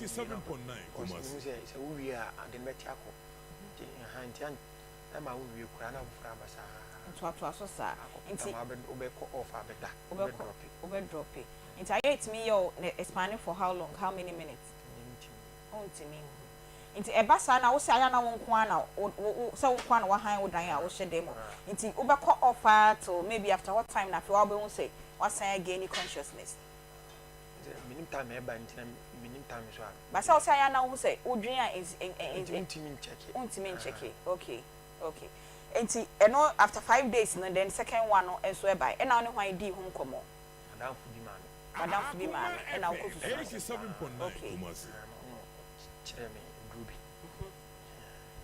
87.9 Because Kumasi. mehu sɛ sɛ wowie a ade no bɛte akɔ nti ɛha nti ɛma wowie koraa na foforɔ aba saa. Ntoatoa so saa. Akɔpem Nti tam a wobɛkɔ off abɛda. Wobɛkɔ wobɛdrop. Wobɛdrop. Nti ayɛ ɛtumi yɛ wo na expand for how long, how many minutes? Ntimi. Wontumi nhu. Nti ɛba saa na wo sɛ ayɛ na wo nko ara na wo sɛ wo nko ara na wahan wo dan a wohyɛ dan mu, nti wobɛkɔ off ara till maybe after what time na afei wabɛhu sɛ wasan again consciousness? Menim time ɛba nti na menim time so a. Ba sɛ wo sɛ ayɛ na wohu sɛ wodwen a nti wontumi nkyɛke. Wontumi nkyɛke. Okay, nti ɛno after 5 days no, then second one no nso ɛbae, ɛna wo ne hwan dii ho nkɔmmɔ? Madamfo bi maa me. Madamfo bi maa me ɛna wokɔ susu. 87.9 Kumasi. Ɔno kyerɛ me duro bi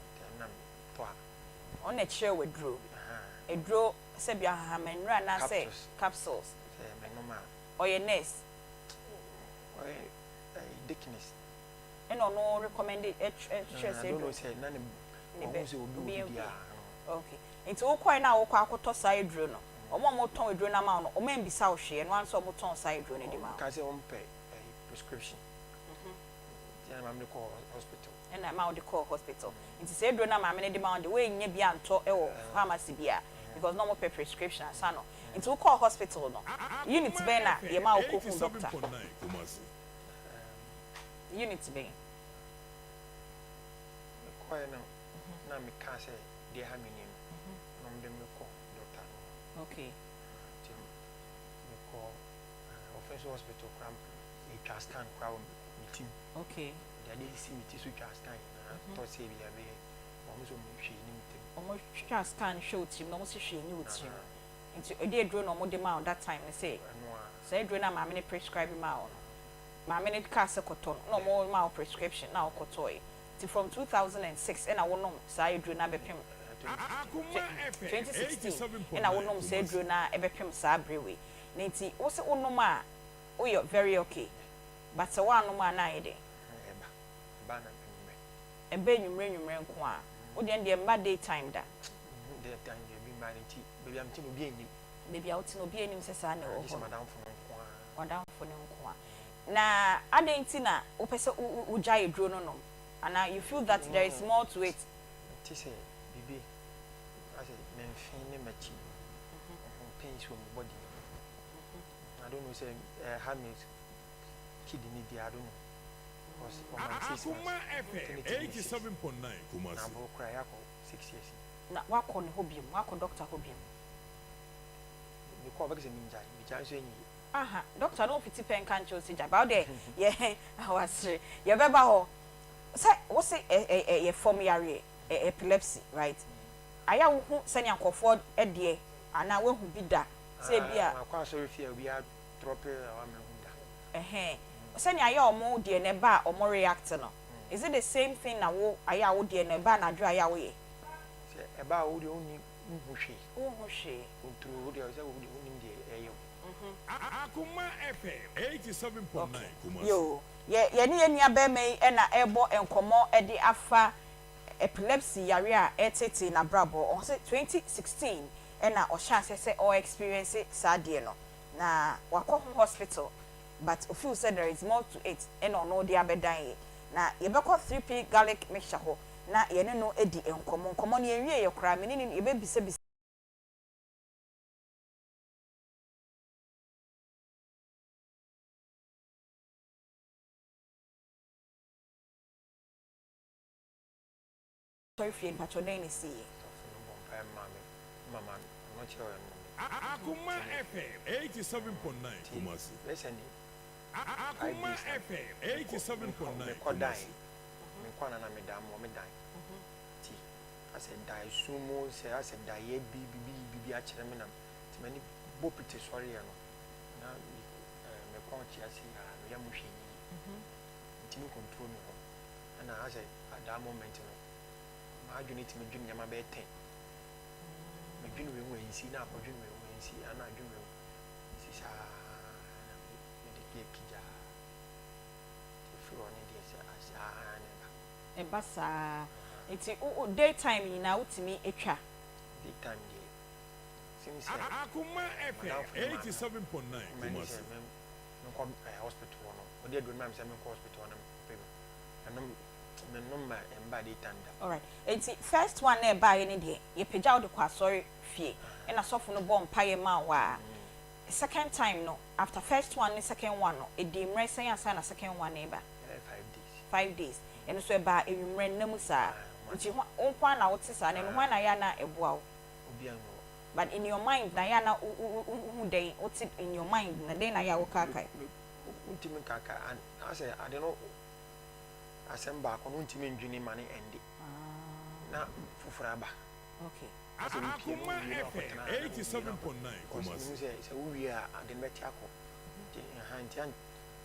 nti ɛno na metɔ a. Ɔno kyerɛ wɔ aduro, aduro sɛbi ahahamannuro anaasɛ Capsules. Capsules. Sɛ menom a. Ɔyɛ nurse? Ɔyɛ deaconess. Ɛna ɔno recommend ɛkyerɛ sɛ I don't know aduro sɛ na ne ne ɔhu bɛ sɛ obi obi wɔ yɛ bi bi. a. Okay, nti wokɔɛ na wokɔ akɔtɔ saa aduro no, ɔmo a ɔmotɔn aduro no ama wo no, ɔmo ambisa wo hwee, ɛno ara nso ɔmo tɔn saa aduro no de ma wo? Ka sɛ ɔmpɛ prescription nti ɛna maame de kɔ hospital. Ɛna ma wode kɔɔ hospital. Nti sɛ aduro no a maame no de ma wo de, woɛnya bi antɔ ɛwɔ pharmacy bi a, because na ɔmo pɛ prescription ansa no. Nti wokɔɔ hospital no, unit bɛn na yɛma wo kɔhu doctor? 87.9 Kumasi. Unit bɛn? Mekɔɛ no na meka sɛ deɛ ha me ni no na ɔmde me kɔ doctor no. Nti mekɔ Ɔfɛnso Hospital koraa, metwa scan koraa wɔ me tim. De ade si me ti so twa scan na tɔ sɛ bi abɛyɛ ɔmo nso ɔmo hwee ne me tirim. Ɔmo twa scan hwɛ wo tirim na ɔmo si hwee ne wo tirim, nti ɛde aduro na ɔmo de ma wo that time ne sɛ Ɛno a. Saa aduro no a maame no prescribe ma wo no, maame no kaa sɛ kɔtɔ no na ɔmo ma wo prescription na wokɔtɔɔɛ. Nti from 2006 ɛna wonom saa aduro no abɛpem Akuma FM 2016 87.9 ɛna wonom saa Kumasi. aduro no a ɛbɛpem saa bere wei na nti wo sɛ wonom a woyɛ very okay, but sɛ woanom a na ayɛ den. Ɛba ɛba na anwummerɛ. Ɛbɛ nwummerɛ nwummerɛ nko a wodeɛ deɛ mma day time da? Deɛ time deɛ bi mmaa no, nti baabi a mete no obi anim. Baabi a wote no obi anim sɛ saa na ɛwɔ gye sɛ hɔ no. Madamfo no nko a. Wadamfo no nko a. Na adɛn nti na wopɛ sɛ wogyae aduro no nom, anaa you feel that there is more to it? Nte sɛ biribi asɛ memfe ne m'akyi pains wɔ me body. I don't know sɛ ɛha me kidney deɛ, I don't know, because ɔma me 6 Akuma months FM 2026. 87.9 Na Kumasi. aboro koraa yɛakɔ 6 years. Na wakɔ ne hɔ biom, wakɔ doctor hɔ biom? Mekɔ a ɔbɛka sɛ mengyae, megyae nso ɛnyɛ yie. Aha, doctor no ofiti pɛ nka nkyɛw sɛ gyae ba wo deɛ yɛ wasere. Yɛbɛba hɔ sɛ wo se ɛ yɛ fam yareɛ ɛ epilepsy, right? Ayɛ a wohu sɛnea nkɔfoɔ deɛ anaa woahu bi da sɛ bi a Ah, makɔ asɔre fie a obi adrop a wamahu da. Ɛhɛn, sɛnea ayɛ ɔmo deɛ na ɛba a ɔmo react no, is it the same thing na wo ayɛ a wo deɛ na ɛba anadwo ayɛ a woyɛ? Sɛ ɛba a wo deɛ wonni nhu hwee. Wohu hwee. Control wo deɛ sɛ wo deɛ wonim deɛ ɛyɛ wo. Akuma FM 87.9 Kumasi. Yo, yɛ yɛne yɛn nua bɛrima yi ɛna ɛbɔ nkɔmɔ ɛde afa epilepsy yare a ɛtete n'abrabɔ. Ɔsɛ 2016 ɛna ɔhyɛ ase sɛ ɔɔ experience saa adeɛ no na wakɔ ho hospital, but ofeel sɛ there is more to it ɛna ɔno de abɛdan yɛ. Na yɛbɛkɔ 3P Garlic Mixture hɔ na yɛne no adi nkɔmɔ. Nkɔmɔ no yɛnwie yɛ koraa, mene ne yɛbɛbisabisa. Sɔre fie mpatwɔ, dɛn na esi yɛ? Sɔfo no bɔ mpaeɛ maa me mama ɔno kyerɛ ɔyɛ no. Akuma FM 87.9 Kumasi. Recently Akuma 5 days na FM 87.9 mekɔ dan Kumasi. Mekɔ ana na meda mɔ me dan nti asɛ da sum mu sɛ asɛ daeɛ bi bibi bibi akyerɛ me nam nti m'ani bɔ pete sɔreɛ no na mekɔn kyea se a meyɛ mo hwɛ yie ntumi control me ho. Ɛna asɛ at that moment no m'adwene tumi dwene nneɛma bɛyɛ 10. Medwene wei ho ɛnsi na akɔdwene wei ho ɛnsi ana adwene wei ho nsi saa na mede yɛ pigyaa nti firi hɔ ne deɛ sɛ saa na ɛba. Ɛba saa nti wo day time nyinaa wotumi atwa? Day time deɛ sim sɛ Akuma FM madamfo no maa 87.9 m'ani Kumasi. sɛ mɛm na Menkɔ ɛɛ hospital hɔ no, wɔde aduro no maa me sɛ menkɔ hospital hɔ na menkɔpɛ bi. Menom, menom ma ɛmbaa daytime da. Alright, enti first one na ɛbaeɛ no deɛ, yɛpagya wo de kɔ asɔre fie, ɛna sɔfo no bɔɔ mpaeɛ maa wo a, second time no, after first one ne second one no, ɛdii mmerɛ sɛn ansa na second one no reba? Ɛyɛ 5 days. 5 days. Ɛno nso ɛbaa anwummerɛ nna mu saa? Nti wo nko ara na wote saa, na ɛno hwan na ɛyɛ a na ɛboa wo? Obiara nni hɔ. But in your mind na yɛ a na wohu dɛn? Wote in your mind na dɛn na yɛ a wokaakae? Wontumi nkaakae. Asɛ ade no, asɛm baako no, wontumi ndwene ma ne ɛnde na foforɔ aba. Asɛ wopie no, Akoma wowie na FM wakɔtena na wowie na 87.9 because mehu Kumasi. sɛ wowie a, ade no bɛte akɔ, nti ɛha nti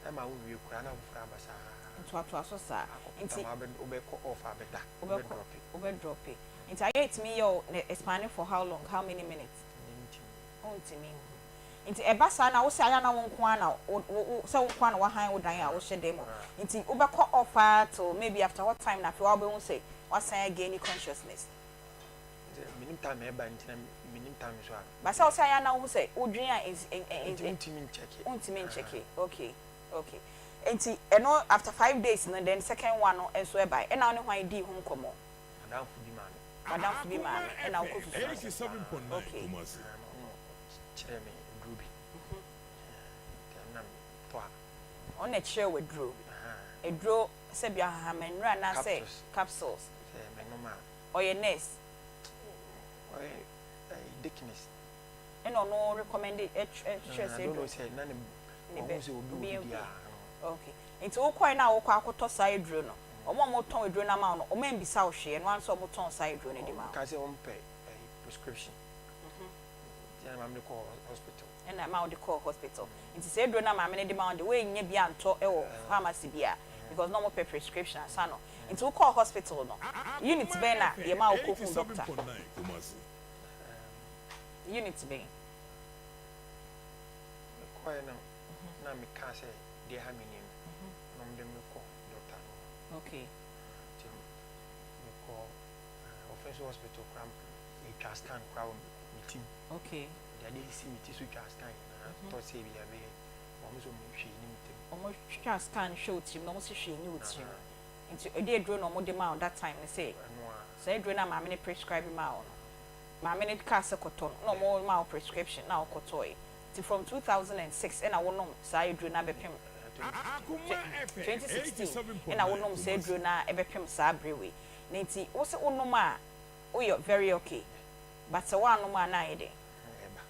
ɛma wowie koraa na foforɔ aba saa. Ntoatoa so saa. Akɔpem Nti wobɛkɔ off abɛda. Wobɛkɔ Wobɛdrop. Wobɛdrop. Nti ayɛ ɛtumi yɛ wo na expand for how long, how many minutes? Mentumi. Wontumi nhu. Nti ɛba saa na wo sɛ ayɛ na wo nko ara na wo sɛ wo nko ara na wahan wo dan a wohyɛ dan mu, nti wobɛkɔ off ara till maybe after what time na afei wabɛhu sɛ wasan again consciousness? Sɛ menim time a ɛba, nti na menim time so a. Ba sɛ wo sɛ ayɛ na wohu sɛ wodwen a nti wontumi nkyɛke. Wontumi nkyɛke. Okay, nti ɛno after 5 days no, then second one no nso ɛbae, ɛna wo ne hwan dii ho nkɔmmɔ? Madamfo bi maame. Madamfo bi maame ɛna wokɔ FM susu ase? 87.9 Kumasi. Ɔno kyerɛ me aduro bi, nti ɛno na metɔ a. Ɔno na ɛkyerɛ wo aduro? Aduro sɛ bi ahahamannuro anaasɛ? Capsules. Capsules. Sɛ menom a. Ɔyɛ nurse? Ɔyɛ ɛyɛ deaconess. Ɛna ɔno recommend ɛkyerɛ sɛ I don't know aduro sɛ na ne ne ɔhu bɛ sɛ obi obi wɔ yɛ bi bi. deɛ. Okay, nti wokɔɛ na wokɔ akɔtɔ saa aduro no, ɔmo a ɔmotɔn aduro no ama wo no, ɔmo ambisa wo hwee, ɛno ara nso ɔmo tɔn saa aduro no de ma wo? Ka sɛ ɔmpɛ ɛyɛ prescription, nti ɛna maame de kɔ hospital. Ɛna ma wode kɔɔ hospital. Nti sɛ aduro no a maame no de ma wo de, woannya bi antɔ ɛwɔ pharmacy bi a, because na ɔmo pɛ prescription ansa no. Nti wokɔɔ hospital no, unit bɛn na yɛma wo kɔhu doctor? 87.9 Kumasi. Unit bɛn? Mekɔɛ no na meka sɛ deɛ ha me ni no, na ɔmde me kɔ doctor no. Nti mekɔ Offinso Hospital koraa, metwa scan koraa wɔ me tim. De ade si me ti so twa scan na tɔ sɛ bi abɛyɛ ɔmo nso mo hwee ne me tirim. Ɔmo twa scan hwɛ wo tirim na ɔmo si hwee ne wo tirim, nti ɛde aduro na ɔmo de ma wo that time ne sɛ Ɛno a. Saa aduro no a maame no prescribe maa wo no, maame no kaa sɛ kɔtɔ no, na ɔmo ma wo prescription na wokɔtɔɔɛ. Nti from 2006 ɛna wonom saa aduro no abɛpem Akoma FM 2016 87.9 ɛna wonom saa Kumasi. aduro no a ɛbɛpem saa bere wei na nti wo sɛ wonom a woyɛ very okay, but sɛ woanom a na ayɛ den. Ɛba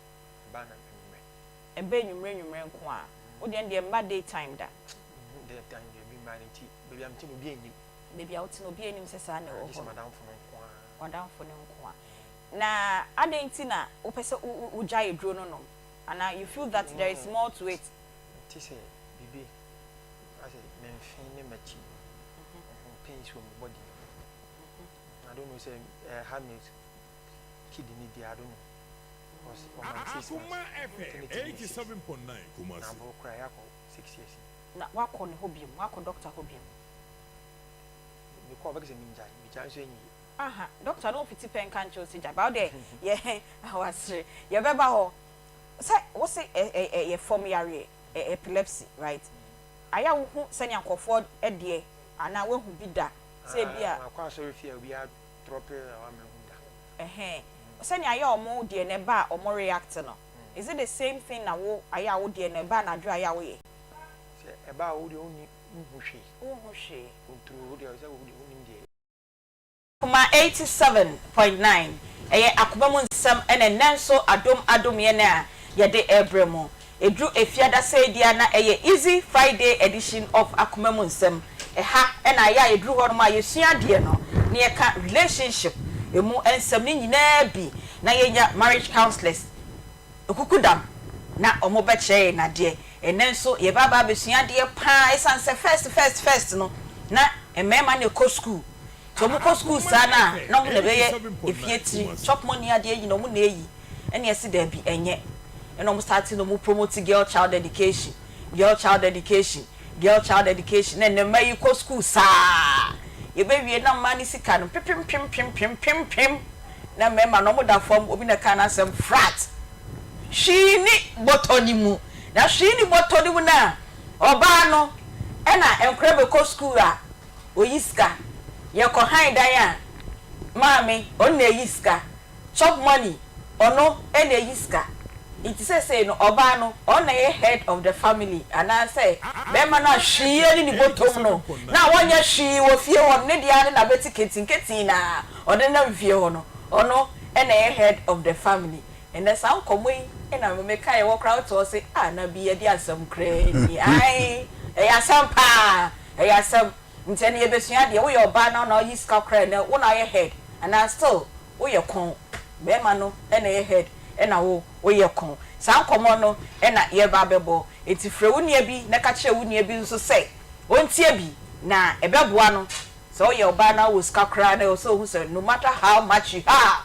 ɛba na mmerɛ. Ɛbɛ nwummerɛ nwummerɛ nko a wodeɛ no deɛ mma day time da? Deɛ time deɛ bi mmaa no, nti baabi a mete no obi anim. Baabi a wote no obi anim sɛ saa na ɛwɔ gye sɛ hɔ no. Madamfo no nko a. Wadamfo no nko a. Na adɛn nti na wopɛ sɛ wogyae aduro no nom, anaa you feel that there is more to it? Nte sɛ biribi asɛ memfe ne m'akyi pains wɔ me body. I don't know sɛ ɛha me kidney deɛ, I don't know, because ɔma 6 Akoma months FM 2026 87.9 na Kumasi. aboro koraa yɛakɔ 6 years. Na wakɔ ne hɔ biom, wakɔ doctor hɔ biom? Mekɔ ɔbɛka sɛ mengyae, megyae nso ɛnyɛ yie. Aha, doctor no mfiti pɛ nka nkyerɛ wo sɛ gyae ba wo deɛ yɛ wasere. Yɛbɛba hɔ sɛ wo se ɛyɛ fam yareɛ, epilepsy, right? Ayɛ a wohu sɛnea nkɔfoɔ deɛ anaa woahu bi da sɛ ebi a Ah, makɔ asɔre fie a obiara drop a wamahu da. Ɛhɛn, sɛnea ayɛ a ɔmo deɛ no ɛba a ɔmo react no, is it the same thing na wo ayɛ a wo deɛ no ɛba anadwo ayɛ a woyɛ? Sɛ ɛba a, wo deɛ wonni, wohu hwee. Wohu hwee. Konturo, wo deɛ sɛ wo deɛ wonim deɛ. Akoma 87.9, ɛyɛ Akoma Mu Nsɛm, ɛna nnɛ nso adom adom yɛn a yɛde ɛrebrɛ mu. Ɛduru Efiada sɛ di a na ɛyɛ Easy Friday edition of Akoma Mu Nsɛm. Ɛha ɛna ayɛ a yɛduru hɔ nom a yɛsua adeɛ no na yɛka relationship emu nsɛm ne nyinaa bi, na yɛnya marriage counsellors ekukudam na wɔn bɛkyerɛ yɛn adeɛ. Ɛnɛ nso yɛba aba abɛsua adeɛ paa, ɛsiane sɛ first first first no na mmarima na ɛkɔ school, nti wɔn kɔ school saa na wɔn na ɛbɛyɛ efie tiri, chop money adeɛ yi na wɔn na eyi, ɛna ɛsi dɛbi ɛnyɛ, ɛna wɔn start na wɔn promote girl child education, girl child education, girl child education, na ɛnɛ mmaa yi kɔ school saa, yɛbɛwie na mmaa ne sika no pipim pim pim pim pim pim, na mmarima no wɔn da fam. Obi na ka n'asɛm frat, hwii ni bɔtɔ ne mu, na hwii ni bɔtɔ ne mu na. Ɔbaa no ɛna nkora bɛkɔ school a oyi sika, yɛkɔ han dan a maame ɔno na eyi sika, chop money ɔno ɛna eyi sika. Nti seesei no ɔbaa no ɔno na ɛyɛ head of the family anaasɛ bɛrima no a hwee ɛne ne bɔtɔm no na wɔnyɛ hwee wɔ fie hɔ no, ne deɛ ne n'abɛti ketinketin na ɔde nam fie hɔ no, ɔno ɛna ɛyɛ head of the family. Ɛnɛ saa nkɔmɔ yi ɛna meka yɛ wɔ koraa wote hɔ sɛ ah, na bi yɛde asɛm koraa ni. Ae, ɛyɛ asɛm paa, ɛyɛ asɛm. Nti ɛno yɛbɛsua deɛ woyɛ ɔbaa na ɔyi sika koraa na wo na ɔyɛ head anaa still woyɛ kɔn, bɛrima no ɛna ɛyɛ head ɛna wo woyɛ kɔn. Saa nkɔmɔ no ɛna yɛba abɛbɔ. Eti frɛ wo nua bi na ka kyerɛ wo nua bi nso sɛ ɔntie bi na ɛbɛboa no. Sɛ woyɛ ɔbaa na wɔ sika koraa na ɛwɔ sɛ ohu sɛ no matter how much you have,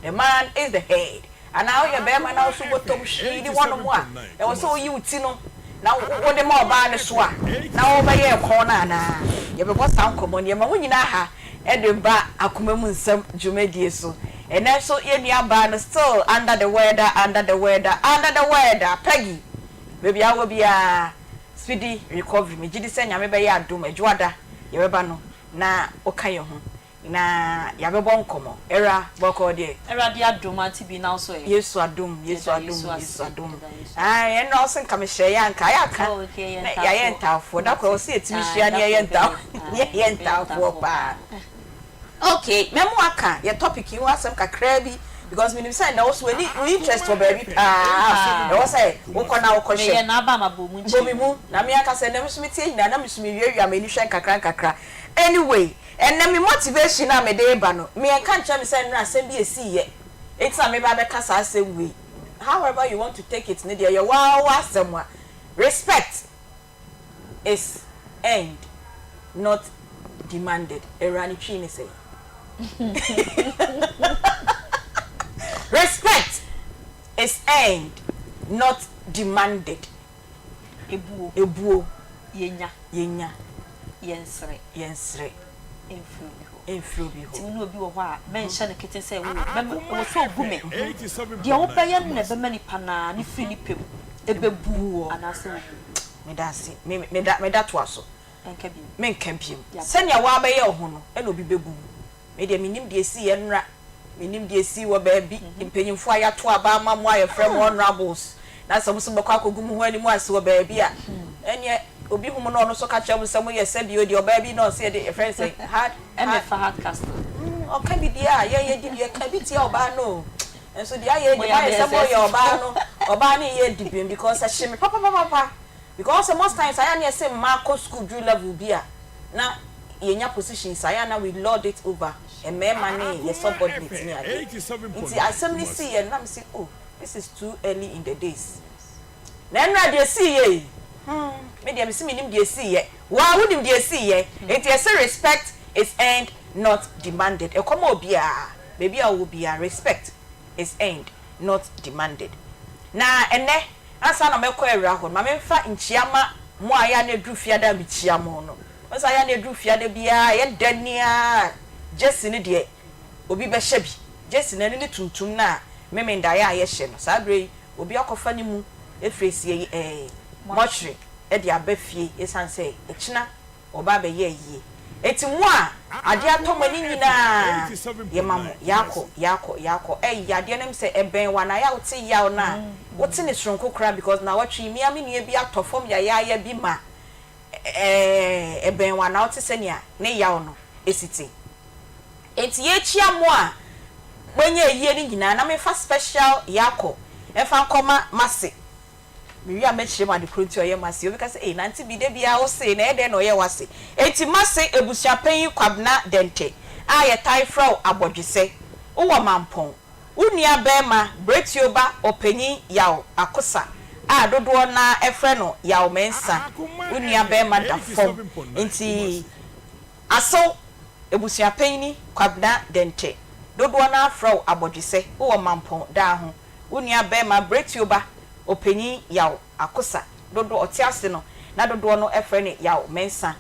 the man is the head, anaa woyɛ bɛrima na woso bɔtɔm hwii ne hɔnom a ɛwɔ sɛ woyi wo ti no na wode ma ɔbaa no so a na wɔbɛyɛ ɛkɔn no anaa. Yɛbɛbɔ saa nkɔmmɔ no. Yɛma mo nyinaa ha ɛde ba Akoma Mu Nsɛm dwumadie so. Ɛnɛ nso yɛn nua baa no still under the weather, under the weather, under the weather. Peggy, baabi a wɔ biara, speedy recovery. Megye di sɛ Nyame bɛyɛ adom, Adwoada yɛbɛba no na woka yɛn ho na yɛabɛbɔ nkɔmmɔ. Ɛra bɔkɔɔ deɛ? Awurade adom, ante bi na so ɛ. Yesu adom, Yesu Yɛda adom. Yesu ase. Yesu adom. Yɛda Yesu ase. Ai, ɛnna ɔsɛ nka mehyɛ yɛ anka ayɛ aka Oh, okay, yɛ na ntaafoɔ. yɛayɛ ntaafoɔ da koro ɔsɛ yɛtumi Ah, hyia ne da yɛyɛ koro ntaa bɛyɛ. ne yɛyɛ Ah, yɛbɛyɛ ntaafoɔ ntaafoɔ paa. Okay, mɛmo aka yɛ topic yi ho asɛm kakraa bi because menim sɛ nnɛ wo so w'ani wo interest wɔ baabi paa, ɛwɔ sɛ wokɔ na wokɔhwɛ. Meyɛ n'aba ma bɔ mu. Bɔ mi mu na me ankasa ɛnɛ nso metie nyinaa na me nso mewiawia m'ani hwɛ nkakra nkakra. Anyway, ɛnɛ me motivation a mede ba no, meɛnka nkyerɛ me sɛ nnora asɛm bi esi yɛ eti na meba abɛka saa asɛm wei. However you want to take it ne deɛ yɛ waa wɔ asɛm a respect is earned, not demanded. Ewura ne Twi ne sɛ respect is earned, not demanded. Ebuo. Ebuo. Yɛnya. Yɛnya. Yɛnsrɛ. Yɛnsrɛ. Mfiri obi hɔ. Mfiri obi Nti hɔ. wo ne obi wɔ hɔ a, mɛnhyɛ no kete sɛ wo bɛma ɛwɔ sɛ obu me. Deɛ wobɛyɛ no na ɛbɛma nipa naa ne firi nipa mu ɛbɛbu Wɔ. Anaasɛ wobu. Meda ase. Me meda meda toa so. Ɛnka bi. Menka biem. Ya. Sɛnea woabɛyɛ wo ho no ɛna obi bɛbu wo. Me deɛ, menim deɛ esi yɛ nnora, menim deɛ esi wɔ baabi. Mpanyimfoɔ a yɛato aba ama mo a yɛfrɛ mo honourables na sɛ mo nso mobɛkɔ akɔgu mo ho anim ase wɔ baabi a, ɛneɛ obi hu mo na ɔno nso ka kyerɛ mo sɛ moyɛ sɛbio deɛ ɔbaa bi na ɔsɛ yɛde yɛfrɛ no sɛ hard Ɛmɛ fa hard castle. Ɔka bi deɛ a yɛn yɛdi bi, yɛka bi tia ɔbaa no o. Nso deɛ ayɛ deɛ Moyɛ moayɛ sɛ abɛyɛ moyɛ sɛ ɔbaa no, ɔbaa no yɛ di bim because ɛhye me papapapapa because most times ayɛ ne yɛsɛ mmaa kɔ school duru level bi a na yɛnya positions ayɛ na we lord it over mmarima ne yɛ subordinate ne adeɛ. Nti asɛm no si yɛ nam sɛ, oh, this is too early in the days. Na ɛnura deɛ si yɛ yi, me deɛ mesi menim deɛ si yɛ, waa wonim deɛ si yɛ. Nti yɛsɛ respect is earned, not demanded. Ɛkɔm a obiara baabi a wɔwɔ biara, respect is earned, not demanded. Na ɛnɛ ansa na mɛkɔ awura hɔ no, ma memfa nkyia ma mo a yɛ a na eduru fiada a mekyia mo no. Wɔn sɛ ayɛ a na eduru fiada biara yɛ da nia jersey no deɛ obi bɛhyɛ bi. Jersey no, ɛno ne tuntum no a Memendaeɛ a yɛhyɛ no. Saa berɛ yi obi akɔfa ne mu efiri sie mɔkyere ɛde aba fie esan sɛ ɛkyina ɔba abɛyɛ ayie. Eti mo a adeɛ atɔ mo ani nyinaa, yɛma mo yaakɔ, yaakɔ, yaakɔ. Ɛyɛ adeɛ no sɛ ɛbɛn wa na ayɛ a wote yaw no a wote ne soronko koraa because na wɔtwe mmea. Me nua bi atɔ fam yayaaya bi ma ɛbɛn wa na wote sɛnea ne yaw no esi te. Eti yɛkyia mo a moanya ayie no nyinaa na mefa special yaakɔ ɛfa nkɔma mase. Mewie a mɛkyerɛ mu ade koro nti ɔyɛ mase. Obi ka sɛ, "Ei, nante bi da biara wo se na ɛyɛ dɛn na ɔyɛ wase?" Eti mase abusuapanyin Kwabena Dɛntɛ a yɛtae frɛ wo Abɔdwesɛ, wowɔ Mampɔn. Wo nua bɛrima Beretioba Ɔpanyin Yaw Akosa a dodoɔ naa ɛfrɛ no Yaw Mɛnsa, wo nua bɛrima da fam. Nti asew abusuapanyin Kwabena Dɛntɛ, dodoɔ naa frɛ wo Abɔdwesɛ, wowɔ Mampɔn daa ho. Wo nua bɛrima Beretioba Ɔpanyin Yaw Akosa, dodoɔ ɔte ase no na dodoɔ no frɛ no Yaw Mɛnsa,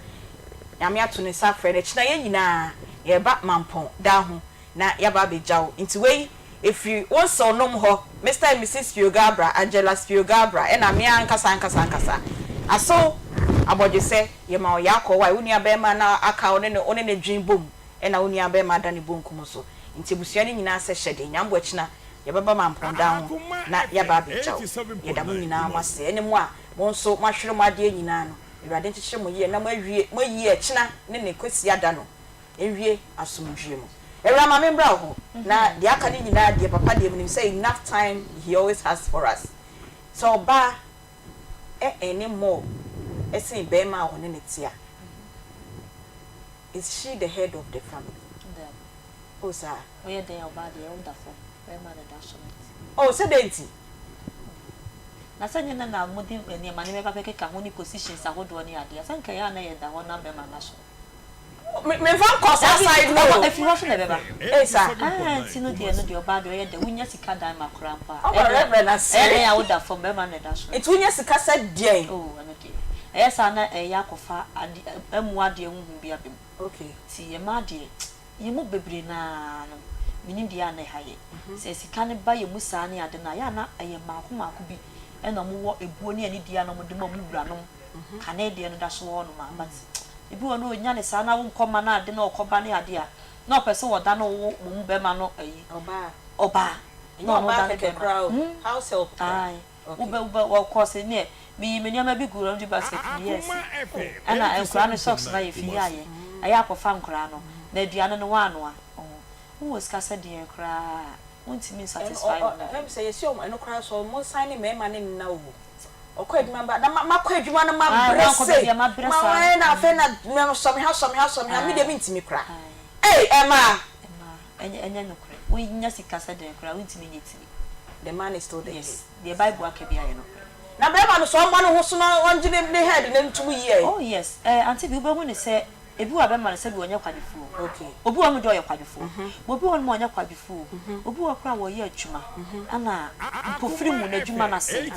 Nyame ato ne nsa afrɛ no. Kyena yɛn nyinaa yɛreba Mampɔn daa ho na yɛaba abɛgya wo. Nti wei ɛfiri wo nsɛwnom hɔ, Mr and Mrs Spiogabra, Angela Spiogabra, ɛna me ankasa ankasa ankasa asew. Abɔdwesɛ, yɛma wo yaakɔ wae, wo nua bɛɛma na aka wo ne no wo ne no dwen bom ɛna wo nua bɛɛma ada ne bonkum so. Nti abusua no nyinaa sɛ hyɛ den, Nyambo akyina yɛbɛba Mampɔndan ho Akoma na yɛaba FM abɛgya wo. Yɛda mo nyinaa mo 87.9 ase ɛne mo a mo nso moahwere mo adeɛ nyinaa no, Awurade nkyekyere mo yie na moawie moayi ɛkyena ne ne Kwasiada no nwie asomdwie mu. Awura ma me mbra wo hɔ na deɛ aka no nyinaa deɛ papa deɛ menim sɛ enough time he always has for us. Sɛ ɔbaa ɛ earne more sen barima a ɔne no te a, is she the head of the family? Dabi. Oh saa? Woyɛ dɛn a ɔbaa deɛ woda fam, barima na ɛda soro nti. Oh sɛ dɛn nti? Na sɛ nyɛ nɛ na mode nneɛma nneɛma bɛkeka ho ne positions ahodoɔ ne adeɛ a, sɛ nka ɛyɛ a na yɛda hɔ na bɛrima no asɔre. Me memfa nkɔ saa Dabi, side no ɛwɔ o. ɛfiri hɔ so na ɛbɛba. Ei saa. Ɛɛ nti no deɛ ɛno deɛ ɔbaa deɛ ɔyɛ dɛ wonya sika dan ma koraa mpo a Ɔma ɛyɛ dɛn Reverend ɛyɛ asere. dɛn a woda fam bɛrima no na ɛda soro. Nti wonya sika sɛ deɛn? Oh ɛno deɛ ɛyɛ saa na ɛyɛ akɔfa ade ɛmu adeɛ huhu bi aba mu. Okay. Nti mmaa deɛ yɛn mu bebree no ara no mennim deɛ a na ɛha yɛn. Sɛ sika no ba yɛn mu saa ne ade no a ɛyɛ a na ɛyɛ mmaako mmaako bi na wɔwɔ ebuo ne anidie a na wɔde ma wɔn wuranom. Kane deɛ no da so wɔ hɔnom a but ebi wɔ hɔ no ɔnya no saa na wonkɔ ma no ade na ɔkɔba ne ade a na ɔpɛ sɛ ɔda no wo mo mu bɛrima no ayi Ɔbaa. ɔbaa Ɛnyɛ na ɔno ɔbaa da ne kɛkɛ bɛrima koraa o, hmm house help koraa. ae Okay. wobɛ wobɛ ɔkɔ se neɛ meyi me nneɛma bi gu laundry basket mu yɛɛ Akoma se FM ɛna nkoraa no socks no 87.9 ayɛ fi Kumasi. yɛayɛ ɛyɛ akɔfa nkoraa no na aduane no woanoa ɔho wowɔ sika sɛ deɛn koraa a wontumi Ɛno ɔ nsatisfy ɔ wo ho. ɛm sɛ yɛsi ɔmo ɛno koraa so ɔmo nsan ne mmarima ne nna o. Ɔkɔ adwuma ba na ma makɔ adwuma no Ae mabrɛ woankɔ sei baabi a mabrɛ ma saa no wɛn na afei mm na na sɔ me ha sɔ me ha sɔ me ha me deɛ ae mentumi koraa. ae. Ei ɛmaa. Ɛmaa ɛnyɛ ɛnyɛ nokorɛ wonya sika sɛ dɛn koraa wontumi nyɛ tiri. The man is still the head. Yes deɛ bible aka biara yɛ nokorɛ. Na bɛrima no so ɔmmɔ ne ho so na ɔngye ne ne head no ntom yie ɛ? Oh yes eh auntie bi wobɛhu no sɛ ebi wɔ a bɛma no sɛbi ɔnyɛ kwadwofoɔ o. Okay. Obi wɔ hɔ nom deɛ ɔyɛ kwadwofoɔ but obi wɔ hɔ nom a ɔnyɛ kwadwofoɔ o. Obi wɔ hɔ koraa a wɔyɛ adwuma ɛna mpofiri mu n'adwuma no asɛe.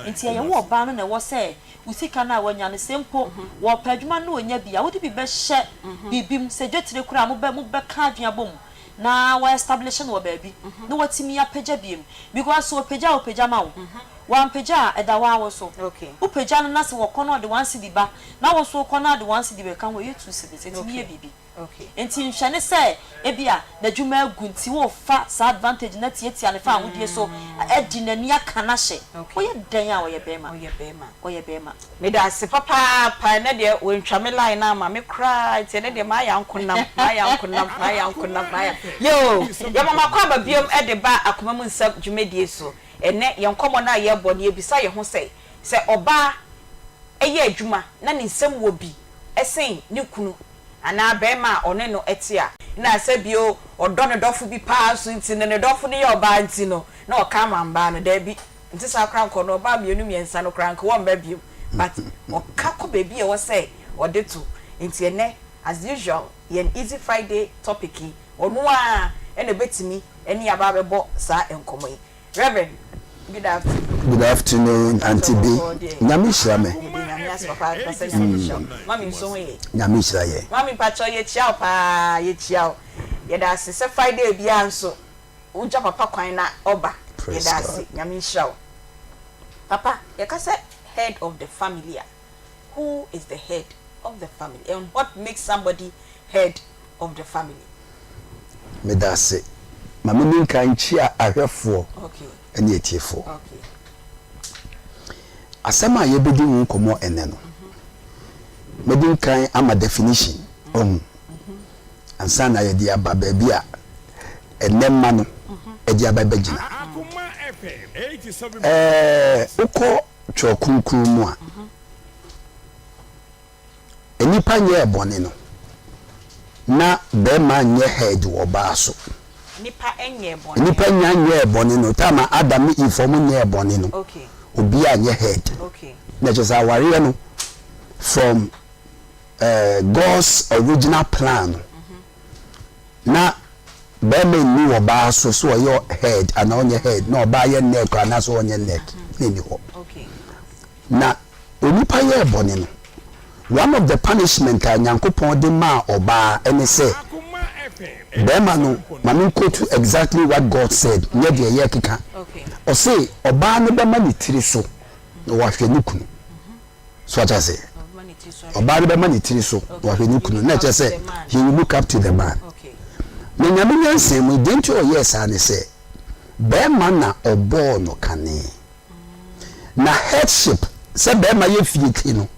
Nti ɛyɛ wo ɔbaa no na ɛwɔ sɛ wo sika no a wanya no sɛ mpo wɔpɛ adwuma no na ɔnya bi a wode bi bɛhyɛ biribi mu sɛ dwetire koraa a mobɛ mobɛka adwene abɔ mu na wa establish no wɔ baabi na watumi apagya biom because sɛ ɔpagya a ɔpagya ma wo wampagya a ɛda waa wo so wopagya no na sɛ wɔkɔ na ɔde one cedi ba na wo nso wokɔ na ɔde one cedi bɛka ho ɛyɛ two cedis ɛtumi yɛ biribi Enti nhwɛ ne sɛ ebia n'adwuma agu nti worefa saa advantage no atiatia ne fawohodie so adi n'ani aka no ahyɛ. Woyɛ dɛn a ɔyɛ bɛrima. Ɔyɛ bɛrima. Medase papaapa ɛnɛ deɛ wantwa me line no ama me koraa nti ɛnɛ deɛ mayɛ ankonam mayɛ ankonam mayɛ ankonam mayɛ yoo yɛma makɔ aba biom de ba akoma mu nsɛm dwumadie so ɛnɛ yɛn nkɔmmɔ no a yɛrebɔ no yɛbisa yɛn ho sɛ sɛ ɔbaa yɛ adwuma na ne nsam wɔ bi sen ne kunu anaa barima a ɔne no te a, na sɛ bio ɔdɔ ne dɔfo bi paa nso nti no, ne dɔfo no yɛ ɔbaa nti no, na ɔka ama mbaa no. Daabi, nte saa koraa nka ɔno ɔbaa mmienu mmiɛnsa no koraa nka wɔmma bio, but ɔka kɔ baabi a ɛwɔ sɛ ɔde to. Nti ɛnnɛ, as usual, yɛn Easy Friday topic yi, ɔno ara na ɛbɛtumi ne yɛn aba abɛbɔ saa nkɔmmɔ yi. Rev. Good afternoon. Good afternoon Auntie B. Nyame nhyira me. Yɛda Nyame ase papaapa sɛ Nyame nhyira wo. Mummy nso ho ye? Nyame nhyira yɛn. Mummy mpakyɛw yɛkyia wo paa yɛkyia wo. Yɛda ase sɛ Friday biara nso wogya papa kwan na ɔba. Praise Yɛda God. ase. Nyame nhyira wo. Papa yɛka sɛ head of the family a, who is the head of the family and what makes somebody head of the family? Meda ase. Ma me ni nkan nkyia ahwɛfoɔ ne atiefoɔ. Asɛm a yɛbɛdi ho nkɔmmɔ ɛnnɛ no, mɛdi nkan ama definition, wahu, ansa na yɛde aba baabi a ɛnnɛ mma no de aba bɛgyina. Ɛɛ, wokɔ Twerɛ Kronkron mu a, Nnipa nyɛɛ bɔne no, na bɛɛma nyɛ head wɔ ɔbaa so. Nnipa nyɛɛ bɔne. Nnipa nya nyɛɛ bɔne no, time a Adam ne Eve wɔn nyɛɛ bɔne no, obiara nyɛ head. Na kyerɛ sɛ awareɛ no from eh, God's original plan no, na bɛɛma nni ɔbaa so sɛ ɔyɛ head anaa ɔnyɛ head, na ɔbaa yɛ neck anaasɛ ɔnyɛ neck, na ɛnni hɔ. Na onipa yɛɛ bɔne no, one of the punishment a Nyankopɔn de maa ɔbaa ɛne sɛ, bɛɛma no, ma me quote exactly what God said, nyɛ deɛ yɛkeka, ɔse ɔbaa no bɛma ne tiri so na wahwɛ ne kunu. So wate aseɛ? Ɔbaa no bɛma ne tiri so na wahwɛ ne kunu, na ɛkyerɛ sɛ he will look up to the man. Na Nyame nyansa mu, deɛ nti a ɔyɛɛ saa ne sɛ, barima na ɔbɔɔ no kane. Na headship, sɛ barima yɛ fie ti no,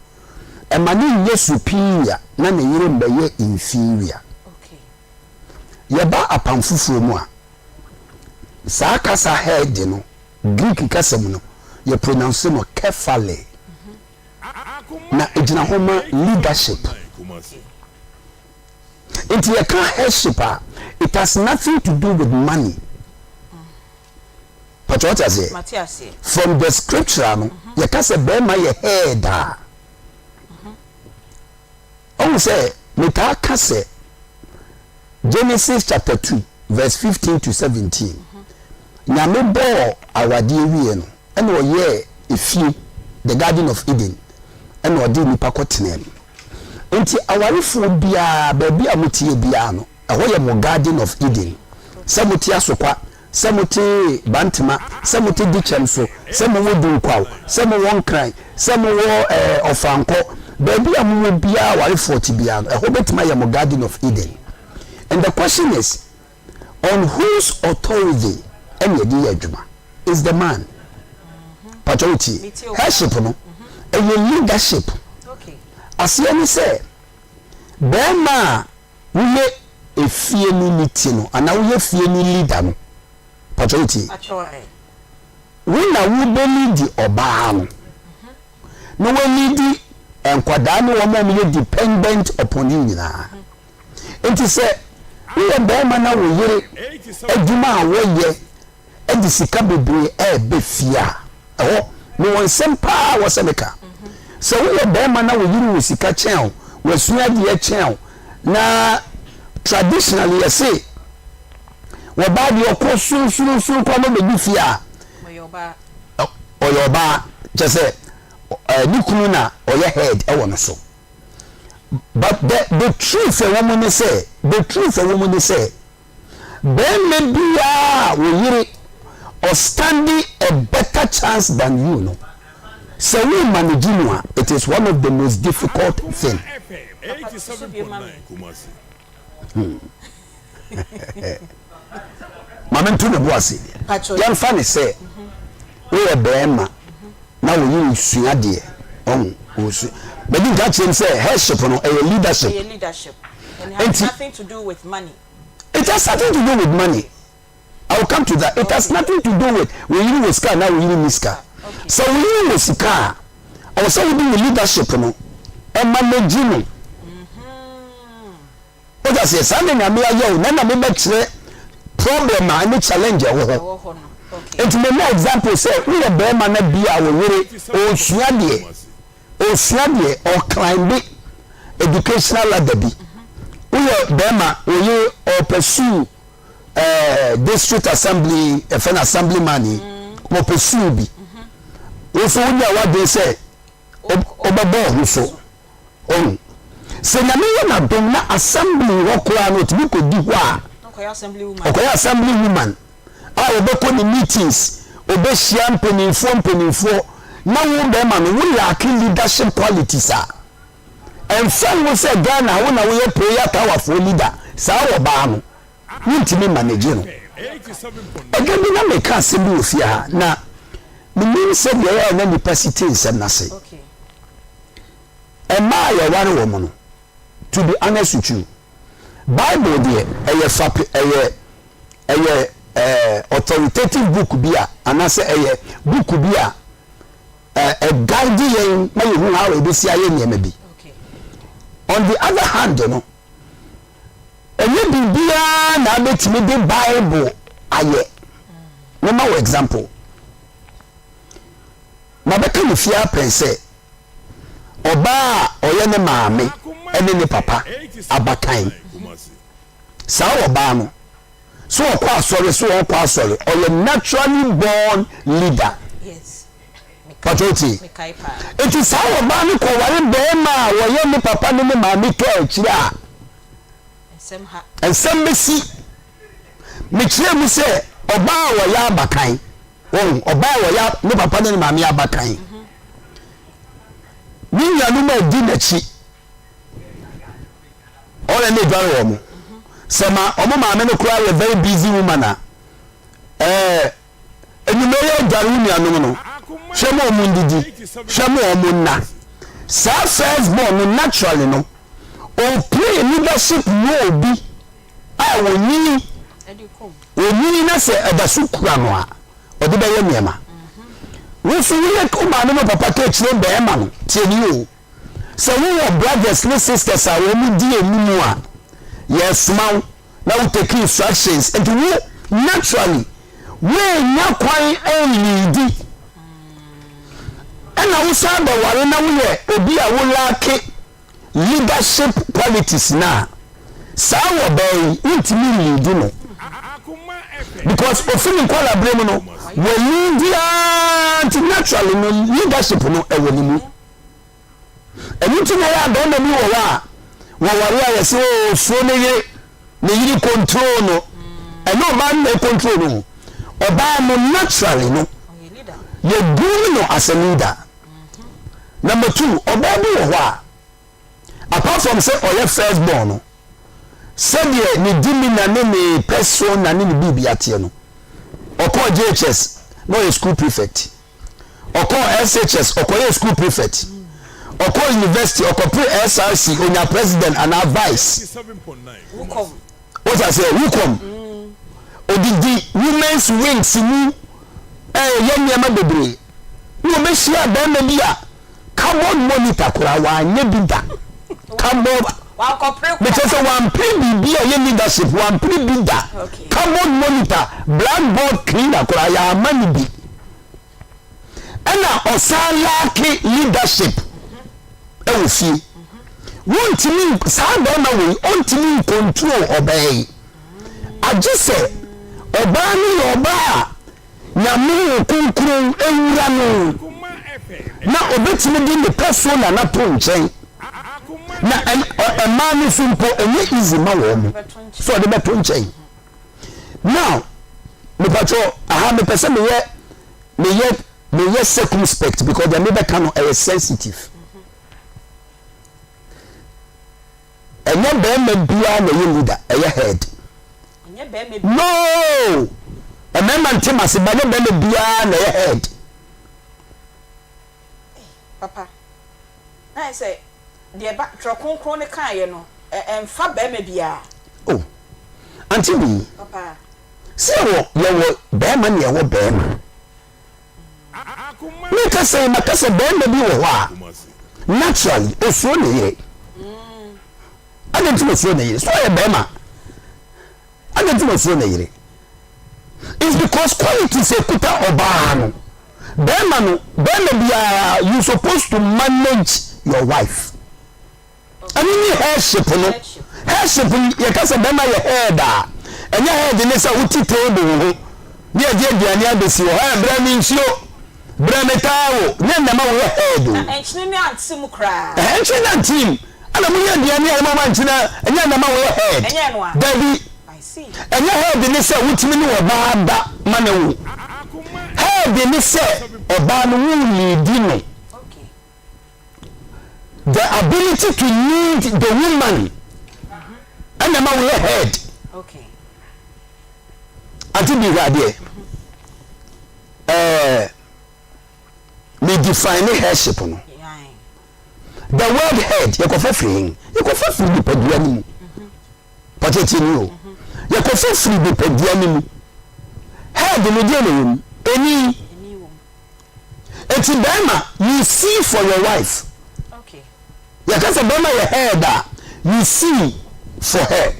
ɛma no nyɛ superior na ne yere mmɛyɛ inferior. Yɛba Apam Foforɔ mu a, saa kasa head no, Greek kasa mu no, yɛ pronounce no kephale. Na ɛgyina hɔ ma leadership. Nti yɛka headship a, it has nothing to do with money. Pàtó wate aseɛ? From the scripture no, yɛka sɛ bɛrima yɛ head a, ɔhu sɛ metaa ka sɛ Genesis chapter 2 verse 15 to 17, Nyame bɔɔ awadeɛ wie no, ɛna ɔyɛɛ efie, the garden of Eden, ɛna ɔde nnipa kɔtenaa mu. Nti awarefoɔ biara, baabi a moteɛ biara no, ɛhɔ yɛ mo garden of Eden. Sɛ mote Asokwa, sɛ mote Bantama, sɛ mote Dikyɛm so, sɛ mowɔ Dunkwaw, sɛ mowɔ Nkran, sɛ mowɔ eh, Ɔfankɔ, baabi a mowɔ biara awarefoɔ te biara no, ɛhɔ bɛtumi ayɛ mo garden of Eden. And the question is, On whose authority ɛna yɛde yɛ adwuma? It's the man. Patwa wo tie. Headship no, ɛyɛ leadership. Aseɛ ne sɛ, bɛrima a woyɛ efie no ne ti no, anaa woyɛ fie no leader no, patwa wo tie. Wo na wobɛ leadi ɔbaa no, na woaleadi nkwadaa ne wɔn a wɔyɛ dependent upon you nyinaa. Enti sɛ woyɛ barima na wo yere adwuma a wɔyɛ de sika bebree reba fie a, ɛhɔ mewɔ nsɛm paa a wɔ sɛ meka. Sɛ woyɛ barima na wo yere wɔ sika kyɛn wo, wasua adeɛ kyɛn wo, na traditionally yɛse wɔbaa deɛ ɔkɔ surusurusuru kɔ no bɛdu fie a, ɔyɛ ɔbaa, kyɛ sɛ ne kunu na ɔyɛ head wɔ no so. But the the truth ɛwɔ mu ne sɛ, the truth ɛwɔ mu ne sɛ, bɛrima biara a wo yere ɔstandi a better chance than you no, sɛ wo manage no a, it is one of the most difficult thing. Papa, so bi ma me. Ma me nto me bo ase. Yɛmfa ne sɛ woyɛ bɛrima na wo yere sua deɛ ɔho ɔsu mɛdi nka kyerɛ m sɛ headship no ɛyɛ leadership. Ɛyɛ leadership and it has nothing to do with money. It has nothing to do with money. I will come to that. It has nothing to do with wo yere wɔ sika anaa wo yere nni sika. Sɛ wo yere wɔ sika a, ɛwɔ sɛ wode wo leadership no ɛmanage no. Wote aseɛ? Saa na Nyame ayɛ wo na na mebɛkyerɛ problem a ɛne challenge a ɛwɔ hɔ. Nti me ma example sɛ woyɛ bɛrima na bi a wo yere ɔresua deɛ, ɔresua deɛ, ɔclimbe educational ladder bi. Woyɛ bɛrima, wo yere ɔrepursue eh, district assembly, ɛfɛ no assembly man yi, ɔpursue bi. Wo nso wonya w'adwene sɛ wobɛbɔ wo ho so. Ohu? Sɛ Nyame yɛ n'adom na assembly hɔ koraa no otumi kɔdi hɔ a, ɔkɔyɛ assembly woman a ɔbɛkɔ ne meetings, ɔbɛhyia mpanimfoɔ mpanimfoɔ, na wo bɛrima no wo lack leadership qualities a, ɛmfa ho sɛ Ghana wo na woyɛ prayer tower foɔ leader, saa ɔbaa no wontumi manage no. Ɛda bi na meka asɛm bi wɔ fie ha na menim sɛdeɛ ɛyɛ a na nnipa si te nsɛm no ase. Mmaa a yɛware wɔn no, to be honest with you, Bible deɛ ɛyɛ fape ɛyɛ ɛyɛ ɛɛ authoritative book bi a anaasɛ ɛyɛ book bi a ɛɛ ɛguide yɛn ma yɛhu how ebesi ayɛ nneɛma bi. On the other hand no, ɛnyɛ biribiara na abɛtumi de Bible ayɛ. Mema wo example. Mabɛka no fie ara pɛn sɛ ɔbaa a ɔyɛ ne maame ne ne papa abakan, saa ɔbaa no, sɛ ɔkɔ asɔre sɛ ɔnkɔ asɔre, ɔyɛ naturally born leader. Pàtó tie. Nti saa ɔbaa no kɔware bɛrima a wɔyɛ ne papa ne ne maame kaa akyire a, nsɛm bɛsi. Mekyerɛ mu sɛ ɔbaa a ɔyɛ abakan, wɔn ɔbaa a ɔyɛ ne papa ne ne maame abakan. Ne nuanom a ɛdi n'akyi, ɔna ne dware wɔn. Sɛ ma wɔn maame no koraa yɛ very busy woman a, ɛɛ enyimire yɛ dware wo nuanom no, hwɛ ma wɔn ndidi, hwɛ ma wɔn nna. Saa first born no naturally no, o play leadership role bi a wɔnyini, wɔnyini na sɛ ɛda so kura no a, ɔde bɛyɛ nneɛma. Wo nso woyɛ wo maame ne wo papa ka akyire bɛrima no, tie ni o. Sɛ wowɔ brothers ne sisters a wɔn di anim a, yɛresoma wo na wo take instructions. Nti wo naturally woannya kwan anliidi. Ɛna wo san bɛware na woyɛ obi a wo laake leadership qualities no a, saa wɔ bɛɛ yi wontumi nliidi no because ofi ne nkwadaa mu no wɔ liidi ara nti naturally no leadership no ɛwɔ ne mu. Ɛno nti na ɛyɛ a bɛrima bi wɔ hɔ a wɔware a yɛsɛ o suro ne yere ne yere control no ɛnyɛ ɔbaa no na ɛcontrol no ɔbaa no naturally no yɛ groom no as a leader. Number two, ɔbaa bi wɔ hɔ a, apart from sɛ ɔyɛ first born no, sɛdeɛ ne demeanor ne ne persona ne ne biribi ateɛ no, ɔkɔɔ JHS na ɔyɛ school prefect, ɔkɔɔ SHS ɔkɔyɛ school prefect, ɔkɔɔ university ɔkɔpere SRC onya president anaa vice. Wote aseɛ? Wukom. Odidi women's wings mu ɛyɛ nneɛma bebree. Na ɔbɛhyia barima bi a cupboard monitor koraa wanyɛ bi da. Cupboard mekyerɛ sɛ wampere biribi a ɛyɛ leadership wampere bi da. Cupboard monitor, blackboard cleaner koraa yɛama no bi. Ɛna ɔsan laake leadership ɛwɔ fie. Wontumi saa barima wei ɔntumi ncontrol ɔbaa yi. Agye sɛ ɔbaa no yɛ ɔbaa a Nyame Honhom Kronkron awura no na ɔbɛtumi de ne persona no ato nkyɛn. Na mmaa no nso mpo ɛnyɛ easy ma wɔn mo sɛ ɔde bɛto nkyɛn. Now, mepatwɔ aha mepɛ sɛ meyɛ meyɛ meyɛ circumspect because deɛ mebɛka no ɛyɛ sensitive. Ɛnyɛ bɛrima biara na ɛyɛ leader, ɛyɛ head. No! Mmarima nte m'ase ba, ɛnyɛ bɛrima biara na ɛyɛ head. Papa, na ayɛ sɛ deɛ ba Twerɛ Kronkron no kaeɛ no, ɛmfa barima biara. Oh, Auntie Bi, Papa. sɛ yɛwɔ, yɛwɔ barima na yɛwɔ barima. Meka sɛ, maka sɛ barima bi wɔ hɔ a, naturally, osuro ne yere. Adɛn nti na osuro ne yere? So ɔyɛ barima? Adɛn nti na osuro ne yere? It's because qualities ekuta ɔbaa no. Barima no, barima biara, you supposed to manage your wife. Ɛno ne headship no. Headship no, yɛka sɛ bɛrima yɛ head a, ɛnyɛ head ne sɛ wote table ho ne yɛde aduane abɛsi hɔ, hɛ, brɛ me nsuo, brɛ me taawo, nyɛ nnɛma woyɛ head o. Na nkyene no ante mu koraa. Ɛhɛ, nkyene no ante mu. Ɛna moyɛ aduane a woma nkyene a, ɛnyɛ nnɛma woyɛ head. Ɛnyɛ ɛno a. Dabi. I see. Ɛnyɛ head ne sɛ wotumi ne ɔbaa da ma ne wo. Head ne sɛ ɔbaa no wo leadi no. Okay. The ability to lead the woman ɛna ɛma woyɛ head. Ante bi hwɛ adeɛ. Ɛɛ me define headship no. The word head yɛkɔfa firi hen? Yɛkɔfa firi nipadua no mu. Pɔtɛ tie ni o. Yɛkɔfa firi nipadua no mu. Head no deɛ na ɛwɔ mu? Ɛni. Eti bɛrima you see for your wife. Yɛka sɛ bɛrima yɛ head a you see for her.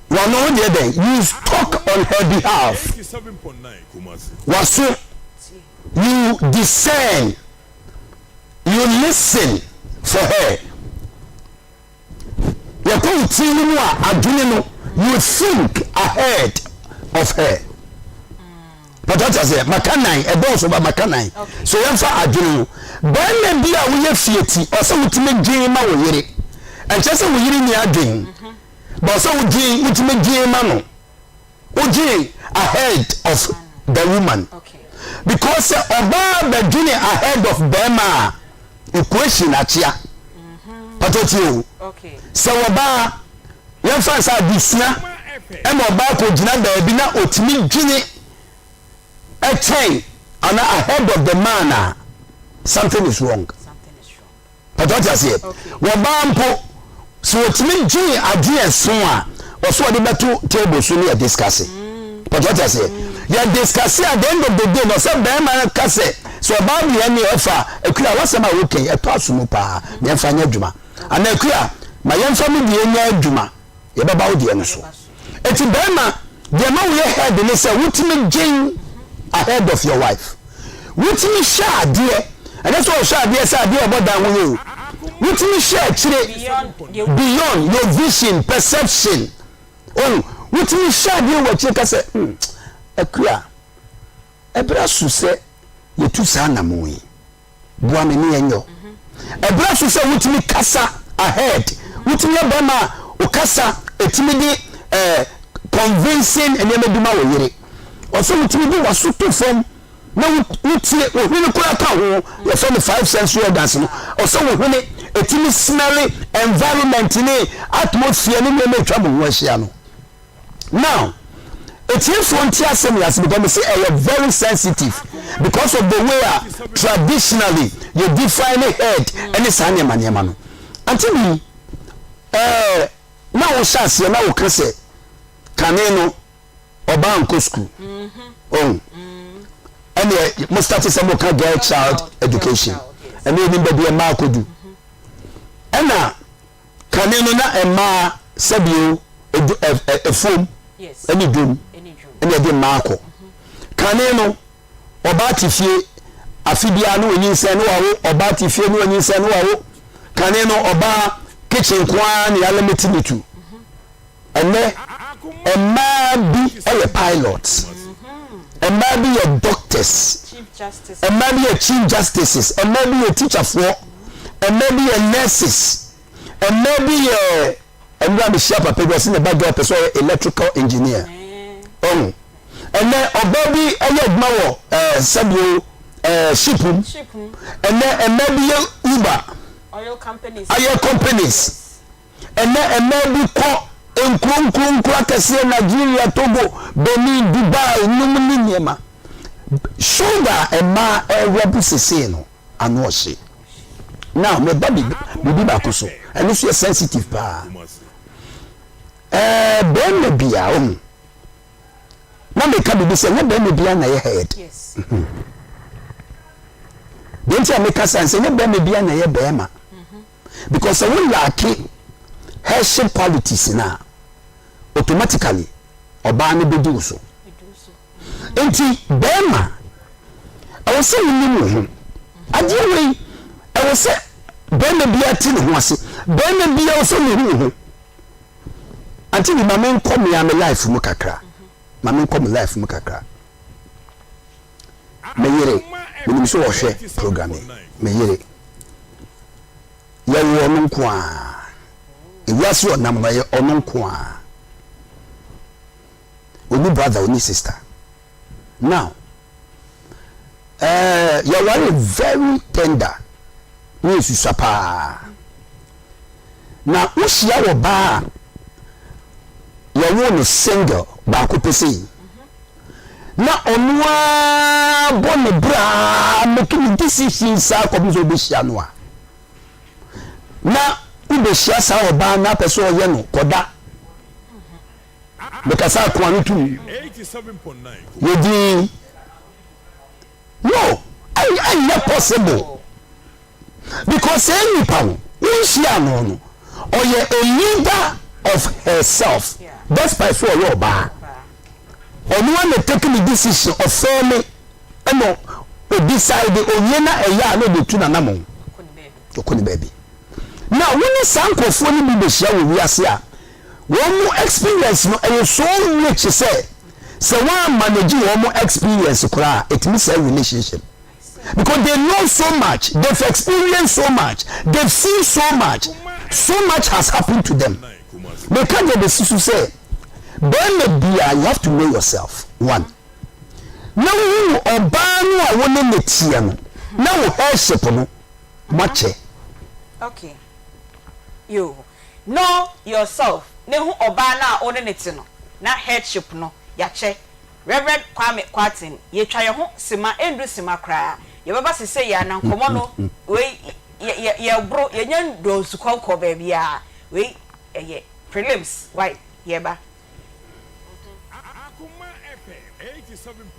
Wano ho deɛ dɛn you talk on her behalf. Waso you discern you listen for her. Yɛkɔ wo tiri no mu a adwene no you think ahead of her. Pàtó ati aseɛ maka nan ɛdɔɔso ba maka nan so yɛnfa adwene no bɛrima bi a woyɛ fie ti ɔsɛ wotumi dwen ma wo yere ɛnkyɛ sɛ wo yere ni adwen ba ɔsɛ wodwen wotumi dwen ma no wodwen ahead of the woman. Because sɛ ɔbaa bɛdwene ahead of bɛrima a, equation akyea. Patɔ tie o. Sɛ ɔbaa, yɛmfa nsɛ adesua ɛma ɔbaa kɔgyina baabi na ɔtumi dwene ɛkyɛn anaa ahead of the man a, something is wrong. Pàtó ɔte aseɛ. Wɔbaa mpo sɛ wɔtumi dwen adwene ɛso a ɔso ɔde bɛto table so ne yɛ discuss. Pàtó ɔte aseɛ. Yɛ discuss at the end of the day na ɔsɛ bɛrima no ka sɛ sɛ ɔbaa deɛ ne ɛfa akua wasɛm a wokɛn ɛtɔ aso mu paa na yɛmfa nyɛ adwuma. Anaa akua ma yɛmfa me deɛ nyɛ adwuma yɛbɛba wo deɛ no so. Eti bɛrima, deɛ ɛma woyɛ head ne sɛ wotumi dwen ahead of your wife. Wotumi hwɛ adeɛ, ɛnyɛ sɛ ɔhwɛ adeɛ sɛ adeɛ ɔbɔ dan ho yɛ o. Wotumi hwɛ akyire beyond your vision, perception. Oh, wotumi hwɛ adeɛ wɔ akyire ka sɛ, hmm, Akua, ɛberɛ aso sɛ yɛtu saa anamon yi. Boa me ne yɛnyɔ. Ɛberɛ so sɛ wotumi kasa ahead. Wotumi yɛ bɛrima a okasa ɛtumi de eh, convincing nneɛma bi ma wo yere. Ɔsɛ wotumi de waso to fam na wotie wo hwene koraa ka ho. Yɛfrɛ no five sensory organs no. Ɔsɛ wo hwene ɛtumi smell environment ne atmosphere ne nneɛma atwa mo ho ahyia no. Now, etiefoɔ nte asɛm yi ase because me se ɛyɛ very sensitive because of the way a traditionally yɛ define head ɛne saa nneɛma nneɛma no. Ante bi ɛɛ na wohyɛ aseɛ na woka sɛ kane no ɔbaa nkɔ sukuu. Ɔhu ɛneɛ mo start sɛ mo ka girl child education ɛne ɛnim baabi ɛmaa kɔdu ɛna Kane no na mmaa sɛbio edu ɛ ɛ efuom ɛne dwom ɛna ɛde mmaa kɔ. Kane no ɔbaa te fie afe biara na onyinsɛn na wawo ɔbaa te fie na onyinsɛn na wawo. Kane no ɔbaa kitchen nko ara na yɛalimit ne tu. Ɛnnɛ, mmaa bi yɛ pilots, mmaa bi yɛ doctors, mmaa bi yɛ chief justices, mmaa bi yɛ teacherfoɔ, mmaa bi yɛ nurses, mmaa bi yɛ ɛnura mehyia papa bi ɔsɛ ne ba girl pɛ sɛ ɔyɛ electrical engineer. Ɔho ɛnɛ ɔbaa bi yɛ adwuma wɔ ɛɛ sɛbio ɛɛ ship mu. Ɛnɛ mmaa bi yɛ Uber, ayɛ companies. Ɛnnɛ mmaa bi kɔ nkuro nkuro nkuro akɛseɛ Nigeria, Togo, Benin, Dubai nom ne nneɛma. Shoulder a mmaa ɛrɔbo sesei no ano ɔhye. Now meba biribi baako so, ɛno nso yɛ sensitive paa. Ɛɛ bɛrima bi a ɔhu na meka biribi sɛ nyɛ bɛrima bi a na yɛ head. Deɛ nti a meka saa sɛ nyɛ bɛrima bi a na yɛ bɛrima. Because sɛ wo lacke headship qualities no a, automatically ɔbaa no bɛdi wo so. Nti bɛrima, ɛwɔ sɛ wonim wo ho. Adeɛ wei, ɛwɔ sɛ bɛrima biara te ne ho ase. Bɛrima biara ɛwɔ sɛ wohu wo ho. Ante bi ma menkɔ me a me life mu kakra. Ma menkɔ me life mu kakra. Me yere, menim sɛ ɔhwɛ program yi, me yere, yɛwoo ɔno nko ara. Ewiase ɔnam no, ɛyɛ ɔno nko ara. Ɔni brother, ɔni sister. Now, eh, yɛware very tender, ne yɛsusua paa. Na wohyia wɔ baa a yɛwoo no single baako pɛ sei. na ɔno ara bɔ ne bra ara make ne decision saa kɔpem sɛ wobɛhyia no a na wobɛhyia saa ɔbaa no apɛ sɛ ɔyɛ no kɔda mekasa akoa no tum yɛdin no ɛnyɛ possible Because saa nipa no wonhyia no no ɔyɛ a leader of herself despite sɛ ɔyɛ ɔbaa ɔno ara na take ne decision ɔfɛɛ me ɛna o decide owie na ɛyɛ a na ɔde tu nanamɔn ɔkɔ ne baabi na wo ne saa nkurɔfoɔ no bi bɛhyia wɔ wiase a wɔn mu experience no ɛyɛ so rich sɛ sɛ wɔn amanage wɔn mo experience koraa ɛtumi sɛ relationship. Because they know so much, they've experienced so much, they've seen so much, so much has happened to them. Meka deɛ bɛsi so sɛ, bɛrima biara you have to know yourself, one. na wohu ɔbaa no a wo ne no teɛ no na wo headship no moakyɛ. Okay. Yoo. Know yourself na hu ɔbaa no a wo ne no te no na headship no yɛakyɛ. Rev. Kwame Kwarteng, yɛtwa yɛn ho sima, ɛndu sima koraa. Yɛbɛba sesei ara na nkɔmmɔ no wei yɛ yɛ yɛboro, yɛnya ndɔɔ nsukɔnkɔ baabiara. Wei ɛyɛ prelims, wai, yɛreba.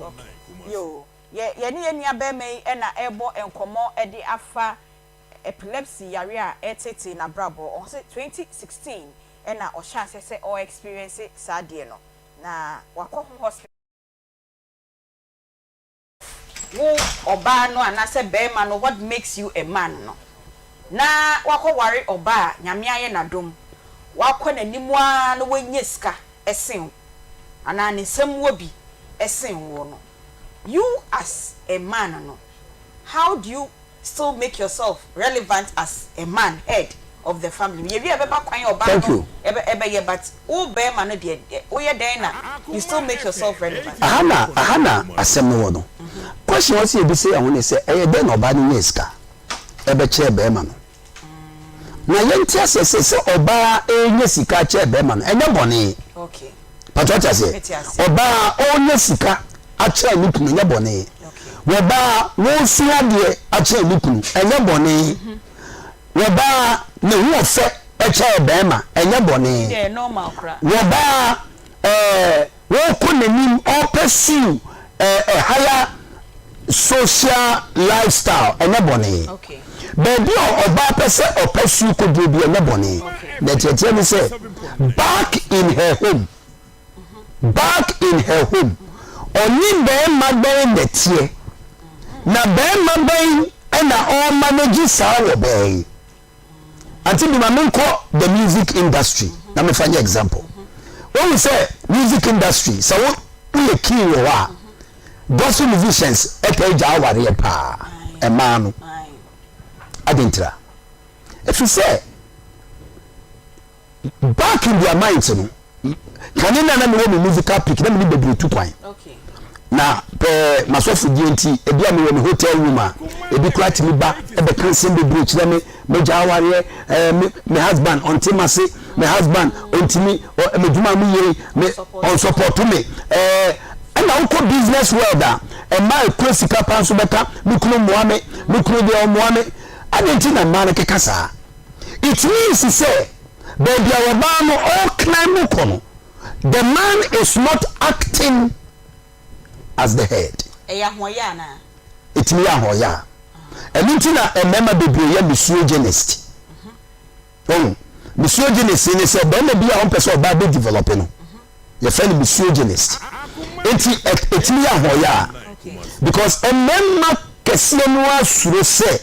Okay, yoo. Yɛ yɛne yɛn nua barima yi na ɛrebɔ nkɔmmɔ de afa epilepsy yare a ɛreteetee n'abrabɔ. Ɔse 2016 na ɔhyɛɛ aseɛ sɛ ɔre experience saa adeɛ no, na wakɔ ho hospital. Wo ɔbaa no anaasɛ barima no what makes you a man no, na wakɔ ware ɔbaa a Nyame ayɛ no adom, wakɔ n'anim ara na wanya sika sen wo anaa ne nsam wɔ bi sen woɔ no, you as a man no, how do you still make yourself relevant as a man head of the family? Yɛwie a ɛbɛba kwan a ɔbaa Thank no you. ɛbɛyɛ but wo barima no deɛ woyɛ dɛn na you still make yourself relevant? Aha na aha na asɛm no wɔ no. Question a ɔsɛ yɛbisa yɛn ho ne sɛ ɛyɛ dɛn na ɔbaa no nyaa sika ɛbɛkyɛɛ barima no? Na yɛnte aseɛ sɛ sɛ ɔbaa renya sika akyɛɛ barima no ɛnyɛ bɔne. Okay. Pàtó ɔte aseɛ? Mete aseɛ. Ɔbaa ɔrenya sika akyɛn ne kunu ɛnyɛ bɔne. Okay. Wɔbaa wɔresua adeɛ akyɛn ne kunu ɛnyɛ bɔne. Wɔbaa ne ho ɔfɛ kyɛn bɛrima ɛnyɛ bɔne. Ɛdeɛ ɛyɛ normal koraa. Wɔbaa ɛɛ wɔrekɔ n'anim ɔrepursue ɛɛ a higher social lifestyle ɛnyɛ bɔne. Okay. Baabi a ɔbaa pɛ sɛ ɔpursue kɔduro bi ɛnyɛ bɔne. Okay. Na ɛteɛteɛ ne sɛ back in her home back in her home ɔne bɛrima bɛn na ɛteɛ na bɛrima bɛn na ɔremanage saa wɔ bɛn yi. Auntie bi ma menkɔ the music industry na mefa nyɛ example. Wohu sɛ music industry sɛ wo woyɛ keen wɔ hɔ a gospel musicians ɛtaa gya awareɛ paa ɛmaa no. Adɛn ntira? Ɛfiri sɛ back in their minds no kane na na mewɔ me musical pick na mene bebree tu kwan na pɛɛ masɔfodie nti ebi a mewɔ me hotel room a ebi koraa tumi ba ɛbɛka nsɛm bebree kyerɛ me megya awareɛ ɛɛ me me husband ɔnte m'ase me husband ɔntumi ɔ m'adwuma me yie me ɔnsɔpɔto me ɛɛ ɛna wokɔ business world a ɛma ekura sika pa nso bɛka me kunu mmoa me me kunu deɛ ɔmmoa me adɛn nti na mmaa no keka saa. It means sɛ baabi a ɔbaa no ɔreclimb kɔ no, the man is not acting as the head. Ɛyɛ ahoɔyɛ anaa? Ɛtumi yɛ ahoɔyɛ a. Ɛno nti na mmarima bebree yɛ misogynist. Wahu? Misogynist ne sɛ barima bi a ɔmpɛ sɛ ɔbaa bɛ develop no. Yɛfrɛ no misogynist. Nti ɛtumi yɛ ahoɔyɛ a. Because mmarima kɛseɛ no ara suro sɛ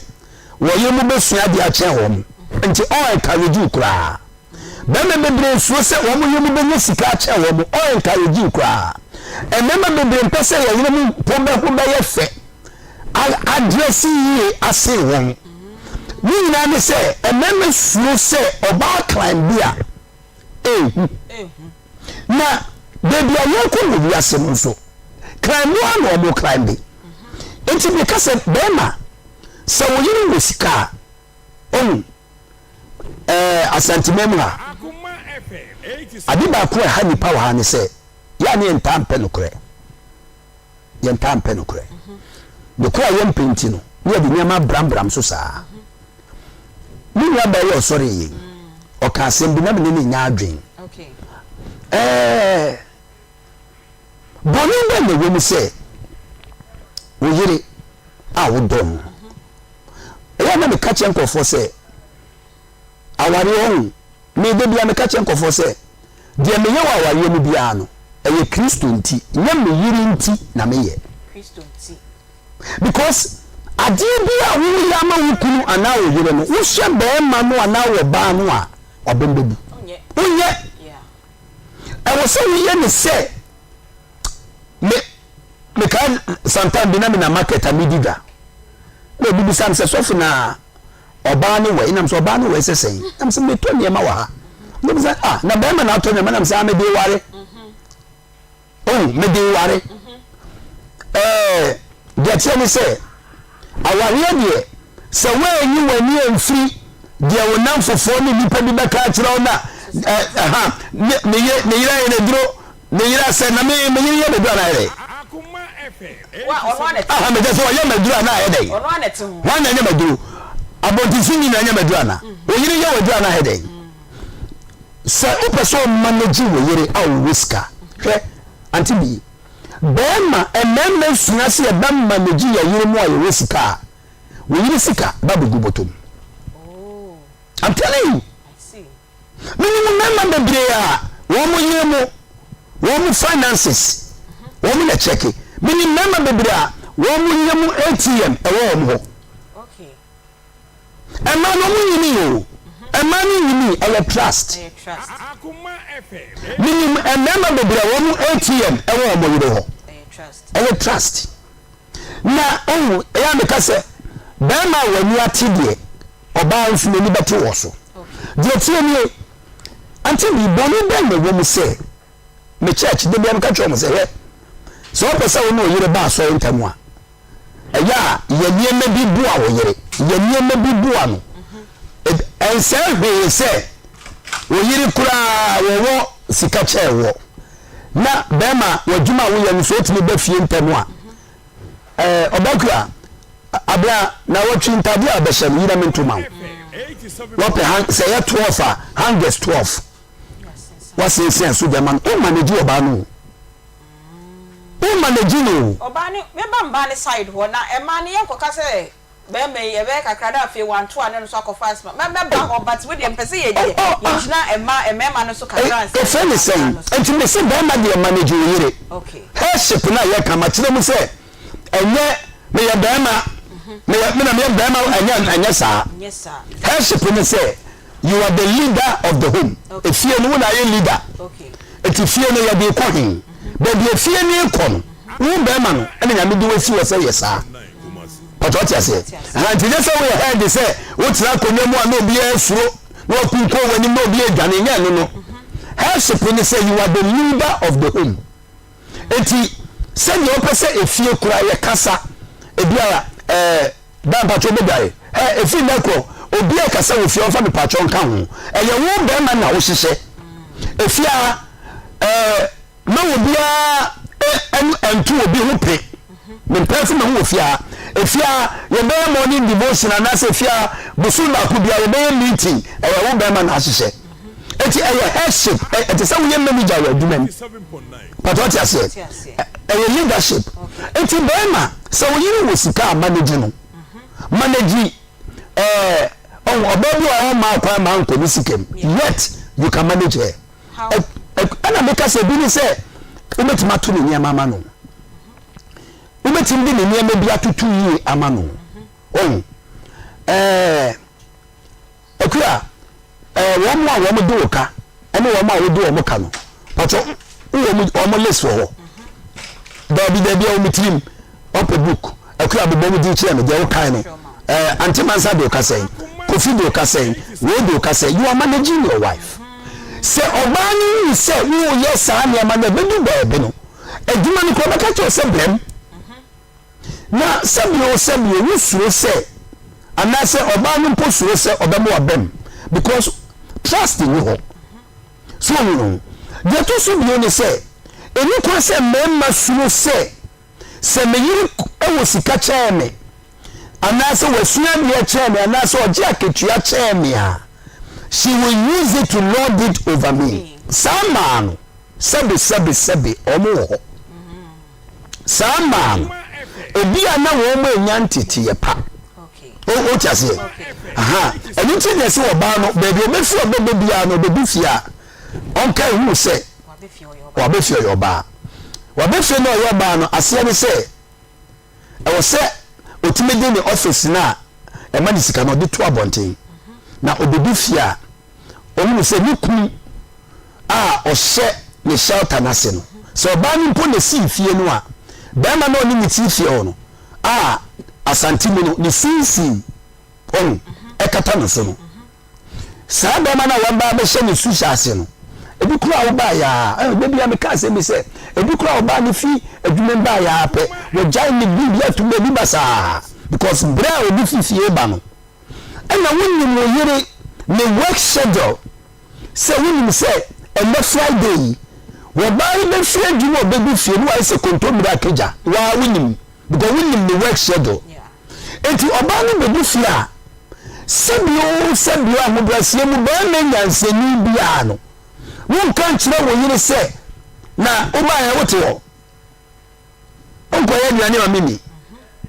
wɔyere mo bɛsua adeɛ akyɛn wɔn nti ɔ encourage wo koraa. Bɛrima bebree suro sɛ wɔn yere mo bɛnya sika akyɛn wɔn, ɔ encourage wo koraa. Mmarima bebree mpɛ sɛ yɛn yere mo mpo bɛ ho bɛyɛ fɛ, adrɛse yie asen wɔn. Ne nyinaa ne sɛ mmarima suro sɛ ɔbaa climb bi a ɛnhu. Na baabi a yɛrekɔ wɔ wiase no nso, climb ara na wɔn climb. Nti meka sɛ bɛrima, sɛ wo yere wɔ sika a, ɔhu ɛɛ Asanteman mu ha, ade baako a ɛha nipa wɔ ha ne sɛ, yɛ a ne yɛntaa mpɛ nokorɛ. Yɛntaa mpɛ nokorɛ. Nokorɛ a yɛmpɛ nti no, ne yɛde nneɛma abrambram so saa. Me nua baa yi a ɔsɔree yi, ɔka asɛm bi na me ne no nyɛ adwene. Ɛɛ, bɔne bɛn na ɛwɔ mu sɛ wo yere a wodɔ no? Ɛyɛ a na meka kyerɛ nkurɔfoɔ sɛ, awareɛ ɔho, me da biara meka kyerɛ nkurɔfoɔ sɛ, deɛ meyɛ wɔ awareɛ mu biara no, ɛyɛ Kristo nti, nyɛ me yere nti na meyɛ. Because adeɛ bi a woyɛ ama wo kunu anaa wo yere no, wohyɛ bɛrima no anaa ɔbaa no a, wabɛm bɛbu. Wonyɛ. Ɛwɔ sɛ woyɛ ne sɛ me mekae sometime bi na me na market a medi dwa. Na obi bisa me sɛ sɔfo na ɔbaa no wɔ nam sɛ ɔbaa no wɔ sɛ sɛn? Nam sɛ metɔ nneɛma wɔ ha. Na obi sɛ ah na bɛrima na atɔ nneɛma nam sɛ ah mede ware. Oh, mede ware. Ɛɛ, deɛ ɛteɛ ne sɛ, awareɛ deɛ, sɛ woanyi w'ani amfiri deɛ wo nnamfofoɔ ne nnipa bi bɛka akyerɛ wo na ɛha ne me yere me yere ayɛ n'aduro me yere asɛ na me me yere yɛ m'aduro anaa ayɛ dɛ aha megyɛ sɛ ɔyɛ m'aduro anaa ayɛ dɛ wɔn na ɛnyɛ m'aduro abɔntenso nyinaa nyɛ m'aduro anaa wo yere yɛ w'aduro anaa ayɛ dɛ sɛ wopɛ sɛ ɔmanage wo yere a ɔwɔ sika hwɛ ante bi Bɛɛma, mmarima sua sɛ yɛbɛ manage yɛ yere mu a yɛwɔ sika a, wo yere sika ba bɛgu bɔtɔ mu. I'm telling you. Menim mmarima bebree a wɔn yere mu, wɔn finances, wɔn na kyɛke. Menim mmarima bebree a wɔn yere mu ATM ɛwɔ wɔn hɔ. Ɛmaa no ɔmo nyinii o. Ɛmaa no nyinii, ɛyɛ trust. Menim mmarima bebree a wɔn ATM ɛwɔ wɔn yere hɔ. Ɛyɛ trust. Na ohu, ɛyɛ a meka sɛ, bɛrima a w'ani ate deɛ, ɔbaa nso n'ani bɛte wɔ so. Deɛ tie nie, ante bi, bɔne bɛn na ɛwɔ mu sɛ, me church, da biara meka kyerɛ wɔn sɛ, hwɛ, sɛ wopɛ sɛ wo ne wo yere ba asɔre ntɛm a, Ɛyɛ a yɛ nneɛma bi boa wo yere. Yɛ nneɛma bi boa no. Ɛnsɛe hwee sɛ wo yere koraa wɔwɔ sika kyɛn woɔ. Na bɛrima w'adwuma a woyɛ no sɛ wotumi ba fie ntɛm a, ɛɛ ɔbɛkura abira na wɔtwe ntadeɛ a ɔbɛhyɛ no yi na mento ma wo. Wɔpɛ han sɛ ɛyɛ 12 a hangers 12 wasensɛn so de ama no. Wo manage ɔbaa no o. Wo manage no o. Ɔbaa no, mɛba mbaa no side hɔ na ɛmaa no yɛnkɔka sɛ bɛɛma yi ɛbɛyɛ kakra na afei wanto a na ɛno nso akɔfa asthma. Mɛ mɛba hɔ but wo deɛ mepɛ sɛ yɛ yɛ yɛgyina ɛma ɛmɛɛma no so kakra ansa Efrɛ na ne yɛaba sɛn? mmaa no so. Nti mese bɛɛma deɛ manage wo yere. Okay. Headship no a yɛka makyerɛ mu sɛ ɛnyɛ meyɛ bɛɛma meyɛ me na meyɛ bɛɛma ɛnyɛ ɛnyɛ saa. Nyɛ saa. Headship ne sɛ you are the leader of the home. Okay. Efie no wo na ayɛ leader. Okay. Enti fie no yɛde rekɔ he? Baabi a fie no rekɔ no, wo bɛrima no na Nyame de wo asi hɔ sɛ yɛ saa. Pakyɛ wote aseɛ? Aha, nti nyɛ sɛ woyɛ head sɛ wotena akonnwa mu a na obiara suro na wakunkun w'anim na obiara dwane, nyɛ ɛno no. Headship ne sɛ you are the leader of the home. Enti sɛdeɛ wopɛ sɛ efie koraa yɛkasa, ebiara ɛɛ Da mpakyɛw bɛdware hɛ ɛfiri nnɛ korɔ obi a ɛkasa wɔ fie ɔmfa mepakyɛw nka ho ɛyɛ wo bɛrima na wohyehyɛ ɛfie a ɛɛ ma obiara ɛnu ɛnto obi ho pe mempɛ fo me ho wɔ fie a ɛfie a yɛbɛyɛ morning devotion anaasɛ ɛfie a bosom baako biara yɛbɛyɛ meeting ɛyɛ wo bɛrima na ahyehyɛ eti ɛyɛ headship ɛte sɛ woyɛ manager wɔ adwuma mu pàtó ɔte aseɛ ɛyɛ leadership eti bɛrima sɛ wo yere wɔ sika a manage no manage ɛɛ ɔwɔ ɔbaa bi a ɔma akwan ma nkɔ ne sika mu yet you can manage her ɛna meka sɛ ebi ne sɛ wobɛtumi ato ne nneɛma ama no wobɛtumi de ne nneɛma bi atoto yie ama no ɔn ɛɛ. Akua, ɛɛ wɔn a wɔn de wo ka ɛne wɔn a wode wɔn ka no, pàtó wowɔ wɔn wɔn list wɔ hɔ. Daabi daabi a wɔn tirim ɔpɛ book. Akua bobɔ wɔn din kyerɛ me deɛ wokae no. Ɛɛ Ante Mansa de wo ka sɛn? Kofi de wo ka sɛn? Wei de wo ka sɛn? You are managing your wife. Sɛ ɔbaa no hu sɛ woreyɛ saa nneɛma no a, ɛbɛdu baabi no, adwuma no koraa ɔbɛka kyerɛ wo sɛ brɛ m. Na sɛbio sɛbio wo suro sɛ anaasɛ ɔbaa no mpo suro sɛ ɔbɛma wabam because trust nni hɔ. So wohu no? Deɛ ɛtɔ so bio ne sɛ, ɛnni kwan sɛ mmarima suro sɛ, sɛ me yere wɔ sika kyɛn me, anaasɛ wasua adeɛ kyɛn me, anaasɛ ɔgye akatua kyɛn me a, she will use it to lord it over me. Saa mmaa no, sɛbe sɛbe sɛbe, wɔn wɔ hɔ. Saa mmaa no, ebia na wɔn annya nteteeɛ pa. Wote aseɛ? Aha. Ɛno nti na ɛsɛ ɔbaa no, baabi a ɔbɛfiri ɔbɛbɛ biara no, ɔbɛdu fie a, ɔnka ehu sɛ wabɛ fie ɔyɛ ɔbaa. Wabɛ fie na ɔyɛ ɔbaa no, aseɛ ne sɛ, ɛwɔ sɛ ɔtumi de ne ɔfisi no a ɛma ne sika no, ɔde to abɔnten. Na ɔbɛdu fie a, ɔhunu sɛ ne kunu a ɔhyɛ ne shelter no ase no, sɛ ɔbaa no mpo na esii fie no a, barima no a ɔne ne te fie hɔ no a Asante mu no ne sunsum ɔho ɛkata no so no, saa barima no a waba abɛhyɛ ne suhyɛ ase no, ebi koraa a wobaeɛ a, ɛhɔ da bi a meka asɛm bi sɛ, Ebi koraa ɔbaa no fi adwuma mu baeɛ ara pɛ, wagyae ne biribi ato baabi basaa because berɛ a obi fi fie ba no, ɛna wonim wo yere ne work schedule sɛ wonim sɛ ɛnnɛ Friday yi, wɔbaa no bɛfiri adwuma a ɔbɛdu fie no wayɛ sɛ kontommire akagya, waa wonim because wonim ne work schedule. Enti ɔbaa no bɛdu fie a, sɛbi oo sɛbi oo ahobrɛaseɛ mu barima nyansani biara no, Wonka nkyerɛ wo yere sɛ, Na wobaeɛ wote hɔ, wonkɔyɛ aduane ma menni.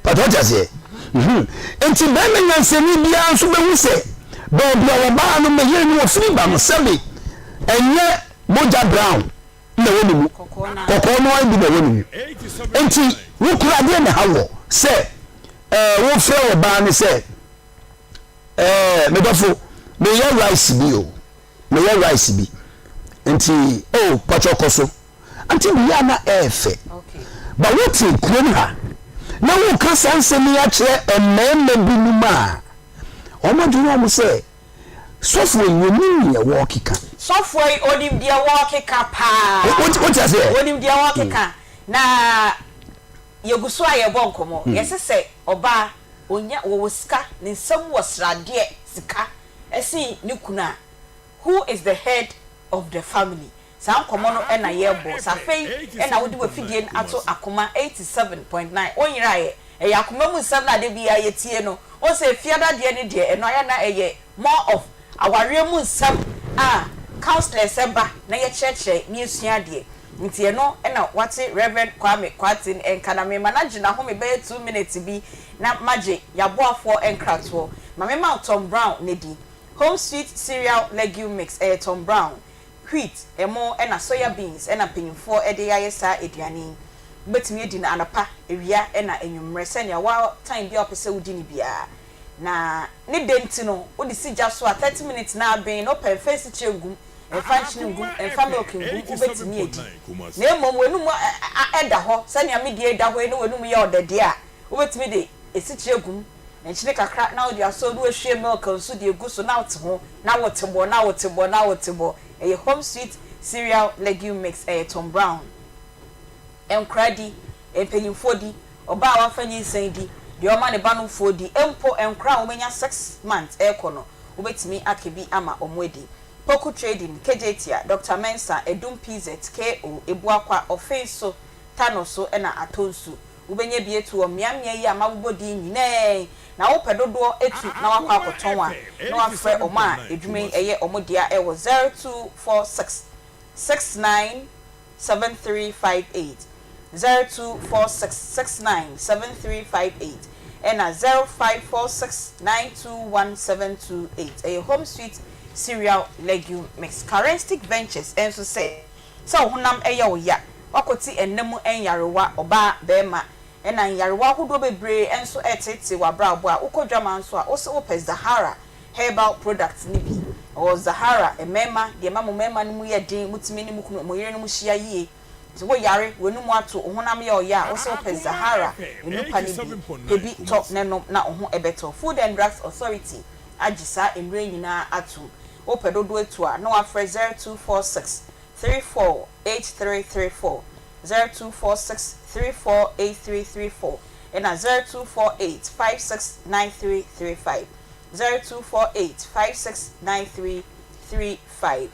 Pata wote aseɛ? Mhm. Enti bɛrima nyansani biara nso bɛhu sɛ baabi a wɔbaa no me yere no wɔfiri ba no sɛbe ɛnyɛ mogya brown na ɛwɔ ne mu, kɔkɔɔ no ara bi na ɛwɔ ne mu. Enti wo kora adeɛ na ɛha wɔ sɛ ɛɛ wofrɛ ɔbaa no sɛ ɛɛ medɔfo meyɛ rice bi o. Meyɛ rice bi nti oh pakyɛ kɔ so Auntie bi yɛ a na ɛyɛ fɛ but wote kurom ha na woka saa nsɛm yi akyerɛ mmarima binom a wɔn adwene wɔn sɛ sɔfoɔ yi wɔnim deɛ wɔrekeka. Sɔfoɔ yi onim deɛ wɔrekeka paa. Wote aseɛ? Onim deɛ wɔrekeka na yɛgu so a yɛrebɔ nkɔmmɔ yɛse sɛ ɔbaa ɔnya wɔwɔ sika ne nsam wɔ sradeɛ sika Ɛsen ne kunu a, who is the head of the family? Saa nkɔmmɔ no na yɛrebɔ. Sɛ afei na wode w'afidie no ato Akoma 87.9, wonyeraeɛ. Ɛyɛ akoma mu nsɛm no a da biara yɛtie no. Wohu sɛ Fiada deɛ no deɛ, ɛno ayɛ a na ɛyɛ more of awareɛ mu nsɛm a counsellors ba na yɛkyerɛkyerɛ na yɛsua adeɛ. Nti ɛno na woate Rev. Kwame Kwarteng nka na merema no agye n'ahome bɛyɛ 2 minutes bi na magye y'aboafoɔ nkratoɔ. Ma me ma wo Tom Brown na di. Home Sweet Cereal Legume Mix, ɛyɛ Tom Brown, wheat, ɛmo ɛna soya beans ɛna mpanyinfoɔ de ayɛ saa aduane yi. Wobɛtumi adi no anɔpa, awia ɛna anwummerɛ sɛnea wo time biara a wopɛ sɛ wodi no biara. Na ne dɛ nti no, wode si gya so a 30 minutes na aben na wopɛ mfa asikyire ngum, mfa nkyene ngum, mfa milk ngum, wobɛtumi adi. Na mmom w'anum da hɔ sɛnea me deɛ da hɔ yi na w'anum yɛ ɔdɛ deɛ a, wobɛtumi de asikyire agum, nkyene kakra na wode asɔ na wahwie milk nso de agu so na wote ho na wote bɔ na wote bɔ na wote bɔ. Ɛyɛ Home Sweet Cereal Legume Mix, ɛyɛ Tom Brown. Nkwadaa di, mpanyimfoɔ di, ɔbaa a wafa nyinsɛn di, deɛ ɔma ne ba nofoɔ di, mpo nkwadaa a wɔanya 6 months rekɔ no, wobɛtumi aka bi ama wɔn adi. Poku Trading, Kejetia, Doctor Mensah, Adum PZ, KO, Ebuakwa, Ɔfenso, Tano so na Atonsu. Wobɛnya bi atu wɔ mmeammea yi a mabobɔ din nyinaa yi, na wopɛ dodoɔ atu na woakɔ akɔtɔn a, na woafrɛ wɔn a adwuma yi yɛ wɔn dea wɔ 0246 69 7358, 0246 69 7358, ɛna 0546 921 728. Ɛyɛ Home Sweet Cereal Legume Mix. Karestic Ventures nso sɛ, sɛ wo honam yɛ wo ya, woakɔti nna mu nyarewa, ɔbaa, barima, ɛna nyarewa ahodoɔ bebree nso reteetee w'abrabɔ a, wokɔ dwaman nso a, wose wopɛ Zahara herbal products no bi. Ɔwɔ Zahara mmarima deɛ ɛma mo mmarima no mu yɛ den, motumi ne mo kunu, mo yerenom hyia yie. Sɛ woyare, w'anum ato, wo honam yɛ ɔya a, wose wopɛ Zahara nnupa no bi, pɛ bi tɔ na nom na wo ho bɛtɔ. Food and Drugs Authority agye saa nnuro yi nyinaa atom. Wopɛ dodoɔ atu a, na woafrɛ 0246 34 8334, 0246 34 8334, ɛna 0248 56 9335, 0248 56 9335.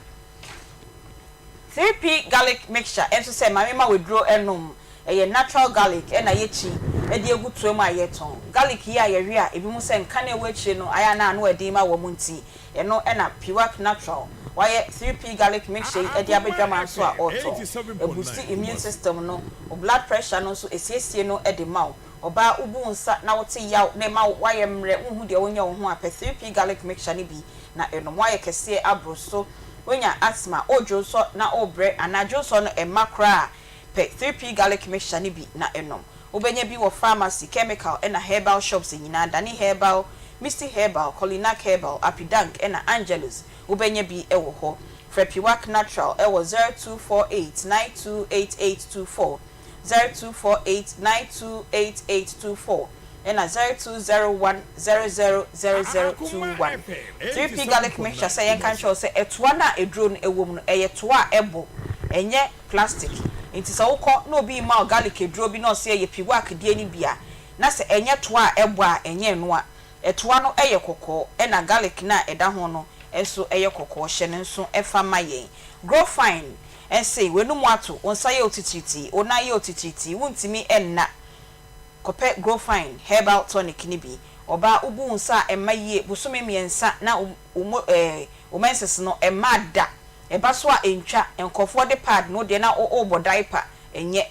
3P Garlic Mixture nso sɛ maame ma waduro nom. Ɛyɛ natural garlic ɛna yɛkyi de agu toa mu a yɛtɔn. Garlic yi a yɛwe a ebinom sɛ nka na ɛwɔ akyire no ayɛ a na ano ɛden ma wɔn nti, ɛno ɛna Piwak Natural wayɛ 3P Garlic Mixture yi de abɛdwama nso a ɔretɔn. Ɛboosti immune system no, wo blood pressure no nso ɛsiesie no de ma wo. Ɔbaa wobu wo nsa na wote yaw na ɛma woayɛ mmerɛ wonhu deɛ wonyɛ wo ho a, pɛ 3P Garlic Mixture no bi na ɛnom. Woayɛ kɛseɛ aboro so, woanya asthma, woredwonsɔ na worebrɛ anaa dwonsɔ no ɛmma koraa a, pɛ 3P Garlic Mixture no bi na ɛnom. Wobɛnya bi wɔ pharmacy, chemical ɛna herbal shops nyinaa, Dani Herbal, Misty Herbal, Kolinak Herbal, Apidank ɛna Angelus, wobɛnya bi wɔ hɔ. Frɛ Piwak Natural ɛwɔ 0248 928824, 0248 928824 ɛna 0201 000021. 3P Garlic Mixture sɛ yɛnka nkyerɛ wo sɛ ɛtoa no a aduro no wɔ mu no, ɛyɛ toa a ɛbɔ, ɛnyɛ plastic. Nti sɛ wokɔ na obi rema wo garlic aduro bi na ɔse ɛyɛ piwak deɛ no bi a, na sɛ ɛnyɛ toa a ɛbɔ a, ɛnyɛ ɛno a. Ɛtoa no yɛ kɔkɔɔ ɛna garlic no a ɛda ho no nso yɛ kɔkɔɔ. Hyɛ no nso fa ma yɛn. Grow fine nse, w'anum ato, wo nsa yɛ wo titiritii, wo nan yɛ wo titiritii, wontumi nna. Kɔpɛ Grow Fine herbal tonic no bi. Ɔbaa wobu wo nsa a ɛmma yie bosome mmiɛnsa na wo wo eh, wo menses no ɛmma da. Ɛba so a ɛntwa. Nkurɔfoɔ de pad no wo deɛ na wo wobɔ diaper ɛnyɛ.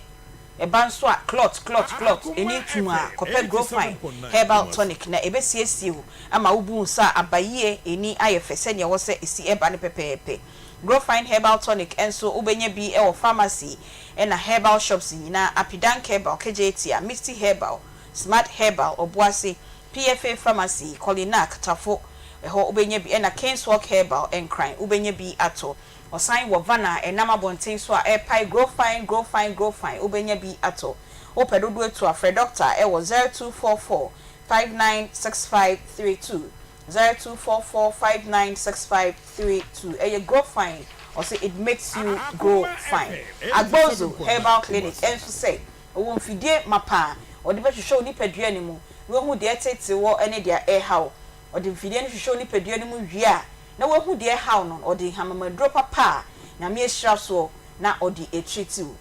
Ɛba nso a clot clot clot Akoma ɛni tum a FM kɔpɛ Grow Fine 87.9 herbal Kumasi. tonic na ɛbɛsiesie wo ama wobu wo nsa a aba yie ɛni ayɛ fɛ sɛdeɛ ɛwɔ sɛ ɛsi ɛba no pɛpɛɛpɛ. Grow Fine herbal tonic nso wobɛnya bi wɔ pharmacy ɛna herbal shops nyinaa, Apidank Herbal, Kejetia, Misty Herbal, Smart Herbal, Obuasi, PFA Pharmacy, Kolinak, Tafo, ɛhɔ wobɛnya bi, ɛna Kingswalk Herbal, Nkran, wobɛnya bi atɔ. Ɔsan wɔ van a ɛnam abɔnten so a ɛrepae Grow Fine, Grow Fine, Grow Fine, wobɛnya bi atɔ. Wopɛ dodoɔ atu a, frɛ dɔkta ɛwɔ 0244 596532, 0244 596532. Ɛyɛ Grow Fine, ɔse it makes you grow Akoma fine. FM Agbozo 87.9 Herbal Clinic Kumasi. nso sɛ ɔwɔ mfidie mapa a ɔde bɛhwehwɛ wo nipadua no mu na wahu deɛ ɛtete wɔ ne deɛ ɛreha wo. Ɔde mfidie no hwehwɛ wo nipadua no mu wie a, na wahu deɛ ɛhaw no, ɔde hamamaduro papa a Nyame ahyira soɔ na ɔde atreat wo.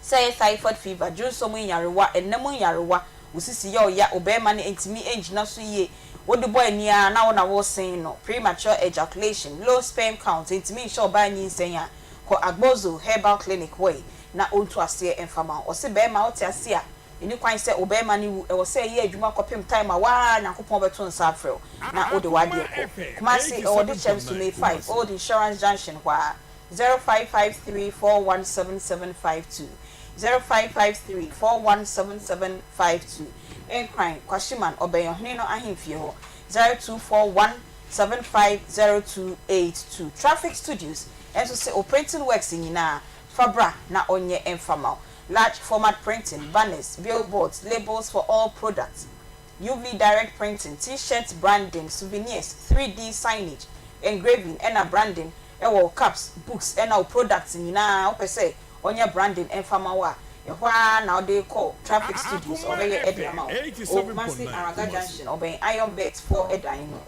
Sɛ ɛyɛ typhoid fever, dwonsɔ mu nyarewa, ɛna mu nyarewa, wo sisi yɛ ɔya, wo barima no ntumi ngyina so yie, wode bɔ ani ara na wo na wosen no, premature ejaculation, low sperm count, ntumi nhyɛ ɔbaa nyinsɛn a, kɔ Agbozo Herbal Clinic hɔ yi na ɔntu aseɛ mfa ma wo. Ɔse barima wote ase a, ɛni kwan sɛ wo barima no wu, ɛwɔ sɛ ɛyɛ adwuma kɔpem time a waa Nyankopɔn bɛto nsa afrɛ wo na wode Akoma w'adeɛ kɔ. FM Kumasi ɛwɔ Dikyɛm Sume 87.9 5, Kumasi. Old Insurance Junction hɔ a, 0553 417752, 0553 417752. Nkran, Kwashiman, ɔbɛn ɔhene no ahemfie hɔ, 0241 750282. Traffic Studios nso sɛ o printing works nyinaa fa bra na ɔnyɛ mfa ma wo. Large format printing, banners, billboards, labels for all products, UV direct printing, T-shirt branding, souvenirs, 3D signage, engraving ɛna branding ɛwɔ wo cups, books ɛna wo products nyinaa. Wopɛ sɛ ɔnyɛ branding ɛmfa ma wo a, ɛhɔ ara na wode kɔ Traffic Studios, Akoma ɔbɛyɛ ɛde ama FM wo. O Kumasi 87.9 Araga Kumasi. Junction, ɔbɛn Iron Bet foɔ ɛdan no.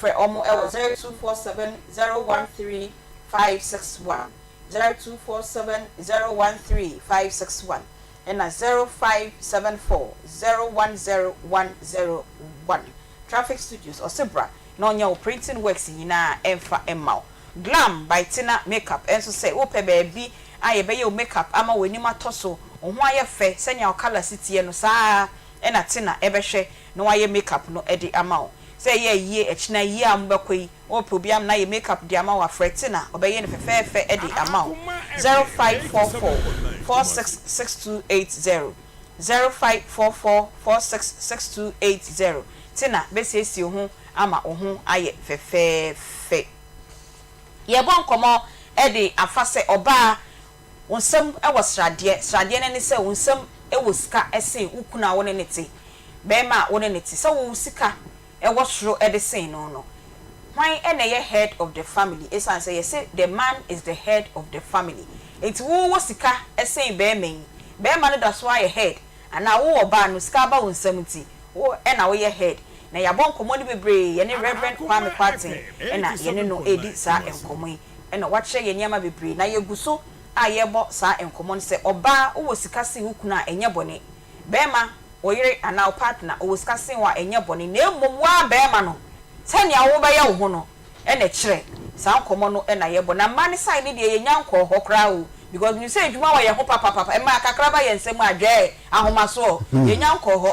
Frɛ ɔmo ɛwɔ 0247 013 561, 0247 013 561 ɛna 0574 010 101. Traffic Studios ɔse bra na ɔnyɛ wo printing works nyinaa ɛmfa ɛma wo. Glam by Tina Makeup ɛnso sɛ wopɛ baabi a yɛbɛyɛ wo makeup ama w'anim atɔ so, wo ho ayɛ fɛ sɛnea wo colour si teɛ no saa ɛna Tina ɛbɛhwɛ na wayɛ makeup no ɛde ama wo. Sɛ ɛyɛ ayie, ɛkyena yie a mobɛkɔ yi, wopɛ obi ama na ayɛ makeup de ama wo a, frɛ Tina, ɔbɛyɛ no fɛfɛɛfɛ ɛde ama wo. Akoma FM 0544 87.9 Kumasi. 466280, 0544 466280. Tina bɛsiesie wo ho ama wo ho ayɛ fɛfɛɛfɛ. Yɛbɔ nkɔmmɔ ɛde afa sɛ ɔbaa wo nsam wɔ sradeɛ. Sradeɛ no ne sɛ wo nsam wɔ sika ɛsen wo kunu a wo ne ne te, bɛrima a wo ne ne te, sɛ wo sika ɛwɔ soro ɛde sen no. Hwan ɛna ɛyɛ head of the family? Ɛsiane sɛ yɛsɛ the man is the head of the family, nti wo wɔ sika ɛsen bɛrima yi, bɛrima no da so ayɛ head, anaa wo ɔbaa no sika aba wo nsam nti wo ɛna woyɛ head? Na yɛabɔ nkɔmmɔ no bebree. Yɛne Reverend Kwame Akoma Kwarteng FM ɛna yɛne no ɛredi 87.9 saa Kumasi. nkɔmmɔ yi, ɛna wakyerɛ yɛn nneɛma bebree, na yɛgu so a yɛrebɔ saa nkɔmmɔ no sɛ ɔbaa wowɔ sika sen wo kunu a, ɛnyɛ bɔne. Bɛrima, wo yere anaa wo partner ɔwɔ sika sen wo a, ɛnyɛ bɔne, na mmom waa bɛrima no sɛnea wobɛyɛ wo ho no ɛna kyerɛ saa nkɔmmɔ no ɛna yɛbɔ. Na mmaa ne side ne deɛ, yɛnya nkɔɔ hɔ koraa o, because menim sɛ adwuma wɔ yɛn ho papapapa. Mmaa kakra ba yɛn nsam adwɛɛ ahomasoɔ, yɛnya nkɔɔ hɔ,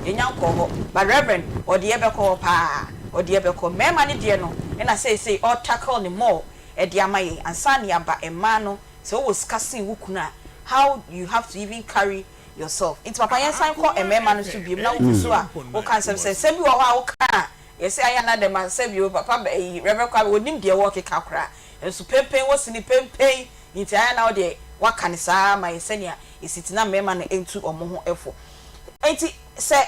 yɛnya nkɔɔ hɔ, but Reverend ɔde yɛbɛkɔ hɔ paa, ɔde yɛbɛkɔ mmarima ne deɛ no ɛna seesei ɔtackle ne more ɛde ama yɛn ansa ne aba mmaa no sɛ wowɔ sika sen wo kunu a, how you have to even carry yourself. Nti papa, yɛn san kɔ Akoma mmarima no so FM biem na wogu so a woka nsɛm sɛ nsɛm bi wɔ hɔ a woka a yɛsɛ ayɛ ana dɛm a sɛ bio papa ɛyi Reverend Kwame onim deɛ wɔkeka koraa nso pempen wɔ sini pempen, nti ayɛ na wodeɛ waka ne saa ma yɛ sɛnea esi tena mmarima no ntu wɔn ho fo. Nti sɛ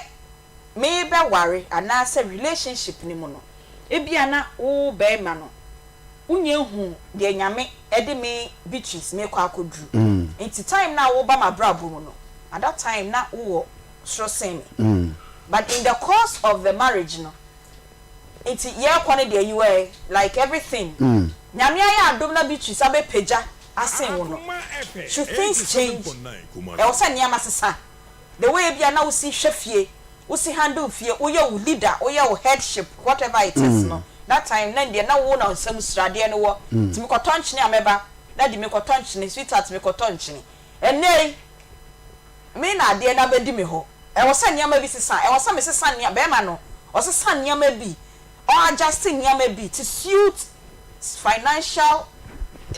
meebɛware anaasɛ relationship no mu no, ebia na wo bɛrima no Wonnya nhuu deɛ Nyame de me Beatrice merekɔ akɔduru. Nti time no a woba m'abrabɔ mu no, at that time na wowɔ soro sen me. But in the course of the marriage no, nti yɛrekɔ no deɛ you were like everything. Nyame ayɛ adom na Beatrice abɛpagya asen wo no, should things change? Ɛwɔ sɛ nneɛma sesa. The way ebia na wosi hwɛ fie, wosi handle fie, woyɛ wo leader, woyɛ wo headship, whatever it is no, that time na deɛ na wo na nsam sradeɛ no wɔ, nti mekɔtɔ nkyene a mɛba, daddy mekɔtɔ nkyene, sweetheart mekɔtɔ nkyene. Ɛnnɛ yi, me na adeɛ no abɛdi me hɔ. Ɛwɔ sɛ nneɛma bi sesa, ɛwɔ sɛ mesesa nneɛma, barima no, ɔsesa nneɛma bi, ɔ adjust nneɛma bi to suit financial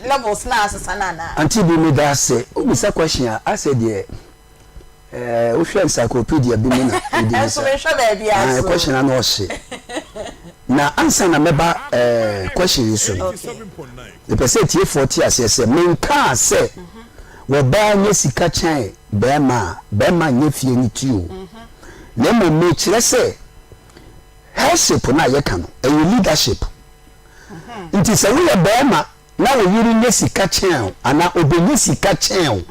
levels no a asesa no anaa? Auntie bi meda ase wobisa question a asɛ deɛ Eh, wohwɛ encyclopedia bi mu na wodi bisa. Nso menhwɛ baabiara so. Question ano ɔhye. Na ansa na mɛba eh, question yi so no, mepɛ sɛ atiefoɔ te aseɛ sɛ menkaa sɛ wɔbaa nyɛ sika kyɛn bɛrima a bɛrima nyɛ fie no ti o. Na mmom mekyerɛ sɛ headship no a yɛka no ɛyɛ leadership. Nti sɛ woyɛ bɛrima na wo yere nya sika kyɛn wo anaa ɔbɛnya sika kyɛn wo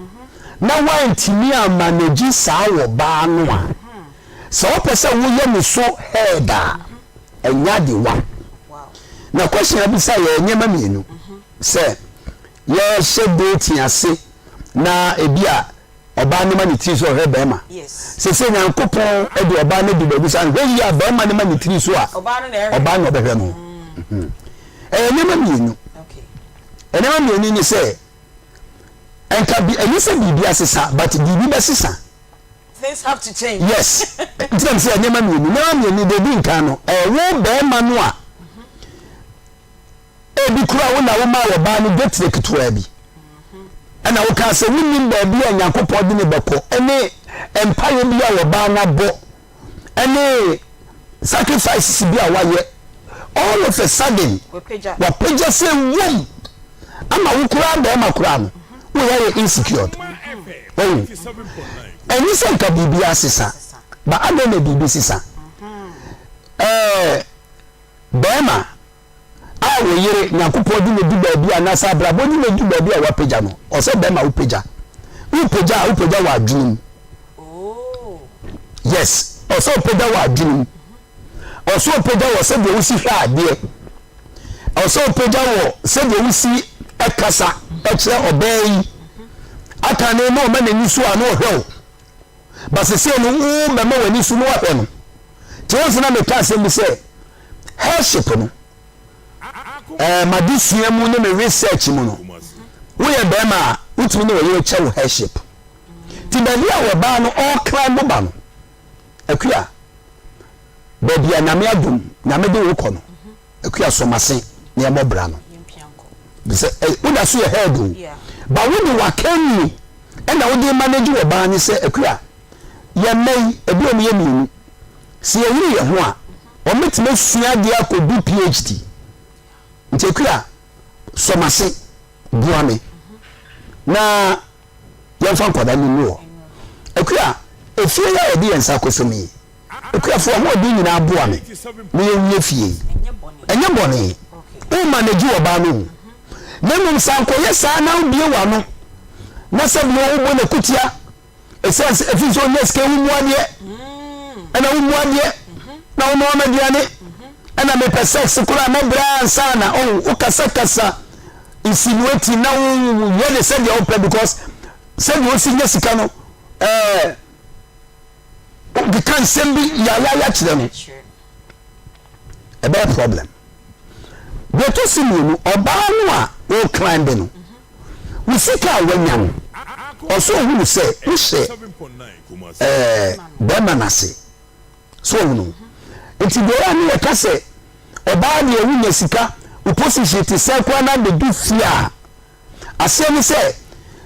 na woantumi ammanage saa wɔ baa no a, sɛ wopɛ sɛ woyɛ ne so head a, ɛnyɛ adewa. Na question a bisa yɛ nneɛma mmienu sɛ yɛhyɛ dating ase na ebi a ɔbaa no ma ne tiri so ɔhwɛ bɛrima. Sese Nyankopɔn de ɔbaa no adu baabi sɛ anhwɛ yie a bɛrima no ma ne tiri so a ɔbaa no ɔbɛhwɛ no. Mhm. Ɛyɛ nneɛma mmienu. Nneɛma mmienu ne sɛ nka bi ɛnyɛ sɛ biribi asesa but biribi bɛsesa. Things have to change. Yes. Nti na sɛ nneɛma mmienu nneɛma mmienu deɛ di nkan no ɛwɔ bɛrima no a. Ebi koraa wo na womaa ɔbaa no dwetire ketewa bi, ɛna wokaa sɛ wonnim baabi a Nyankopɔn de no bɛkɔ, ɛne mpaeɛ bi a ɔbaa no abɔ, ɛne sacrifices bi a wayɛ. All of a sudden, wapagya sɛ wom ama wo koraa bɛrima koraa no, woyɛ ayɛ insecure. Wahu? Ɛnyɛ sɛ nka biribi asesa, ba adɛn na biribi sesa? Ɛɛ, bɛrima a wo yere Nyankopɔn de no du baabi a anaasɛ abrabɔ de no du baabi a wapagya no, ɔsɛ bɛrima wopagya. Wopagya a wopagya wɔ adwene mu. Yes, ɔsɛ wopagya wɔ adwene mu. Ɔsɛ wopagya wɔ sɛdeɛ wosi hwɛ adeɛ. Ɔsɛ wopagya wɔ sɛdeɛ wosi ɛkasa ɛkyerɛ ɔbaa yi. Aka ne na ɔma n'ani so a na ɔhwɛ wo. Ba sesei no wo bɛma w'ani so na wahwɛ no. Nti wɔn sɛ na meka asɛm bi sɛ Headship no, eh, m'adesua mu ne me research mu no, woyɛ bɛrima a wotumi ne ɔyere kyɛ wo headship. Ti baabi a ɔbaa no ɔrekra mo ba no, akua, baabi a nyame adom, nyame de wo kɔ no, akua sɔmase na ɛmɔ bra no. Sɛ eh, woda so yɛ head o, ba wode w'akanni ɛna wode manage ɔbaa ne sɛ akua, yɛn mma yi, ebi wɔn yɛ mmienu, sɛ yɛyere yɛn ho a, Wɔbɛtumi asua adeɛ akɔdu PhD. Nti Akua, sɔ m'ase, boa me na yɛmfa nkwadaa no nnu hɔ. Akua, efie yi a yɛde yɛn nsa akɔsɔ mu yi, Akuafoɔ ahoɔden nyinaa boa me na yɛnwie fie yi. Ɛnyɛ bɔne. Wo manage ɔbaa no o. Na mmom sɛ ankɔyɛ saa na wobue w'ano na sɛdeɛ wobɔ no akutia Ɛsiane sɛ ɛfiri sɛ ɔnya sika wo mu adeɛ ɛna wo mu adeɛ na wo noa m'aduane ɛna mepɛ sex koraa mɛbrɛ ansa na ɔho wokasakasa insinuating na woyɛ ne sɛdeɛ wopɛ because sɛdeɛ ɔsi nya sika no ɛɛ wokeka nsɛm bi yayaya kyerɛ no ɛbɛyɛ problem. Deɛ ɛtɔ so mmienu ɔbaa no a wo climb no Wo sika a wanya no, ɔsɛ ohunu sɛ wohyɛ ɛɛ bɛrima no ase. So ohunu. Nti deɛ ɔyɛ a ne yɛka sɛ ɔbaa deɛ wonya sika, wo position te sɛ koraa na abɛdu fie a, aseɛ ne sɛ,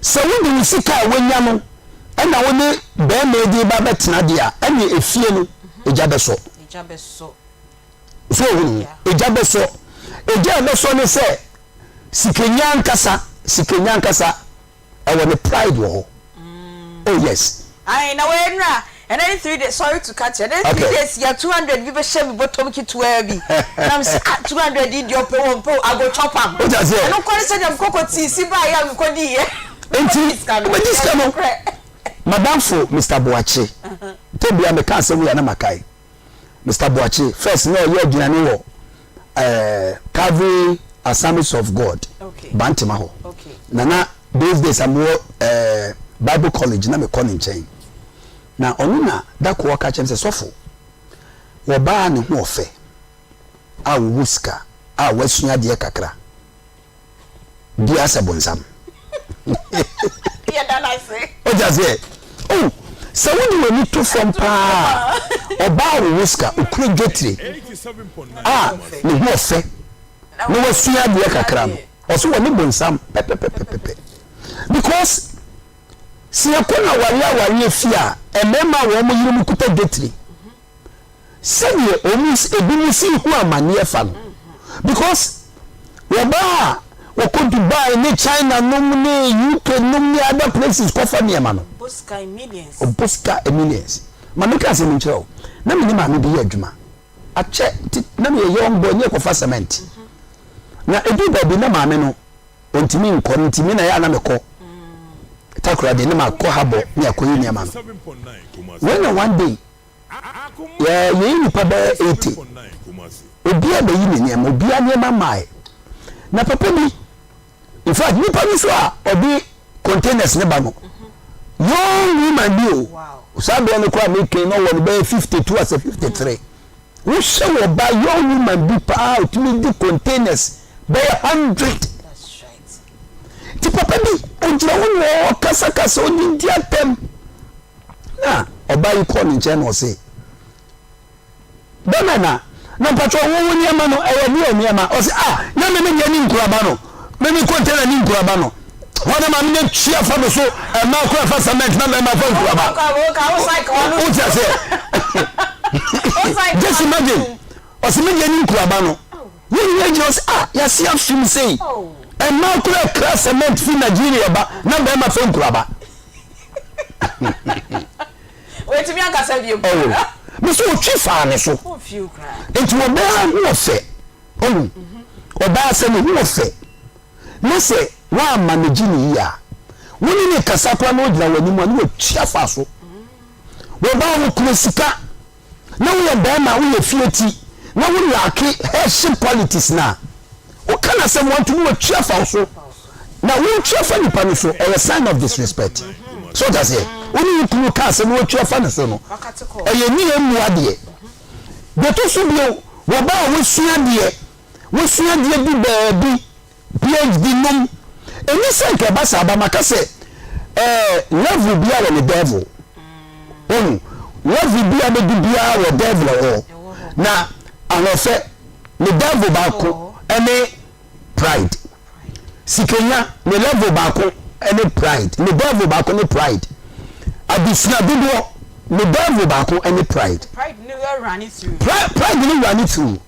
sɛ wode wo sika a wanya no ɛna wo ne bɛrima yi de ba bɛtena deɛ a, ɛne efie no egya bɛsɔ. So ohunu. Egya bɛsɔ. Egya a ɛbɛsɔ ne sɛ Sikanya ankasa, sikanya ankasa, ɛwɔ ne pride wɔ hɔ. Oh yes. Ae na wei nura. Ɛnɛ ne 3 days, sorry to cut you, ɛnɛ ne 3 days yɛ 200 bi bɛhyɛ me bɔtɔm ketewaa bi na me sɛ, ah, 200 yi deɛ ɔpɛ wɔ mpɛ o, I go chop am. Wote aseɛ? Ɛno kɔ ne sɛdeɛ mekɔkɔ tii si baeɛ a mekɔdiiɛ. Nti wobɛgye sika no. Madamfo Mister Boakye, tɛ bia meka asɛm wei a na makae. Mister Boakye, first na ɔyɛ aduane wɔ eh, Calvary Assemblies of God, Bantama hɔ. Na na those days a mewɔ eh, Bible college na mekɔ ne nkyɛn. Na ɔno na da koro ɔka kyerɛ me sɛ, sɔfo, wɔbaa ne ho ɔfɛ a wɔwɔ sika a wɔasua adeɛ kakra. Biara sɛ bonsam. Yɛda no ase. Wote aseɛ? Oh, sɛ wode w'ani to fam paa a, ɔbaa a ɔwɔ sika, ɔkura dwetire a ne ho ɔfɛ na wasua adeɛ kakra no, ɔso wɔne bonsam pɛpɛpɛpɛpɛ. Because sɛ yɛkɔ no awareɛ awareɛ fie a, mmarima a wɔn yerenom kuta dwetire, sɛdeɛ wɔn ebinom si hu amaneɛ fa no, because wɔbaa a wɔkɔ Dubai ne China nom ne UK nom ne other places kɔfa nneɛma no, Ɔbɔ sika in millions. Ɔbɔ sika in millions. Ma meka asɛm nkyerɛ wo, na me ne maame bi yɛ adwuma akyɛ nti na meyɛ young boy ne yɛkɔfa cement, na ɛduru baabi na maame no ɔntumi nkɔ no nti me na ɛyɛ a na mekɔ Takoradi ne makɔ habɔ ne akɔyi nneɛma no. When na one day Yɛ yɛyi nipa bɛyɛ 80. Obiara bɛyi ne nneɛma, obiara nneɛma mmae. Na papa bi, in fact nipa no so a ɔde containers ne ba no, young woman bi o, saa berɛ no koraa meken na ɔwɔ no bɛyɛ 52 asɛ 53. Wohyɛ wɔ ba young woman bi paa ɔtumi di containers bɛyɛ 100. Nti papa bi ɔgyina hɔ na ɔkasakasa ɔdidi atɛm. Na ɔbaa yi kɔɔ ne nkyɛn na ɔse, Bɛma na, na mpakyɛ wo wo nneɛma no ɛyɛ deɛ nneɛma? Ɔse, ah, na me me deɛ ne nkuraba no, me me container ne nkuraba no. Hɔ na maame no tua fa me so, ɛmaa kora fa cement na mɛma fa nkuraba. Wote aseɛ? Just imagine, ɔse me deɛ ne nkuraba no. Yɛn nyinaa gyina hɔ sɛ, ah, yɛase afim sei. Ɛmaa kora kra cement fi Nigeria ba na bɛrima fa nkuraba. Wetumi ankasa bio. Oh, me so otwi faa ne so. Nti ɔbaa ho ɔfɛ. Oh, ɔbaa sɛ ne ho ɔfɛ. Ne sɛ woamma ne gye ne yie a, wo ne ne kasa koraa na ogyina w'anim a ne watwi afa so. Wɔbaa wo kura sika. na woyɛ barima a woyɛ fie ti na wo lacke headship qualities no a, woka no asɛm wanto ne watwi afa wo so. Na wontwi afa nipa no so ɛyɛ sign of disrespect. So ɔte aseɛ? Wo ne wo kunu ka asɛm na watwi afa ne so no, ɛyɛ ne yɛn mmu adeɛ. Deɛ ɛtɔ so bio, wɔba a wɔsua adeɛ, wɔsua adeɛ du baabi PHD nom. Ɛni sɛ nka ɛba saa ba maka sɛ ɛɛ level biara wɔ ne devil. Wohu level biara bɛdu biara wɔ devil wɔ hɔ. Na ahoɔfɛ ne devil baako ɛne pride. Sikanya ne level baako ɛne pride. Ne devil baako ne pride. Adesua dodoɔ ne devil baako ɛne pride. Pride ne wura through. Pride ne wura ne through.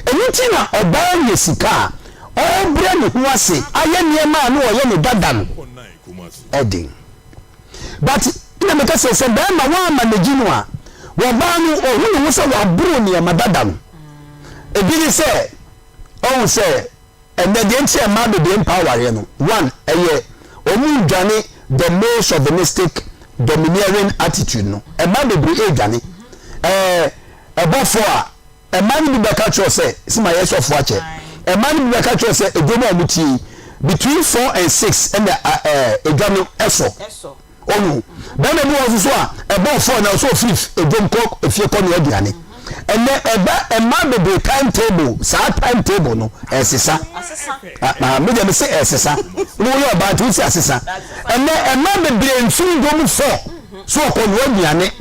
Ɛno nti na ɔbaa nya sika a, ɔrebrɛ ne ho ase ayɛ nneɛma a na ɔyɛ no dada no den. But na meka sɛ, sɛ barima woammanage no a, wɔbaa no ɔhu ne ho sɛ waboro nneɛma dada no. Ebi ne sɛ, ɔhu sɛ ɛnɛ deɛ nti a mmaa bebree mpa awareɛ no, one, ɛyɛ wɔn redwane the male chauvinistic domineering attitude no. Mmaa bebree redwane. Ɛɛ ɛbɔfoɔ a Mmaa no bi bɛka kyerɛ wo sɛ, se mayɛ sɔfo akyɛ. Mmaa no bi bɛka kyerɛ wo sɛ edwam a wɔtie yi, between 4 and 6 ɛna ɛɛ edwa no ɛsɔ. Ɔhu. Bɛrima bi wɔ hɔ nso so a, ɛbɔɔ 4 na ɔsɛ ofiri edwam kɔ efie kɔ noa aduane. Ɛnɛ ɛba mmaa bebree time table, saa time table no ɛsesa. Ah, me deɛ me se ɛsesa. Woyɛ ɔbaa nti wosi asesa. Ɛnɛ mmaa bebree mfiri dwam 4 so ɔkɔ noa aduane.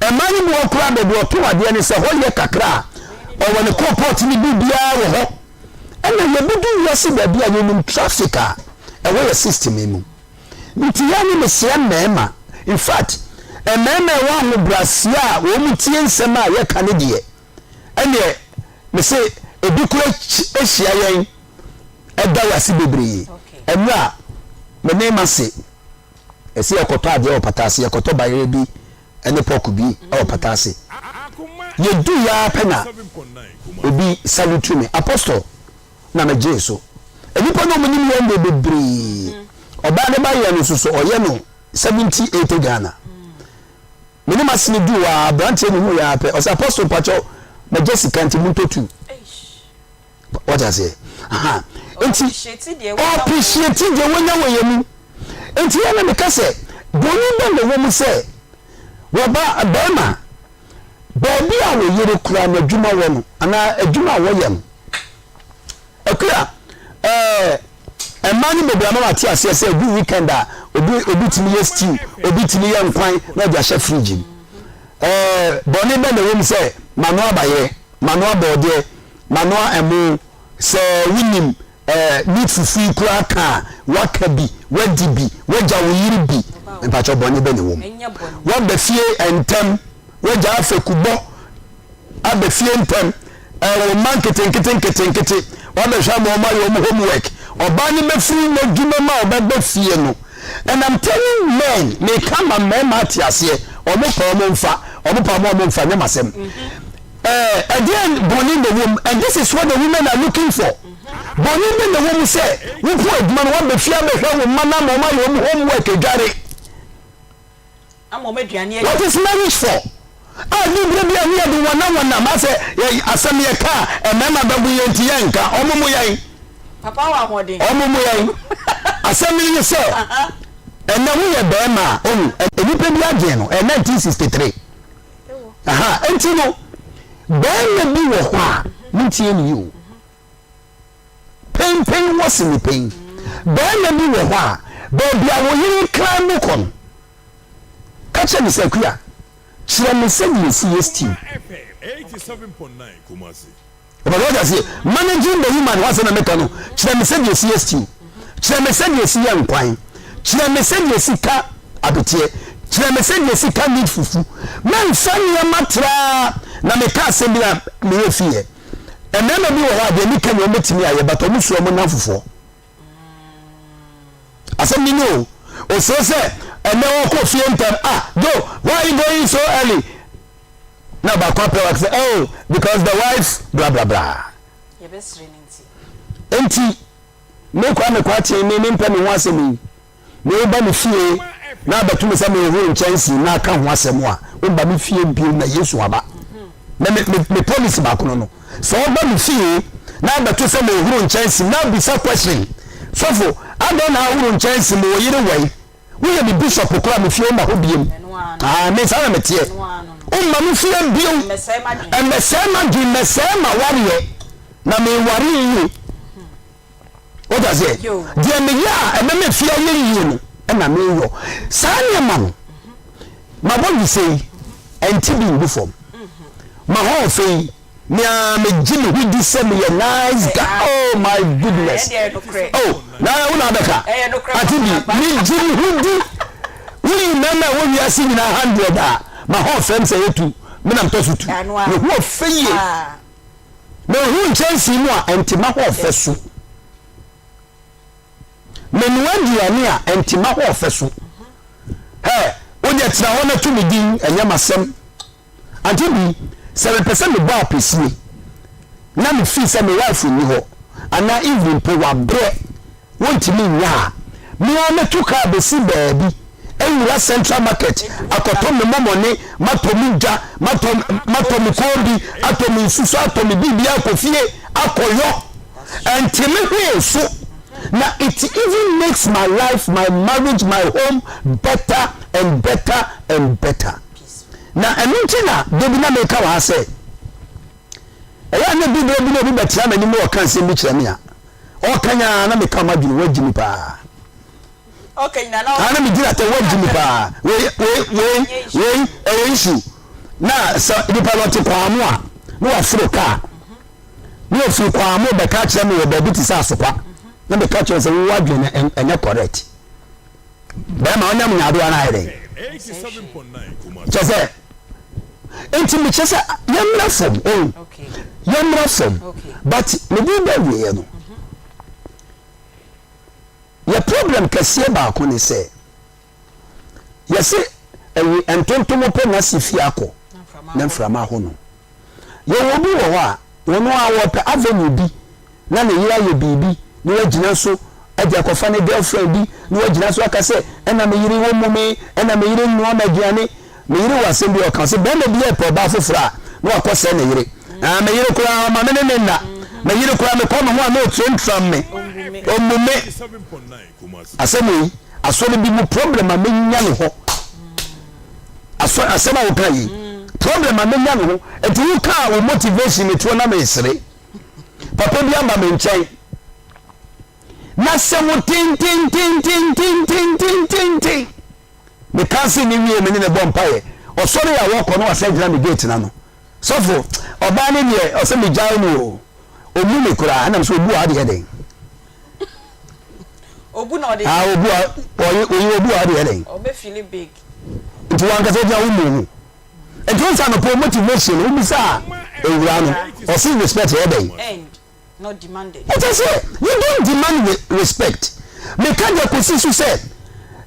Mmaa no bi wɔ hɔ koraa baabi a ɔtɔn adeɛ no sɛ hɔ yɛ kakra a ɔwɔ ne kɔɔpɔt ne biribiara wɔ hɔ. Ɛna yɛbɛdu wiase baabi a yɛnim traffic a ɛwɔ yɛ system yi mu. Nti yɛ ne mesrɛ mmarima, in fact mmarima ɛwɔ ahobrɛaseɛ a wɔn tie nsɛm a yɛka ne deɛ, ɛneɛ mese ebi kora hyia yɛn ɛda yɛ ase bebree. Ɛmerɛ a me ne mase ɛsɛ yɛkɔtɔ adeɛ wɔ pata ase, yɛkɔtɔ bayerɛ bi. ne pork bi wɔ pata ase. Yɛduiɛ ara pɛ na obi salute me, Apostle, na megyee so. Nnipa no a wɔnim yɛn deɛ bebree. Ɔbaa no ba yɛ no nso so, ɔyɛ no 70, 80 Ghana. Me ne m'asene duu hɔ ara, aberanteɛ no huiɛ ara pɛ, ɔsɛ Apostle mpakyɛw, magya sika nti montɔ tu. Wate aseɛ? Aha. Nti, ɔappreciate deɛ wanya wɔ yɛn mu. Nti yɛn na meka sɛ, bɔne bɛn na ɛwɔ mu sɛ wɔba barima baabi a wo yere kura n'adwuma wɔ no anaa adwuma a wɔyɛ no. Akua, ɛɛ, mmaa no bebree ama wate aseɛ sɛ ɛdu weekend a obi obi tumi yɛ stew, obi tumi yɛ nkwan na ɔde ahyɛ fridge mu. Ɛɛ, bɔne bɛn na ɛwɔ mu sɛ manoa abayerɛ, manoa bɔɔdeɛ, Manoa ɛmo, sɛ wonim eh, meat fufu yi koraa ka a, woaka bi, woadi bi, woagya wo yere bi, mpakyɛw bɔne bɛ ne wom? Woaba fie ntɛm, woagya afekubɔ aba fie ntɛm, eh, wo mma nketenkete nketenkete, woabɛhwɛ ama wɔn ayɛ wɔn homework, ɔbaa no bɛfiri n'adwuma mu a ɔbɛba fie no, and I'm telling men, meka ma mmarima ate aseɛ, wɔn pɛ wɔn mfa, wɔn pɛ wɔn mfa, nyɛ m'asɛm. Eh, ɛdeɛn bɔne na ɛwɔ mu? And this is what the women are looking for. Bɔne bɛ na ɛwɔ mu sɛ wokɔ adwuma no woaba fie abɛhwɛ wo mma no ama wɔn ayɛ wɔn homework adware. Ama wɔn aduane adi. What is marriage for? A ne berɛ bi a ne yɛde wɔnawɔnam asɛ yɛ asɛm yɛ ka a mmarima bɛbo yɛn nti yɛnka wɔn mo yɛn. Papa wɔ ahoɔden. Wɔn mo yɛn. Asɛm no ne sɛ ɛnɛ woyɛ barima a ohu nnipa bi adwene no ɛyɛ 1963. Aha, enti no, barima bi wɔ hɔ a, montie no yie o, penpen wɔ se ne pen. Barima bi wɔ hɔ a, baabi a wo yere kran no kɔ no, ka kyerɛ no sɛ, Akua, kyerɛ me sɛdeɛ yɛsi yɛ stew. Ɔbɛka wate aseɛ managing the woman ho asɛm na meka no kyerɛ me sɛdeɛ ɛsi yɛ stew kyerɛ me sɛdeɛ ɛsi yɛ nkwan kyerɛ me sɛdeɛ ɛsi ka abeteɛ kyerɛ me sɛdeɛ ɛsi ka meat fufu mɛmfa nneɛma traa na meka asɛm bi a meyɛ fiyɛ mmarima bi wɔ hɔ a deɛ meka ni wɔbɛtumi ayɛ but wɔn suro wɔn nnamfofoɔ asɛm bi ni o osuro sɛ ɛnɛ wɔkɔ fie ntɛm ah Joe why are you going so early na baako apɛ wa sɛ oh because the wife bla bla bla. Yɛbɛsrɛ no nti. Enti me Kwame Kwakye me mempɛ me ho asɛm yi me woba me fie na abɛto me sɛ mehohoro nkyɛnsee na aka ho asɛm a womba me fie bio na Yesu aba me me me me policy baako no no sɛ woba me fie na abɛto sɛ mehohoro nkyɛnsee na abisa question sɔfo adɛn na ahohoro nkyɛnsee mu wo yere wai Woyɛ me bishop koraa me fie womma hɔ biom aah me saa na meteɛ womma me fie bio ɛmmɛsɛe m'adwen mmɛsɛe m'awareɛ na meware yie wote aseɛ deɛ meyɛ a ɛbɛma fie ayɛ yie no ɛna meyɔ saa nneɛma no mabɔ dwesɛ yi ɛnte bi ngu fam ma hɔ ɔfɛ yi Me ara me gye me ho di sɛ meyɛ nice guy oh my goodness oh na wo na abɛka ate bi me gye me ho di woyi mmarima a ɛwɔ wiase nyinaa hundred a ma ho ɔfɛm sɛ yɛ tu me na mtɔ so tu me ho ɔfɛ yie me ho nkyɛnsee mu a ɛnte ma ho ɔfɛ so menoa aduane a ɛnte ma ho ɔfɛ so hɛ wodeɛ tena hɔ na to me din ɛnyɛ masɛm Ade bi, sɛ mepɛ sɛ mebɔ apɛsie na me feel sɛ me wife nni hɔ anaa even mpo wabrɛ wontumi nyɛ a, me ara mɛtu car bɛsi baabi awura central market akɔtɔ me mɔmɔne, matɔ me dwa, matɔ matɔ me koobi, atɔ me nsuso, atɔ me biribiara akɔ fie akɔyɔ. Ɛnte me hwee so na it even makes my life, my marriage, my home better and better and better. Na ɛno nti na da bi na meka wɔ ha sɛ, ɛyɛ a na bi berɛ bi na obi bɛtena m'anim na ɔka asɛm bi kyerɛ me a, ɔka nyaa na meka m'adwene wagyi me paa. Na megyina tɛ wagyi me paa. Wei wei wei wei ɛyɛ issue. Na sɛ nipa no ɔte kwaa mu a na waforo kaa na ofiri kwaa mu bɛka kyerɛ me wɔ baabi te sɛ asokwa na meka kyerɛ sɛ wo adwene no ɛnyɛ correct. Bɛrima ɔnam nyaadoa no ayɛ dɛn? Kyɛ sɛ nti mekyɛ sɛ yɛmmra fam o yɛmmra fam but mede bɛ wieɛ no yɛ problem kɛseɛ baako ne sɛ yɛse. Ɛwe ntontom pɛ na si fie akɔ na mframa aho no. Yɛwɔ obi wɔ hɔ a, ɔno ara ɔpɛ avenue bi na ne yere ayɛ biribi na wagyina so de akɔfa ne girlfriend bi na wagyina so aka sɛ ɛna me yere wɔ mu me, ɛna me yere nnoa m'aduane. Me yere wɔ asɛm bi a ɔka, ɔse barima bi repɛ ɔbaa foforɔ a na wakɔsɛe ne yere. Ah, me yere koraa ɔma me ne ne nna. Me yere koraa mekɔ me ho a na ɔtrantram me, ɔmmu me. Asɛm wei, asɔre bi mu problem a menya ne hɔ. Asɔ asɛm a woka yi, problem a menya ne ho. Nti wokaa wo motivation metoɔ na mesere. Papa bi aba me nkyɛn. Na sɛ mo tentententententententen. Me kanse ne wie me ne ne bɔ mpaeɛ. Ɔsɔre a wɔkɔ no wasan gyina me gate n'ano. Sɔfo, ɔbaa ne deɛ ɔsɛ megyae no o. Ɔmmu me koraa ɛnam sɛ ɔbu a adeɛ dɛn. Obu na ɔde. Ah obu a ɔye oye obu a ɔde yɛ dɛn. Ɔbɛ feeli big. Nti wankasa gyina wo mu ho. Nti wo nsa anɔpa motivation no wobisa owura no ɔse respect yɛ dɛn. Earned not demanded. Wote aseɛ you don't demand respect. Meka deɛ kɔsi so sɛ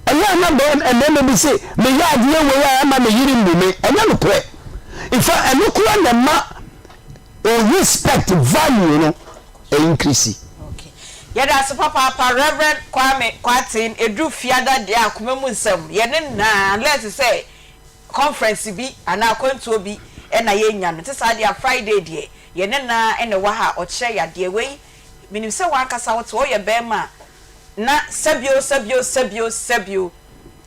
ɛyɛ a na mmarima bi se meyɛ adeɛ wei a ɛma me yere mmu me ɛnyɛ nokorɛ. In fact ɛno koraa na ɛma o respect value no increase. Okay. Yɛda ase papaapa Rev. Kwame Kwarteng ɛduru fiada deɛ a akoma mu nsɛm yɛ ne naa unless sɛ conference bi anaa akwantuo bi na yɛnya no nte saa deɛ a Friday deɛ yɛ ne naa na ɛwɔ ha a ɔkyerɛ yadeɛ wei menim sɛ wankasa wote hɔ woyɛ barima a na sɛbio sɛbio sɛbio sɛbio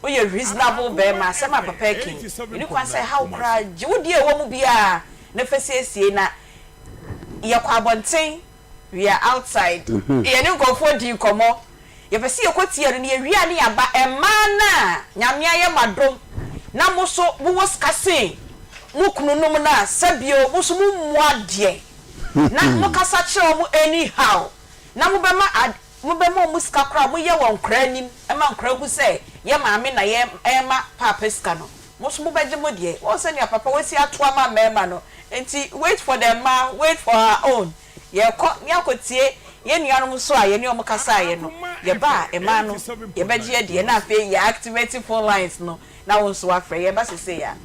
woyɛ reasonable barima asɛm a papa ɛka yi ɛni kwan sɛ ɛha wo koraa gye wo deɛ ɛwɔ mu biara na fa siesie na Yɛkɔ abɔnten, we are outside, yɛne nkurɔfoɔ di nkɔmmɔ, yɛpɛ sɛ yɛkɔ tie no na yɛwie a ne yɛaba. Mmaa no a Nyame ayɛ mo adom na mo nso mowɔ sika sen mo kununom no a, sɛbio mo nso mommu adeɛ na mokasa kyerɛ wɔn anyhow na mobɛma ad mobɛma wɔn sika koraa a moyɛ wɔ nkwadaa anim ma nkwadaa hu sɛ yɛ maame na yɛ ɛrema paapa sika no. Mo nso mobɛgye mo deɛ. Woahu sɛnea papa wasi ato ama mmarima no? Enti wait for the mmaa, wait for our own. Yɛrekɔ ne akɔtie yɛn nuanom nso a yɛne wɔn kasaeɛ no. Yɛba a, mmaa no, yɛbɛgye yɛn deɛ na afei yɛ activate phone lines no na wo nso woafrɛ. Yɛreba seesei ara.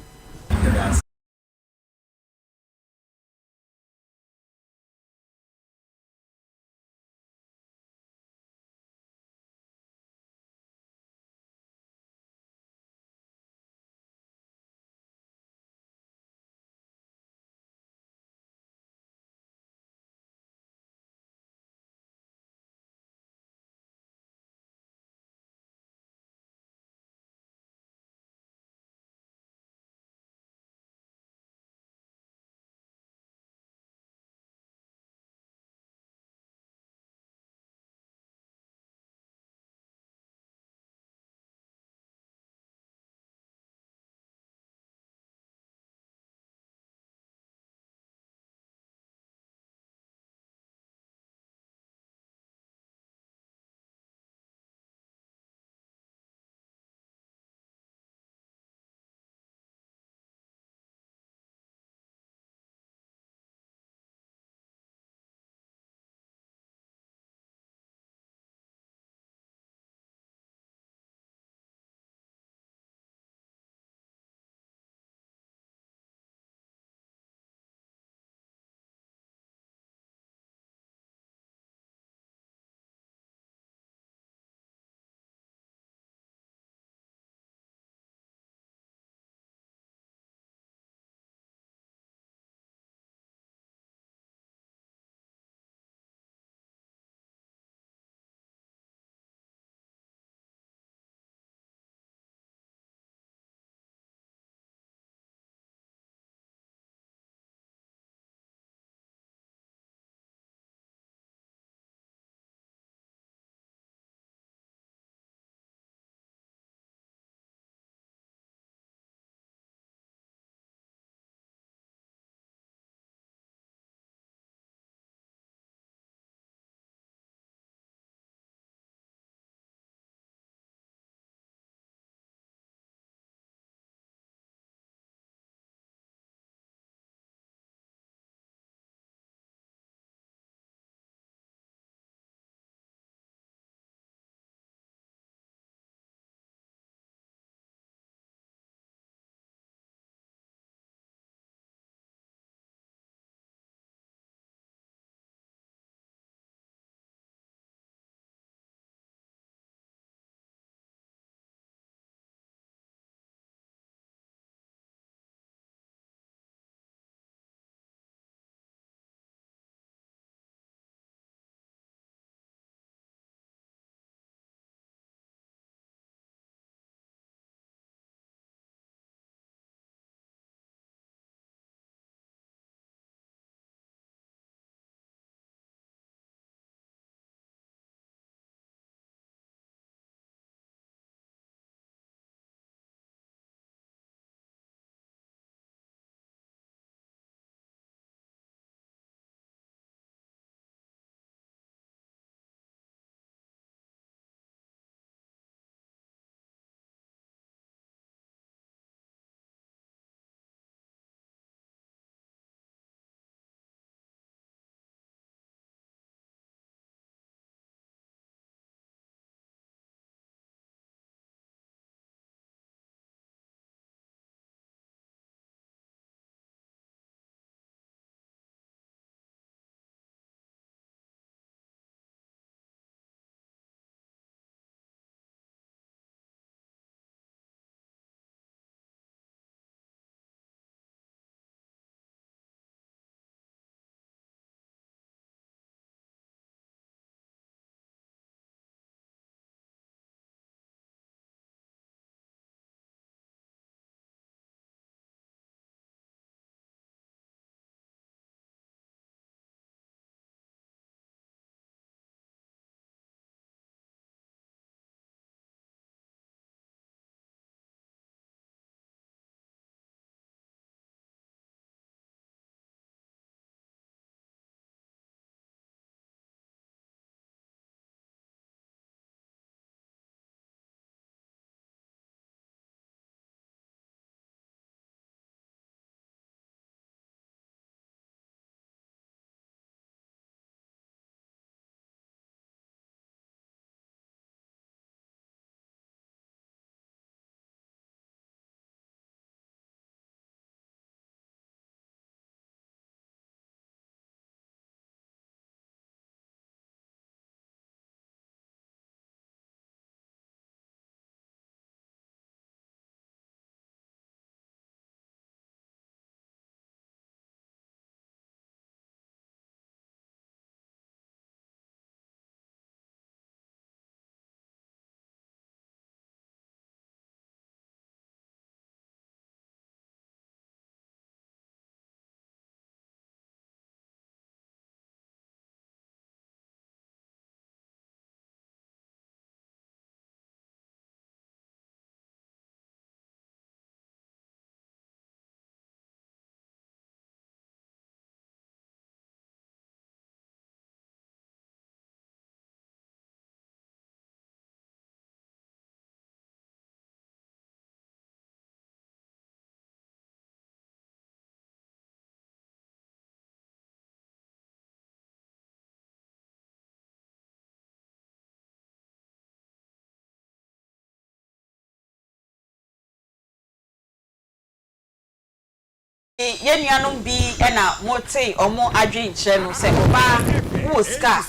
Yɛn nuanom bi na motee wɔn adwenkyerɛ no sɛ ɔbaa wowɔ sika a,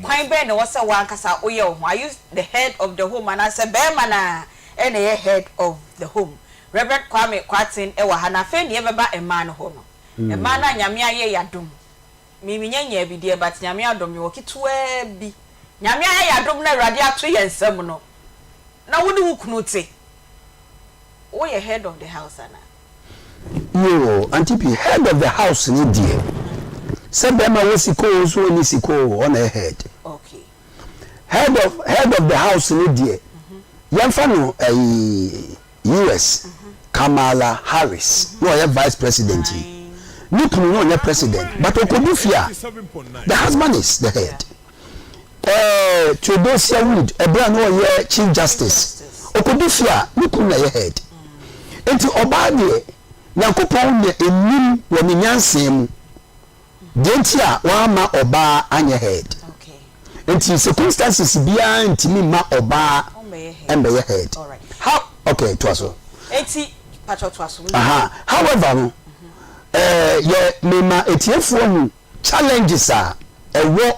kwan bɛn na ɛwɔ sɛ wo ankasa woyɛ wo ho? Are you the head of the home anaasɛ barima no ara na ɛyɛ head of the home? Rev. Kwame Kwarteng wɔ ha na afei na yɛbɛba mmaa no hɔ no. Mmaa no a Nyame ayɛ yɛn adom, me menya nyaa bi deɛ but Nyame adom mewɔ ketewaa bi. Nyame ayɛ yɛn adom na Awurade ato yɛn nsam no, na wo ne wo kunu te, woyɛ head of the house anaa? Yoo auntie P head of the house ne deɛ sɛ bɛrima wɔ sika oo so ɔnni sika oo ɔna yɛ head. Head of head of the house ne deɛ yɛmfa no ɛyi US Kamala Harris na ɔyɛ vice president yi ne kunu na ɔnyɛ president but ɔkɔdu fie a the husband is the head. Ɛɛ Theodosia Wood, ɛberɛ a na ɔyɛ Chief Justice, ɔkɔdi fie a, ne kunu na ɛyɛ head. Enti ɔbaa deɛ, Nyankopɔn na ɛnim wɔ ne nyansa mu deɛ nti a wamma ɔbaa anyɛ head. Enti circumstances biara ntumi mma ɔbaa mmɛyɛ head. How, okay, toa so. Aha, however no, ɛɛ yɛ mema atiefoɔ hu challenges a ɛwɔ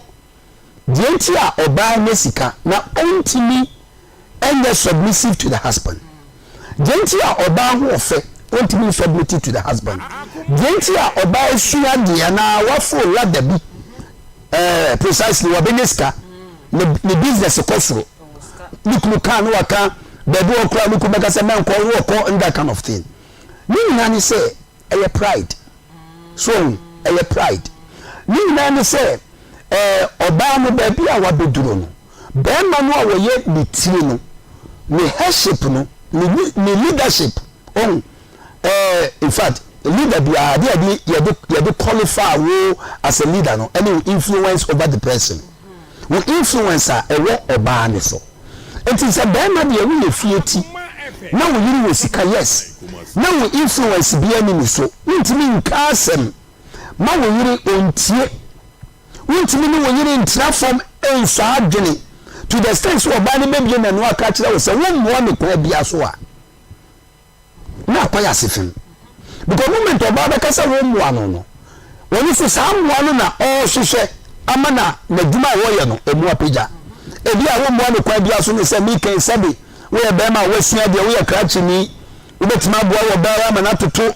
deɛ nti a ɔbaa nya sika na ɔntumi nyɛ submissive to the husband, deɛ nti a ɔbaa ho ɔfɛ ɔntumi nsubmit to the husband, deɛ nti a ɔbaa asua adeɛ anaa waforo ladder bi eh, precisely wabɛnya sika ne, ne business kɔ soro, ne kunu kaa ne waka baabi wɔ koraa ne kunu bɛka sɛ mɛnkɔ wo ɔkɔ and that kind of thing. Ne nyinaa ne sɛ ɛyɛ pride. So wahu? Ɛyɛ pride. Ne nyinaa ne sɛ, ɛɛ, ɔbaa no, baabi a wabɛduro no, barima no a wɔyɛ ne tiri no, ne headship no, ne, ne leadership, wahu? Ɛɛ, in fact, leader biara, adeɛ a yɛde, yɛde, yɛde qualify wo as a leader no, ɛne wo influence over the person. Wo influence a ɛwɔ ɔbaa no so. Nti sɛ bɛɛma deɛ woyɛ fie ti na wo yere wɔ sika yes na wo influence biaa nni ne so wontumi nka asɛm ma wo yere ɔntie wontumi ne wo yere ntra fam nsɔ adwene to the extent sɛ ɔbaa no bɛbie nano aka akyerɛ wo sɛ wommoa me kwan biaa so a na akɔyɛ asefem because moment ɔbaa bɛka sɛ wo mmoa no no wɔn nso saa mmoa no na ɔrehwehwɛ ama na n'adwuma a wɔyɛ no emu apagya ebi a wo mmoa no kwan bi aso ne sɛ mekɛn sɛbe woyɛ bɛrima a woasua deɛ woyɛ krakyeni wobɛtumi aboa wɔ bɛrɛ ama no atoto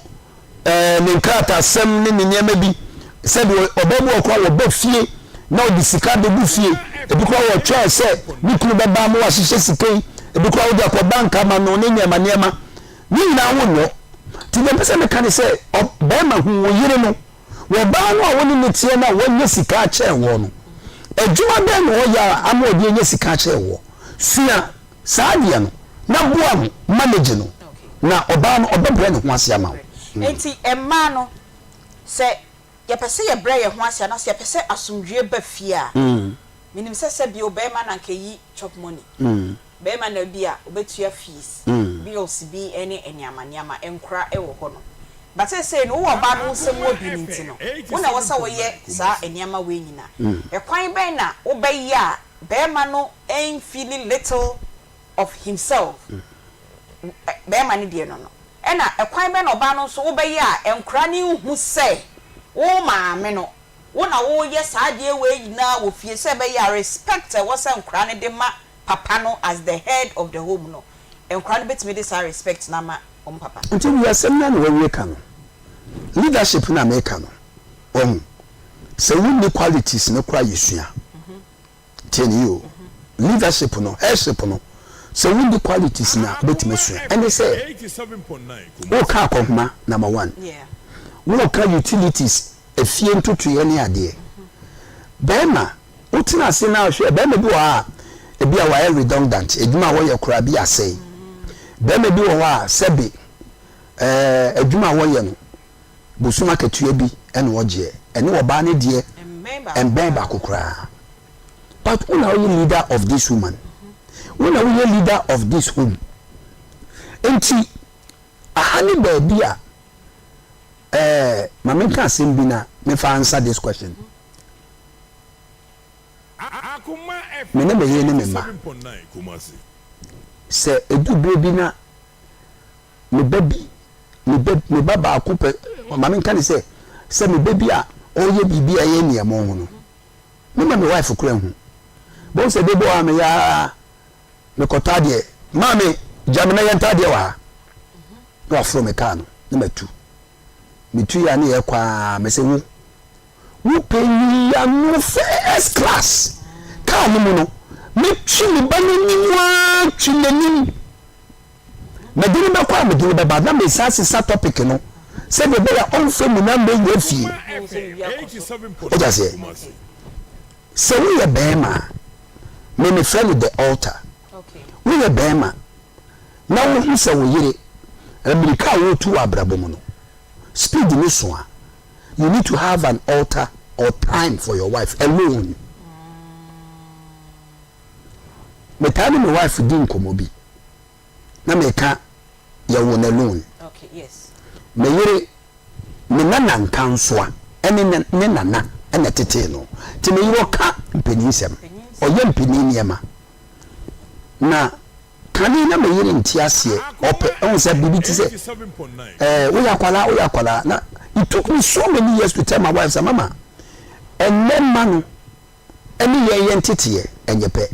ɛɛ ne nkrataasɛm ne ne nneɛma bi. Sɛdeɛ ɔbaa bi wɔ koraa wɔba fie na ɔde sika abɛgu fie, ebi koraa wɔtwɛn sɛ ne kunu bɛba ama wahyehyɛ sika yi, ebi koraa wode akɔ bank ama no ne nneɛma nneɛma. Ne nyinaa wonyɔ. Nti deɛ mpɛ sɛ meka ne sɛ, bɛrima hu wo yere no, wɔ baa no a wo ne no teɛ no a wanya sika akyɛn woɔ no, adwuma bɛn na ɔyɛ a ama ɔde anya sika akyɛn woɔ? Sua Saa adeɛ no, na boa no manage no, na ɔbaa no ɔbɛbrɛ ne ho ase ama wo. Enti mmaa no, sɛ yɛpɛ sɛ yɛbrɛ yɛn ho ase anaasɛ yɛpɛ sɛ asomdwoeɛ ba fie a, menim sɛ sɛ bio barima na anka ɛyi chop money, barima na bi a ɔbɛtua fees, bills bi ne nneɛma nneɛma, nkora wɔ hɔ no. But seesei no, wowɔ ɔbaa no wo nsam wɔ bi no nti no, wo na ɛwɔ sɛ woyɛ saa nneɛma wei nyinaa. Ɛkwan bɛn na wobɛyɛ a Barima no nfeeli little of himself, barima no deɛ no no. Ɛna ɛkwan bɛn na ɔbaa no nso wobɛyɛ a nkwadaa no nhu sɛ wo maame no, wo na woyɛ saa adeɛ wei nyinaa wɔ fie sɛ ɛbɛyɛ a respect a ɛwɔ sɛ nkwadaa no de ma papa no as the head of the home no, nkwadaa no bɛtumi de saa respect no ama wɔn papa. Nti wie asɛm no a na wawie ka no, leadership no a meka no, wahu, sɛ wonni qualities no koraa yɛsua. Tie no yie o, leadership no, headship no, sɛ wonni qualities no a wobɛtumi asua. Ɛne sɛ, woka akɔhoma, number one, woka utilities, efie ntotoeɛ ne adeɛ. Bɛrima, wotena ase na ahwɛ, bɛrima bi wɔ hɔ a, ebi a wayɛ redundant, adwuma a wɔyɛ koraa bi asɛe. Bɛrima bi wɔ hɔ a, sɛbe, ɛɛ, adwuma a wɔyɛ no, bosom akatua bi na ɔgyeɛ, ɛne ɔbaa no deɛ ɛmbɛn baako koraa. But wo na woyɛ leader of this woman, wo na woyɛ leader of this home. Nti aha ne baabi a ɛɛ ma menka asɛm bi na mefa answer this question. Me ne me yere ne me mma, sɛ ɛdu berɛ bi na me ba bi, me ba, me ba baako pɛ, Ma menka ne sɛ, sɛ me ba bi a ɔreyɛ biribi a ɛyɛ nneɛma ho no, me ma me wife koraa nhu. Bohu sɛ da bi wɔ hɔ a meyɛ ara mekɔtɔ adeɛ, maame gya me na yɛntɔ adeɛ wɔ ha. Na waforo me kaa no na matu. Metu yɛ a ne yɛkɔ ara mese wo, wo panyin ano first class. Kaa no mu no, metwe me ba no anim ara twe n'anim. Mede no bɛkɔ a mede no bɛba na mesan asesa topic no sɛdeɛ ɛbɛyɛ a ɔmfa mu na mmɛwura fie. Wote aseɛ? Sɛ woyɛ bɛrima a, me mefrɛ no the altar. Woyɛ bɛrima na wohu sɛ wo yere mmirika a woretu wɔ abrabɔ mu no, speed no so a, you need to have an altar or time for your wife alone. Metaa ne me wife di nkɔmmɔ bi na meka yɛwo no alone. Me yere, me nana nkansoa ne ne nana na ɛtetee no. Nti me yere ɔka mpaninsɛm, ɔyɛ mpanin nneɛma. Na kane na me yere nte aseɛ, ɔpɛ, ɔhu sɛ biribi te sɛ, ɛɛ woyɛ akwadaa, woyɛ akwadaa. Na it took me so many years to tell my wife sɛ mama, ɛnnɛ mma no, ne yɛn yɛn nteteɛ nyɛ pɛ.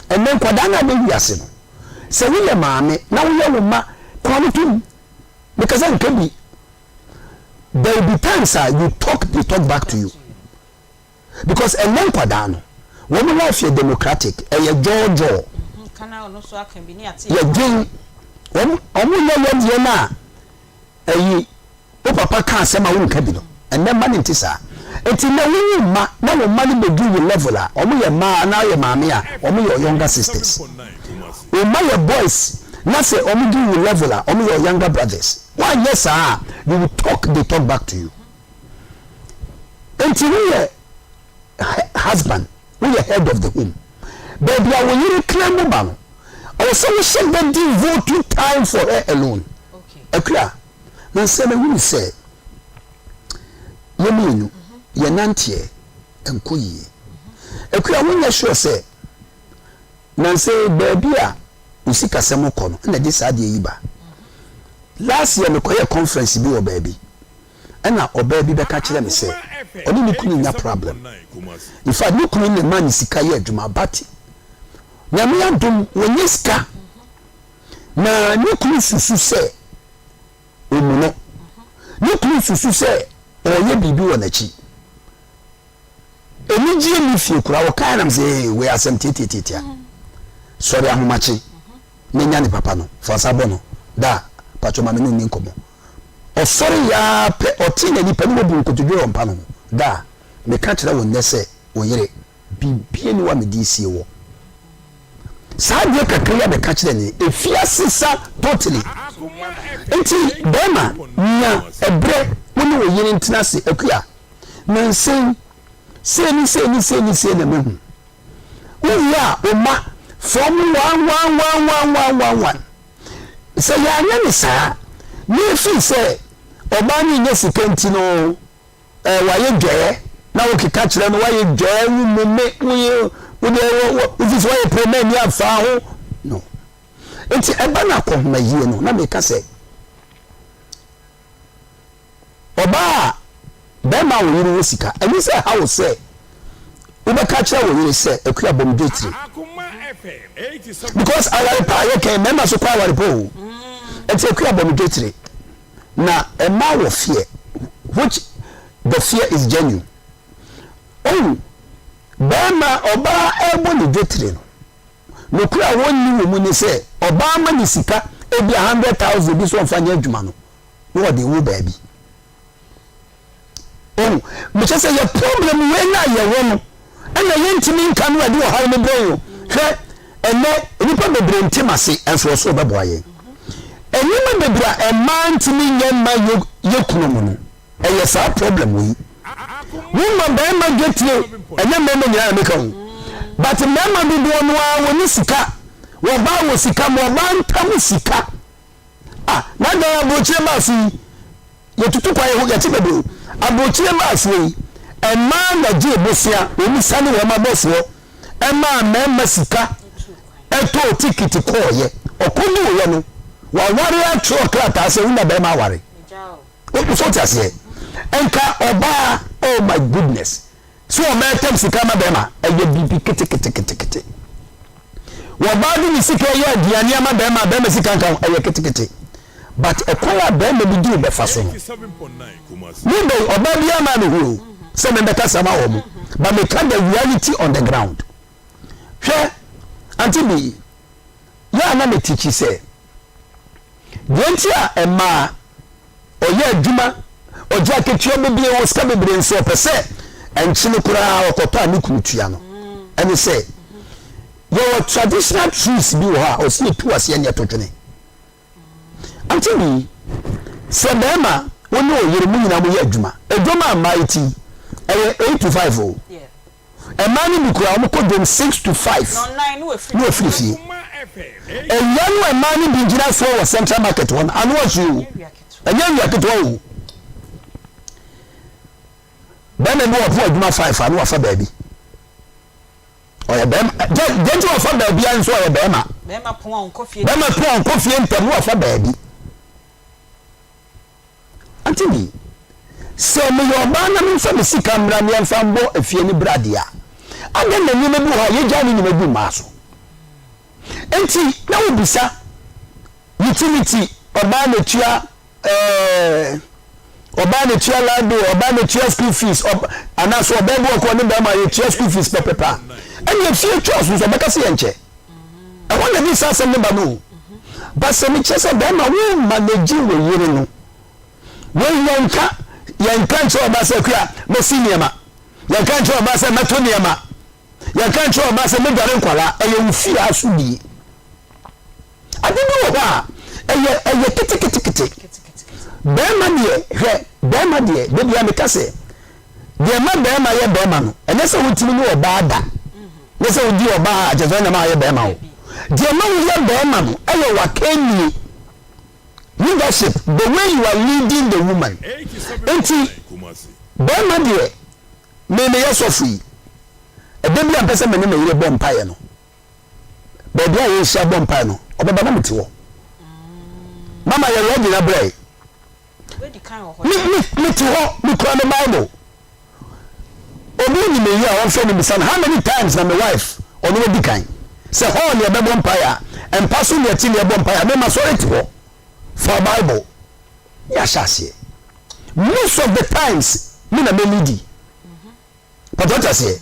Ɛnnɛ nkwadaa no a aba wiase no, sɛ woyɛ maame na woyɛ wo mma kɔn no tom, meka sɛ nka bi, there will be times a you talk they talk back to you because ɛnnɛ nkwadaa no wɔn life yɛ democratic, ɛyɛ dwɔɔdwɔɔ, yɛdwen wɔn wɔn yɛ yɛ deɛ no a Ayi, wo papa ka asɛm a wonka bi no, ɛnnɛ mma no nte saa. Enti nnɛ wowo mma na wo mma no bɛduru wo level a, wɔn yɛ mmaa anaa woyɛ maame a, wɔn yɛ your younger sisters. Wo mma yɛ boys na sɛ wɔn duru wo level a, wɔn yɛ your younger brothers. Woanyɛ saa a, you will talk, they talk back to you. Enti woyɛ husband, woyɛ head of the home. Baabi a wo yere kra mu ba no, ɛwɔ sɛ wohyɛ da devote time for her alone. Akua, Nansa mahunu sɛ yɛn mmienu yɛn nanteɛ nkɔ yie. Akua, wonyɛ sure sɛ nansa yi baabi a wo sikasɛm kɔ no na ɛde saa adeɛ yi ba? Last year mekɔyɛɛ conference bi wɔ baabi ɛna ɔbaa bi bɛka kyerɛ me sɛ ɔne ne kunu nya problem. In fact ne kunu na ɛma ne sika yɛ adwuma but Nyame adom wɔnyɛ sika. Na ne kunu susu sɛ ɔmmu no. Ne kunu susu sɛ ɔreyɛ biribi wɔ n'akyi. Anigyeɛ nni fie koraa. Ɔkaeɛ nam sɛ, ee, wei asɛm tiatiatiatia. Sɔre ahomakye na nya ne papa no. Fa nsa bɔ no. Da, patwɔ ma me ne wo nni nkɔmmɔ. Ɔsɔreeɛ ara pɛ, ɔtee n'ani pɛ na wabu nkotodwe wɔ mpa no ho. Da, meka kyerɛ wo nnɛ sɛ wo yere Biribiara nni hɔ a mede resie wɔ. Saa adeɛ kakra yi a meka kyerɛ no yi, ɛfi ase sa totally. Nti bɛrima, nya ɛberɛ wo ne wo yere ntena ase. Akua, nansa yi, sei ne sei ne sei ne sei na mahu. Wowie a, wo mma, frɛ wɔn one one one one one one one. Sɛ yɛanyɛ no saa, na ɛfiri sɛ ɔbaa no nnya sika nti no, Eh wayɛ dwɛɛ na wo keka kyerɛ no wayɛ dwɛɛ wo mu me wo ye wo deɛ wo wo wo fisi wayɛ pere mɛ ni afaa ho no nti ɛba na akɔhoma yie no na meka sɛ ɔbaa bɛrima a wɔyere wɔ sika ɛne sɛ ɛha wo sɛ wobɛka kyerɛ wo yere sɛ akua bɔm dwetire because aware pa a yɛkɛn mmarima so kɔ aware pa o nti akua bɔm dwetire Na mmaa wɔ fear which the fear is genuine. Ohu, barima, ɔbaa ɛrebɔ ne dwetire no, nokorɛ a wɔnni wɔ mu ne sɛ, ɔbaa ma ne sika ebia 100,000 bi sɛ ɔmfa nyɛ adwuma no, na ɔde wo baabi. Ohu, mekyɛ sɛ yɛ problem wei no a yɛwɔ no, ɛna yɛntumi nka no a ɛde ɔhaw no brɛ yɛn o. Hwɛ, ɛnnɛ nnipa bebree nte m'ase, nso ɔsoro bɛboa yɛn. Nneɛma bebree a mmaa ntumi nyɛ mma yɛ yɛ kununom no, ɛyɛ saa problem wei. Woma barima dwetire, ɛnyɛ mmarima nyinaa na meka o, but mmarima dodoɔ no ara wɔnni sika, wɔbaa wɔ sika ma ɔbaa ntam sika. Ah, na dɛn aburokyire baa so yi? Yɛtutu kwan yɛho yɛte baabi o. Aburokyire baa soɔ yi, mmaa na gyee bosea, wɔn sane wɔn abɔsoɔ ɛmaa mmarima sika ɛtɔɔ tikiti kɔɔyɛ. Ɔkɔduuiɛ no, waware atwerɛ krataa sɛ wo na barima aware. So wote aseɛ? Nka ɔbaa, oh my goodness, sɛ ɔbaa tam sika ma bɛrima, ɛyɛ biribi keteketekete. Wɔbaa de ne sika yɛ aduane ama bɛrima, bɛrima sika nka ho, ɛyɛ ketekete. But ɛkwan a bɛrima bi di wo bɛfa so no, me bɛyi ɔbaa bi ama me hu sɛ mebɛkasa ma wɔn, but meka the reality on the ground. Hwɛ, ante bi, yɛ a na me tikyi sɛ, Deɛ nti a ɛmaa ɔyɛ adwuma, ɔgye akatua bebree, ɔwɔ sika bebree nso ɔpɛ sɛ nkyene koraa ɔkɔtɔ a ne kunu tua no ɛne sɛ yɛwɔ traditional trees bi wɔ hɔ a ɔsi etu aseɛ ne ɛto twene. Ante bi sɛ bɛrima wo ne ɔyere mu nyinaa mo yɛ adwuma, adwuma a mmaa yi ti ɛyɛ 8 to 5 o. Mmaa no bi koraa wɔkɔ dwom 6 to 5 na wɔafiri fie. Awia no a mmaa no bi gyina soɔ wɔ central market hɔ no, ano ɔhye o. Ɛnyɛ awia ketewa o. Bɛrima bi wɔpo adwuma 5 a na wafa baabi. Ɔyɛ bɛrima. Deɛ nti wafa baabi a nso ɔyɛ bɛrima. Bɛrima pon a ɔnkɔ fie. Bɛrima pon a ɔnkɔ fie ntɛm na wafa baabi. Ante bi, sɛ meyɛ ɔbaa na memfa me sika mmra na yɛmfa mbɔ efie no bra deɛ a, adɛn na nneɛma bi wɔ hɔ a yɛgyaa ne nyina gu mmaa so? Enti na wobisa, utility, ɔbaa na tua ɛɛ, ɔbaa na tua light bill, ɔbaa na tua school fees, ɔb anaasɛ ɔbaa bi wɔ kɔ ne bɛrima yɛtua school fees pɛpɛpɛ a, ɛnna efie chores nso ɔbɛka sɛ yɛnkyɛ. Ɛhɔ na ɛde saa asɛm no ba no o. Ba sɛ mekyerɛ sɛ bɛrima wo manage wo yere no. Wei yɛnka yɛnka nkyerɛ ɔbaa sɛ akua mɛsi nneɛma. Yɛnka nkyerɛ ɔbaa sɛ mɛto nneɛma. Yɛnka nkyerɛ ɔbaa sɛ mɛdware nkwadaa. Ɛyɛ wo fie asodie. Ade bi wɔ hɔ a ɛyɛ ɛyɛ keteketekete. Bɛrima deɛ hwɛ bɛrima deɛ da biara meka sɛ deɛ ɛma bɛrima yɛ bɛrima no ɛnyɛ sɛ wotumi ne ɔbaa da. Nyɛ sɛ wodi ɔbaa a kyerɛ sɛ ɔnyɛ ma ayɛ bɛrima o. Deɛ ɛma woyɛ bɛrima no ɛyɛ w'akannie, leadership, the way you are leading the woman. Nti bɛrima deɛ me meyɛ sɔfo yi, ɛda bi a mpɛ sɛ me ne me yere bɔ mpaeɛ no, baabi a yɛhyia bɔ mpaeɛ no, ɔbɛba na mete hɔ. Mama yɛ ready na brɛ. Me me mete hɔ, mekura me Bible. Obi nim eyi a ɔnhwɛ no bisa no how many times na me wife ɔno adi kan sɛ hall ne ɛbɛbɔ mpaeɛ a mpa so ne ɛte ne ɛbɔ mpaeɛ a me masɔre te hɔ fa Bible ne ahyɛ aseɛ most of the times me na me leadi pàtó ɔte aseɛ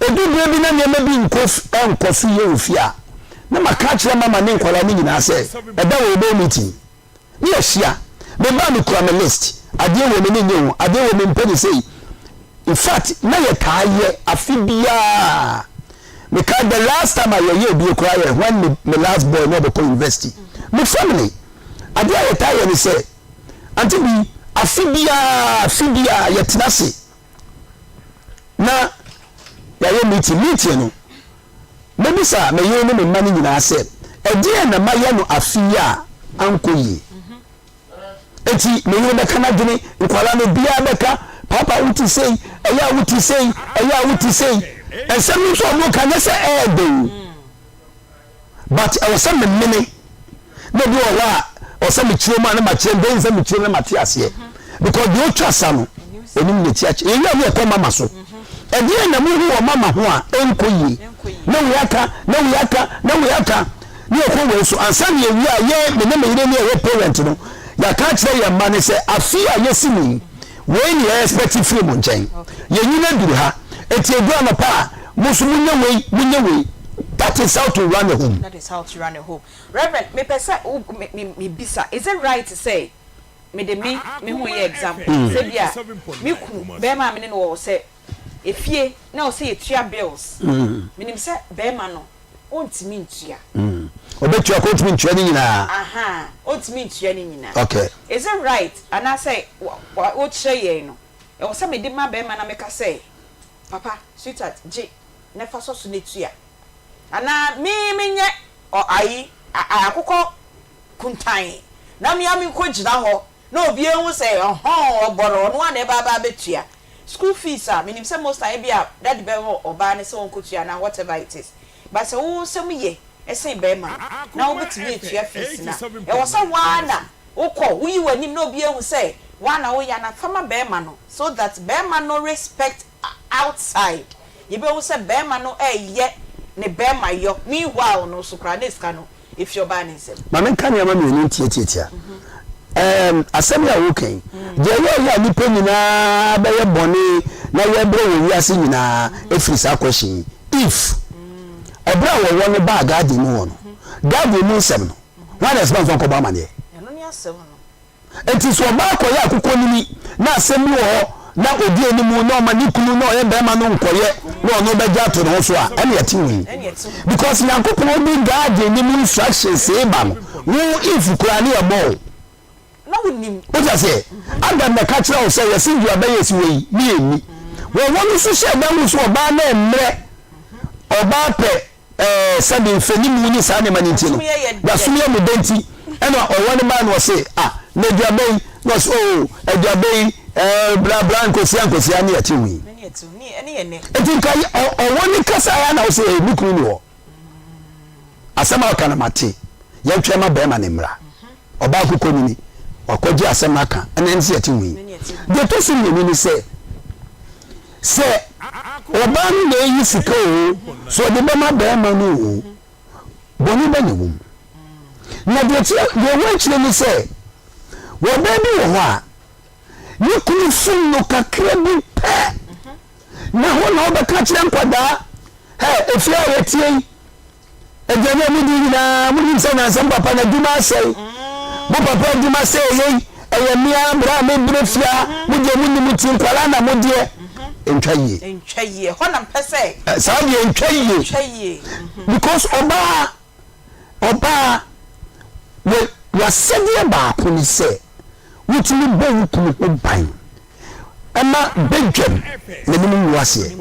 edu bere bi na nneɛma bi nkɔ nkɔ so yie wɔ fie a na maka akyerɛ mama ne nkwadaa ne nyinaa sɛ ɛda wɔ ɛbɛyɛ meeting ne yɛahyia. Me ba a mekura me list, adeɛ wei m'ani nnye ho, adeɛ wei mempɛ no sei. In fact, na yɛtaa yɛ afe biara. Mekae the last time a yɛyɛɛ bi koraa yɛ when me, me last boy na ɔbɛkɔ university. Me family, adeɛ a yɛtaa yɛ ne sɛ, ante bi, afe biara, afe biara yɛtena ase na yɛayɛ meeting. Meeting no, Mɛbisa me yere ne me mma no nyinaa sɛ, 'Ɛdeɛn na mayɛ no afe yi a ankɔ yie? Enti me yere bɛka n'adwene, nkwadaa no obiara bɛka, Paapa wote sei, ɛyɛ a wote sei, ɛyɛ a wote sei. Nsɛm no nso a wɔka nyɛ sɛ ɛyɛ dɛ o, but ɛwɔ sɛ memene. Na ebi wɔ hɔ a ɔsɛ mekyerɛ mu a na makyerɛ mu, bɛyɛ sɛ mekyerɛ mu na mate aseɛ because deɛ ɔtwa sa no onim n'akyi akyɛ. Yɛwie a ne yɛkɔ mama so. Ɛdeɛn na mohu wɔ mama ho a ɛnkɔ yie? Na wei aka, na wei aka, na wei aka, ne yɛkɔ wei so. Ansa na yɛwie a yɛ me ne me yere ne yɛyɛ parent no yɛaka akyerɛ yɛn mma no sɛ afe a yɛsi mu yi wei ne yɛ expect firi mo nkyɛn. Yɛnyini aduru ha, enti ɛduru anɔpa a mo nso monyɛ wei, monyɛ wei. That is how to run a home. That is how to run a home. Reverend, mepɛ sɛ wo me me mebisa, is it right sɛ mede me me ho yɛ example? Sɛ bi a me kunu, bɛrima a me ne no wɔ hɔ, sɛ efie na ɔsɛ yɛtua bills, menim sɛ bɛrima no ɔntumi ntua. Ɔbɛtua kɔ ɔntumi ntua ne nyinaa. Ahaa, ɔntumi ntua ne nyinaa. Okay. Is it right anaasɛ wokyerɛ yɛn no, ɛwɔ sɛ mede ma bɛrima na meka sɛ, papa, sweetheart, gye na fa sɔ so na tua? Anaa me menyɛ ɔ ayi a akokɔ kuntann na me ara menkɔgyina hɔ na obiara nhu sɛ ɔhɔn ɔbɔrɔ ɔno ara na ɛba aba abɛtua school fees a menim sɛ most time ebia daddy bɛma ɔbaa no sɛ ɔnkɔtua anaa whatever it is but sɛ wo nsam yɛ sen bɛrima no na wobɛtumi atua fees no a ɛwɔ sɛ wo ara na wokɔ woyi w'anim na obiara hu sɛ Woa na woyɛ anaa fa ma bɛɛma no so that bɛɛma no respect outside yɛbɛhu sɛ bɛɛma no ɛɛyɛ ne bɛɛma yɔ meanwhile no so koraa na sika no ɛfi ɔbaa no nsam. Ma menka nneɛma mmienu ntiatiatia. Ɛɛm, asɛm yi a woreka yi, deɛ ɛyɛ ɔyɛ a nnipa nyinaa bɛyɛ bɔne na yɛbrɛ wɔ wiase nyinaa ɛfiri saa question yi. If, ɛberɛ a wɔwɔ no baa garden mu hɔ no, garden mu nsɛm no, hwan na ɛsɛ sɛ ɔmfa nkɔbɔ amaneɛ? Ɛno ne asɛm no. Enti sɛ ɔbaa kɔyɛ akokɔnini na asɛm bi wɔ hɔ na ɔdi anim na ɔma ne kunu na ɔyɛ barima no nkɔyɛ na ɔno bɛgye ato ne ho so a, ɛne ɛte ho yi. Because Nyankopɔn de garden no mu instructions reba no, wo Eve koraa ne ɛbɔ wo. Wote aseɛ? Adam na ɛka kyerɛ wo sɛ yɛse dua bɛyɛ esi wɔ yi ne yɛnni. Wɔwɔ no nso hyɛ da hu sɛ ɔbaa no mmerɛ ɔbaa pɛ Ɛɛ, sɛbe mfɛnimu ne saa nneɛma no nti no, n'asom yɛ mo dɛ nti, ɛna ɔwɔ no bae na ɔse, Ah, na aduaba yi? Na ɔse, Oh, aduaba yi, ɛɛ, bra, bra, nkosua, nkosua, ne yɛte ho yi. Enti nka ɔwɔ no kasaeɛ a na wose, Ee, me kunu ni hɔ. Asɛm a ɔka no mate. Yɛntwɛn ma barima no mmra. Ɔbaa kukɔnini, wakɔgye asɛm no aka, ɛna ɛne sɛ yɛte ho yi. Deɛ ɛtɔ so mmienu ne sɛ, Sɛ ɔbaa no na ɛyi sika oo, sɛ ɔde bɛma barima no oo, bɔne bɛ na ɛwɔ mu. Na deɛ ɛteɛ, deɛ ɛwɔ akyire ne sɛ, ɔbaa bi wɔ hɔ a, ne kunu som no kakra bi pɛ, na hɔ na ɔbɛka kyerɛ nkwadaa, hɛ, efie a yɛteɛ yi, Aduane a modi nyinaa, monim sɛ nnansa mo papa n'adwuma asɛe. Mo papa adwuma sɛe yei, ɛyɛ me ara berɛ a mebrɛ fie a, mo deɛ monni mo ti, nkwadaa na modeɛ. Ɛntwa yie. Ɛntwa yie, ɛhɔ na mpɛ sɛ. Saa deɛ ɛntwa yie. Ɛntwa yie. Because ɔbaa, ɔbaa, wɔ w'asɛdeɛ baako ne sɛ, wotumi bɔ wo kunu ho ban. Ɛma badwam n'anim ngu aseɛ.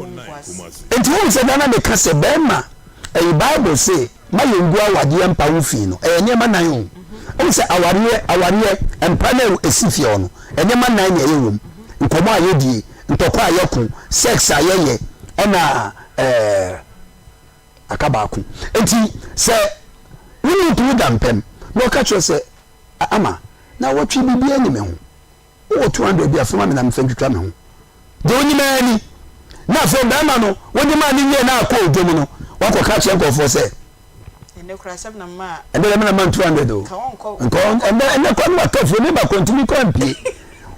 Enti wohu sɛ da na meka sɛ bɛrima ɛyi bible se ma yɛngu awadeɛ mpa ho fi no ɛyɛ nneɛma nan o. Wohu sɛ awareɛ awareɛ mpa no a ɛsi fie hɔ no nneɛma nan na ɛyɛ wom. Nkɔmmɔ a yɛdie, ntɔkwa a yɛko, sex a yɛyɛ ɛna ɛɛ aka baako. Enti sɛ wo ne wo kunu da mpam na ɔka kyerɛ sɛ ama na wɔtwe biribiara ni me ho. Wowɔ 200 bi a, fa ma me na memfa ntwitwa me ho. Deɛ wonim ara ni. Na afei barima no, wode maa no wie na akɔ odwa mu no, woakɔka akyerɛ nkurɔfoɔ sɛ, Ɛnnɛ koraa sɛ na maa. Ɛnnɛ deɛ me na ma 200 o. Nka ɔnkɔ. Ɛnnɛ, ɛnnɛ koraa no waka fie, me ba kɔ ntumi kɔ ampie.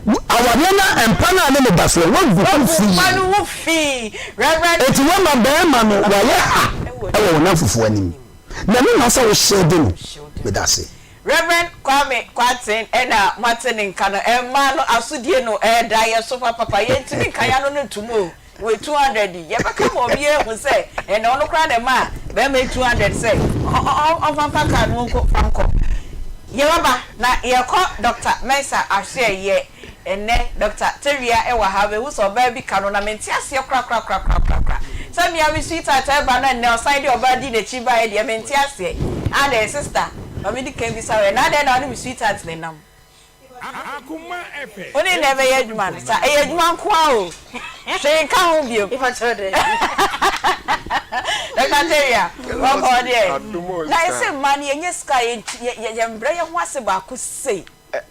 Awareɛ no mpa no a ne ne da soɔ, woagu ho fi. Woagu mpa no ho fi. Reverend. Enti woama barima no wayɛ ha wɔ wo nnamfofoɔ anim. Na ɛno na sɛ wohyɛ de no. Meda ase. Rev. Kwame Kwarteng na moate ne nka no, mmaa no asodie no ɛɛda yɛ so papapa, yɛntumi nka yɛano no ntom o, wei 200 yi, yɛbɛka ma obiara ahu sɛ ɛnɛ ɔno koraa na ɛmaa barima yi 200 sɛ ɔmfa mfa car no nko fa nkɔ. Yɛbɛba na yɛkɔ Doctor Mensah ahwɛeɛ. Ɛnnɛ Doctor Tawia wɔ ha, mahu sɛ ɔbaa bi ka no na mente aseɛ korakorakorakorakora. Sɛ me ara me sweetheart ɛreba na nnɛ ɔsan de ɔbaa di n'akyi baeɛ deɛ mente aseɛ. Adɛn sister, ma medi kan bisa wo, ɛnnɛ adɛn na wo ne me sweetheart nenam? Wo ne no na ɛbɛyɛ adwuma no saa? Ɛyɛ adwuma nko ara o, hwee nka ho bio. Doctor Tawia, bɔkɔɔ deɛ? Na ɛsɛ mmaa no yɛnya sika a yɛmbrɛ yɛn ho ase baako sei.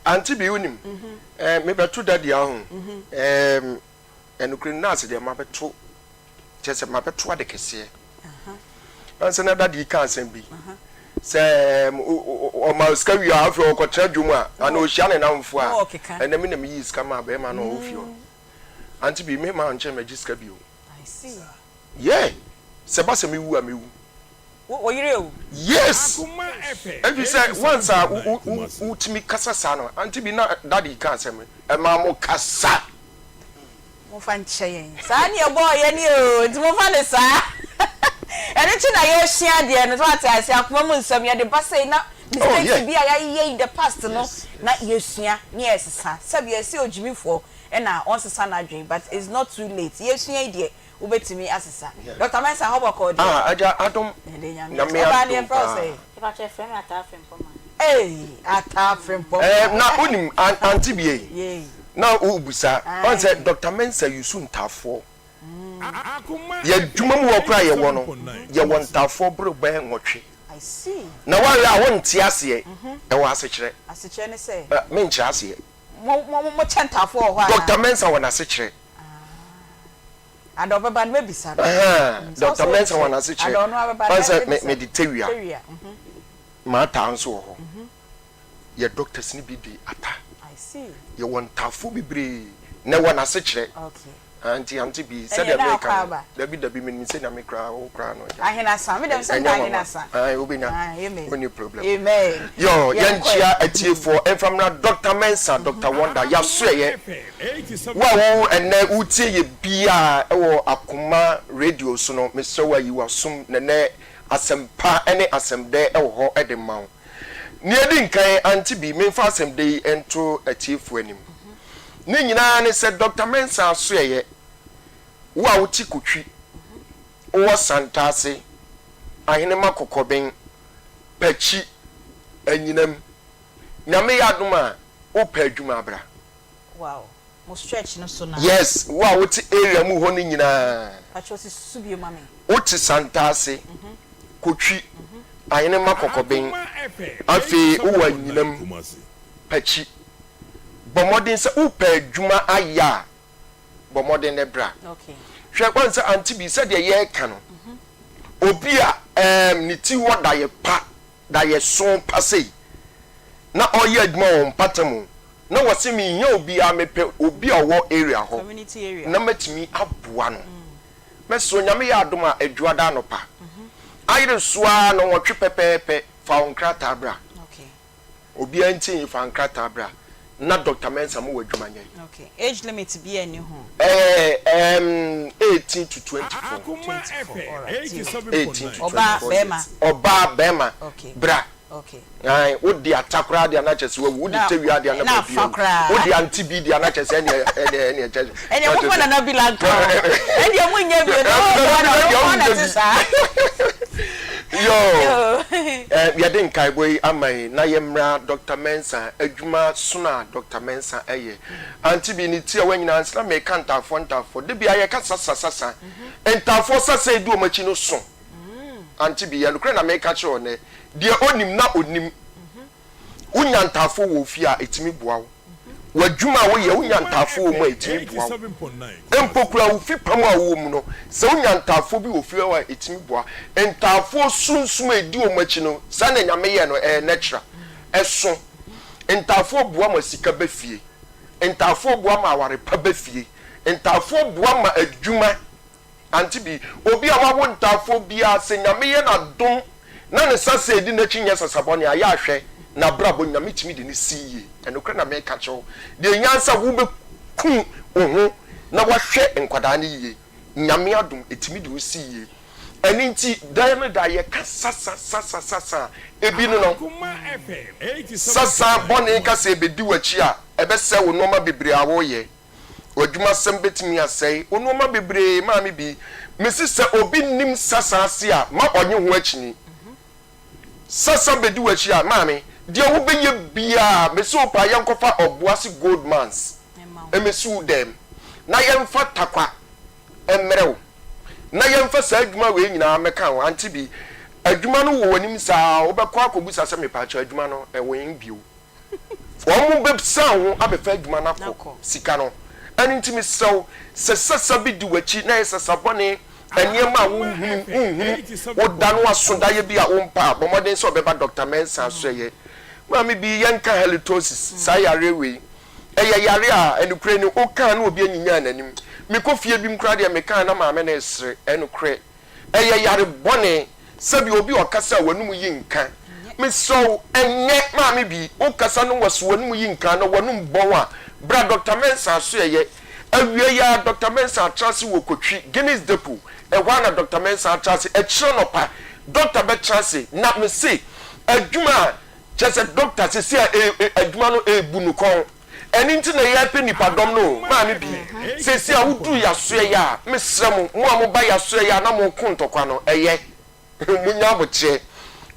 Auntie bi wonim eh, mebɛto daddy aho eh, ɛnokorɛ no nurse deɛ mabɛto kyerɛ sɛ mabɛto ade kɛseɛ ansa na daddy ka asɛm bi sɛ ɔma sika wie a afei ɔkɔtena dwom a ana ɔhyia ne namfo a ɛnɛ me na meyii sika maa bɛrima no ɔwɔ fie hɔ Auntie bi me ma nkyɛn magye sika bio yeah sɛ ba sɛ mewu a mewu Wo yere awu. Yes! Efisɛ once a wotumi kasa saa no, auntie bi na daddy ka asɛm, ɛmaa mo kasa. Momfa nkyɛ yɛn. Saa ne ɛbɔɔ yɛn oo, nti momfa no saa. Ɛno nti na yɛresua adeɛ no, so wate aseɛ, akoma mu nsɛm yɛde ba sei na mistakes bi a yɛayeyɛ in the past no na yɛsua na yɛsesa. Sɛbi yɛse ogyimifoɔ na ɔnsesa n'adwene but it's not too late, yɛresua yi deɛ Wobɛtumi asesa. Doctor Mensah hɔ bɔkɔɔ deɛ. Ah agya adom Yɛde Nyame Nyame ase. Ɔbaa no adom yɛfrɛ wo paa. sɛn? Mepakyɛ yɛfrɛ me Ataa Frimpong ma. Eii Ataa Frimpong ma. Eh na wonim auntie bi ei Yei. na wobusa ɔn sɛ Ae. Doctor Mensah use ntaafoɔ yɛ adwuma mu hɔ koraa yɛwɔ no yɛwɔ ntaafoɔ boro bɛyɛ nwɔtwe I see. na woahwɛ a wonte aseɛ ɛwɔ asekyerɛ Asekyerɛ ne sɛ? Menkyerɛ aseɛ. Mo mo mo kyɛ ntaafoɔ wɔ hɔ anaa? Doctor Mensah wɔ n'asekyerɛ. Ah, ada ɔbɛba no mɛbisa no. Ahaa, Sɛ wo Doctor sɛ Mensah wɔ wokyerɛ, n'asekyerɛ. ada ɔno abɛba no Ɔn sɛ me mɛbisa. mede tawia. Tawia, mhm. M'ataa nso wɔ hɔ. Yɛ doctors no bi de ata. I see. Yɛwɔ ntaafoɔ bebree na ɛwɔ n'asekyerɛ. Okay. Ah, nti ante bi, Ɛneɛ sɛdeɛ na meka akɔ no, aba. dabi dabi menim sɛnea me koraa wo koraa no agya. Ahenasa, me deɛ mesɛ Ɛnyɛ mepɛ nwanwa. ahenasa. Ae, wobɛnya. Ah, amen. Wonni problem. Amen. Yo, Yɛnkɔ yɛnkyea ɛ. atiefoɔ ɛmfa mmra Doctor Mensah, Doctor Wonder, yɛasoɛeɛ. Wo a wo ɛnnɛ wotie yɛ biaa ɛwɔ Akoma Radio so no, mesrɛ wo ayi w'asom na ɛnnɛ asɛmpa ne asɛmdɛ ɛwɔ hɔ de ma wo. Nea edi nkan, ante bi, memfa asɛmdɛ yi nto atiefoɔ anim. Ne nyinaa ne sɛ Dɔkta Mensah asoɛeɛ, wo a wote Kotwi, wowɔ Santase, Ahenema Kɔkɔben, Pakyi, Anyinam, Nyame yɛ adom a, wopɛ adwuma a bra. Wow, mo stretch no so naa. Yes, wo a wote area mu hɔ no nyinaa. Pakyɛw si susu bio ma me. Wote Santase, Kotwi, Ahenema Kɔkɔben, afei wowɔ Anyinam, Pakyi. Bɔ mmɔden sɛ wopɛ adwuma ayɛ a, bɔ mmɔden na bra. Hwɛ, woahu sɛ Auntie Bee, sɛdeɛ yɛreka no, obi a ɛɛm ne ti hɔ da yɛ pa, da yɛ soo pa sei, na ɔreyɛ adwuma wɔ mpata mu, na wɔse menhia obiara, mepɛ obi a ɔwɔ area hɔ na matumi aboa no. Mɛsrɛ, Nyame yɛ adom a, Adwuada anɔpa, ayere so ara nnɔnwɔtwe pɛpɛɛpɛ, fa wo nkrataa bra. Obiara ntie fa nkrataa bra na Doctor Mensah mo wɔ adwuma nyɛ. Okay, age limit biaa nni ho? Ɛɛ ɛɛm 18 to 24. 24, alright. 18 to Ɔbaa, 24 years. bɛɛma? Ɔbaa, bɛɛma, Okay. bra. Okay. Ae, wo de ata koraa deɛ na kyerɛ sɛ wawu, wo de Na, tawia deɛ na na baabi afa awu, koraa. wo de ante bi deɛ na kyerɛ sɛ ɛneɛ ɛneɛ ɛneɛ kyerɛ sɛ. Ɛneɛ momfa Nana Bila nka ho. Ɛndeɛ monnyɛ bio, na Nana ɔno Bila deɛ nko ara na ɔnyɛ ɛte bi. saa. Yoo, eh, yɛde nkaebɔ yi ama yi na yɛmmra Dɔkta Mensah adwuma sono a Dɔkta Mensah yɛ. Ante bi ne tiawa nyinaa nse na meka ntaafoɔ ntaafoɔ. Da biara yɛka sasa sasa. Ntaafoɔ sasa a ɛdi wɔn akyi no so. Ante bi, ɛnokorɛ na meka kyerɛ wo nnɛ. Deɛ ɔnim na ɔnim. Wonya ntaafoɔ wɔ wo fie a, ɛtumi boa wo. W'adwuma a woyɛ, wonya ntaafoɔ wɔ mu a, ɛtumi boa wo. Mpo koraa wo fipam a wowɔ mu no, sɛ wonya ntaafoɔ bi wɔ fie hɔ a, ɛtumi boa. Ntaafoɔ sunsum a ɛdi wɔn akyi no, saa na Nyame yɛɛ no, ɛyɛ natural, ɛso. Ntaafoɔ boa ma sika ba fie. Ntaafoɔ boa ma aware pa ba fie. Ntaafoɔ boa ma adwuma Ante bi, obi a wawo ntaafoɔ biara, sɛ Nyame yɛ no adom na ne sasa a ɛdi n'akyi nyɛ sasa bɔne a, yɛ a hwɛ, n'abrabɔ Nyame tumi de no si yie. Ɛnokorɛ na meka kyerɛ wo, deɛ ɛhia ne sɛ wobɛku wo ho na wahwɛ nkwadaa no yie. Nyame adom, ɛtumi de wo si yie. Ɛno nti, da ne da yɛka sasa, sasa, sasa a, ebi ne no. Sasa bɔne ka sɛ ɛbɛdi w'akyi a, ɛbɛsɛe wo nnoɔma bebree a woreyɛ. W'adwumasɛm bɛtumi asɛe wo nnoɔma bebree Maame bi, mese sɛ obi nnim sasa ase a, ma ɔnye ho akyini. Sasa bɛdi w'akyi a, maame, deɛ wobɛyɛ biara, mese wo paa yɛnkɔfa Ɔboase Gold Mines mmɛsi wo dɛm na yɛmfa Tarkwa mmrɛ wo na yɛmfa saa adwuma wei nyinaa mmɛka ho. Ante bi, adwuma no wɔ w'anim saa, wobɛkɔ akɔbisa sɛ mepaakyɛw adwuma no ɛwɔ he bio? Wɔbɛsan ho abɛfa adwuma no akɔ, sika no. Ɛno nti mesrɛ wo, sɛ sasa bi di w'akyi na ɛyɛ sasa bɔne, nneɛma a wonhunu, wonhunu, woda no aso daeɛ bi a wompɛ a, bɔ mmɔden sɛ wobɛba Dɔkta Mensah asoɛeɛ. Maame bi, yɛnka halitosis, saa yareɛ wei. Ɛyɛ yareɛ a, ɛnokorɛ ni, woka a na obi anyinyan n'anim. Mekɔ fie bi mu koraa deɛ meka a na maame no resere, ɛnokorɛ. Ɛyɛ yare bɔne. Sɛbi obi a ɔkasa a w'anum yi nka. Mesrɛ wo, ɛnyɛ, maame bi, wokasa no wɔ so w'anum yi nka anaa w'anum bɔn a, bra Dɔkta Mensah asoɛeɛ. Awiei ara, Dɔkta Mensah atra ase wɔ Kotwi, Guinness Depot, ɛhɔ ara na Dɔkta Mensah atra ase. Akyire anɔpa, dɔkta bɛtra ase. Na mese, adwuma a, kyerɛ sɛ dɔkta seesei a e, e, adwuma no rebu no kɔn. Ɛno nti na yɛrepɛ nnipadɔm no o, maame bi. Seesei a woduru Yasoɛeɛ a, mesrɛ mo, mo a moba Yasoɛeɛ a na moreko ntɔkwa no, ɛyɛ. Monnya aboterɛ.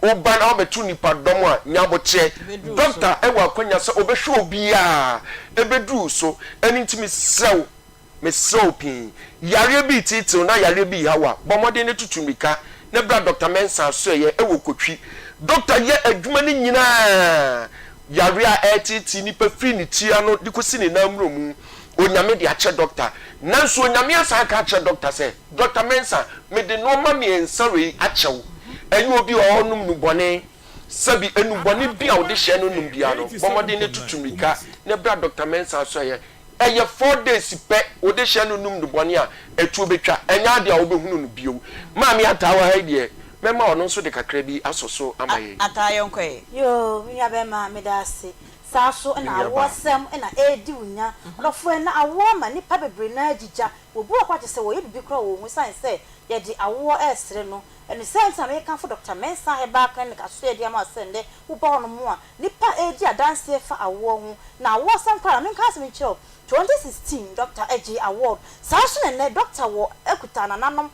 Woba na wobɛto nnipadɔm a, nya aboterɛ. Dɔkta wɔ akwanya sɛ ɔbɛhwɛ obiara, ɛbɛduru wo so. Ɛno nti mesrɛ wo, Mesrɛ wo pii, yareɛ bi reteetee wo na yareɛ bi reha wo a, bɔ mmɔden na tutu mmirika na bra Dɔkta Mensah asoɛeɛ wɔ Kotwi. Dɔkta yɛ adwuma no nyinaa. Yareɛ a ɛreteetee nipa firi ne ti ano de kɔsi ne nan mmrɔmu, Onyame de akyɛ dɔkta. Nanso Onyame asan aka akyerɛ dɔkta sɛ, Dɔkta Mensah, mede nnoɔma mmiɛnsa wei akyɛ wo. Ɛnyɛ obi a ɔrenom nnubɔne. Sɛbi nnubɔne bi a wode hyɛ no nom biara no, bɔ mmɔden na tutu mmirika na bra Dɔkta Mensah asoɛeɛ. Ɛyɛ 4 days pɛ wode hyɛ no nom nnubɔne a, atuo bɛtwa. Ɛnyɛ adeɛ a wobɛhunu no bio. Maame Ataa wɔ ha yi deɛ, mɛma ɔno nso de kakra bi asɔ so ama yɛn. Ataa yɛnkɔ ɛ. Yoo me nua bɛɛma meda ase. Saa so Me na nua baa. awoɔsɛm na ɛredi wo nya. Ɔdɔfoɔ ɛnnɛ awoɔ ama nnipa bebree no ara agyigya. Wɔbu akɔ akyɛ sɛ wɔyɛ biribi koraa a wɔnhu ɛsiane sɛ yɛde awoɔ resere no. Ɛno saa nti na mekamfo Dɔkta Mensah Herbal Clinic asoɛeɛ de ama wo sɛ nnɛ woba hɔ nom a nnipa redi adanseɛ fa awoɔ ho. Na awoɔsɛm koraa na menka asɛm nkyerɛ wo, 2016 Dɔkta gyee award. Saa nso na nnɛ Dɔkta wɔ kuta nananom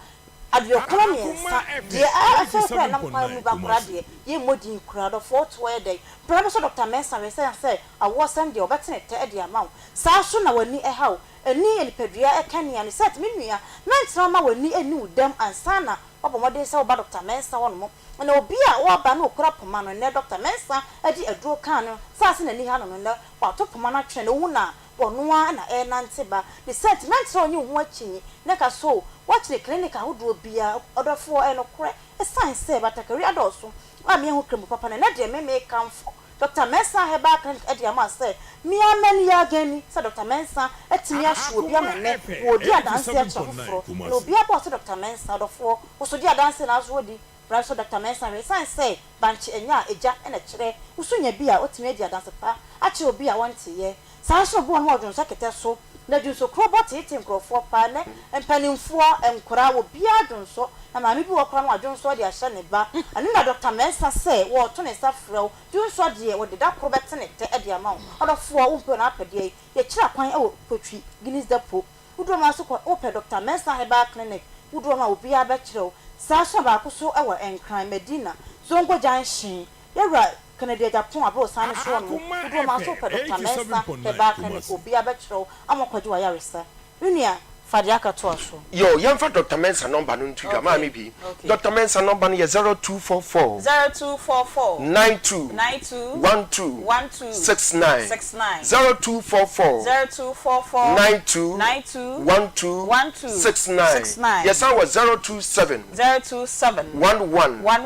aduokron Akoma mmiɛnsa. Deɛ FM afei koraa ɛnam kwan mu 87.9 ba koraa Kumasi. deɛ yɛmmɔ din koraa. Dɔfoɔ wotoɔ yɛ dɛn? Bra bɛsɔ Dɔkta Mensah hwɛ sɛ sɛ awoɔsɛm deɛ ɔbɛtene tɛ de ama wo. Saa nso na w'ani ɛha wo. Ani yɛ nipadua kanea no. Sɛ me nua, mɛntena mma w'ani nni wo dɛm ansa na woabɔ mmɔden sɛ woba Dɔkta Mensah hɔnom. Na obi a ɔreba na ɔkura poma no, nnɛ Dɔkta Mensah de aduro kaa no saa sɛ n'ani ha no no, nnɛ wato poma no atwene na ohu no a, ɔno ara na ɛrenante ba. Ne saa nti, mɛntena ɔnye wo ho akyinnye na ka sɛ, O, woakyini klinik ahodoɔ biara, ɔdɔfoɔ, ɛyɛ nokorɛ, ɛsiane sɛ batakari adɔɔso a meanhu Kremo papa no, ɛnnɛ deɛ me mekamfo Dɔkta Mensah Herbal Clinic de ama sɛ me ara m'ani yɛ aganni sɛ Dɔkta Mensah atumi ahwe obi Akoma ama nnɛ FM wɔredi adanseɛ akyerɛ 87.9 afoforɔ na Kumasi. obiara bɔɔ sɛ Dɔkta Mensah ɔdɔfoɔ wo so di adanseɛ nanso wodi bra nso Dɔkta Mensah hwɛ ɛsiane sɛ bankye ɛnyɛ a egya na ɛkyerɛ wo so nya bi a wotumi adi adanse pa akyerɛ obi a ɔnteeɛ Saa nso na obi wɔ hɔ a ɔdwonsɔ kɛtɛ so, na dwonsɔkuro bɔ teetee nkurɔfoɔ paa. Nnɛ, mpanimfoɔ, nkwadaa, obiara dwonsɔ, na maame bi wɔ hɔ koraa no wadwonsɔ de ahyɛ ne ba. Ɛno na Dɔkta Mensah sɛ wɔreto ne nsa frɛ wo, dwonsɔ deɛ wɔde da koro bɛte ne tɛ de ama wo. Ɔdɔfoɔ, wompɛ na apɛ deɛ yi, yɛkyerɛ akwan wɔ Kotwi, Guinness Depot. Woduru hɔ nso kɔ, wopɛ Dɔkta Mensah Herbal Clinic, woduru hɔ a obiara bɛkyerɛ wo. Saa nso na baako nso wɔ Nkran, Medina, Zongo Junction. Yɛwura Kennedy Agyapong aborosan no soɔ no, Akoma woduru hɔ nso FM wopɛ Dɔkta Mensah 87.9 Herbal Clinic, Kumasi. obiara bɛkyerɛ wo ama woakɔgye w'ayaresa. Me nua, fa deɛ aka toa so. Yo, yɛmfa Dɔkta Mensah nɔmba no nto dwa. Okay, Maame bi, okay. Dɔkta Mensah nɔmba no yɛ 0244 0244 92 92 12 12 69. 69. 0244 0244 92 92 12 12 69. 69. Yɛsan wɔ 027 027 11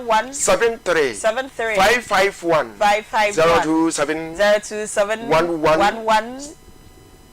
11 73 73 551. 551. 027 027 11 11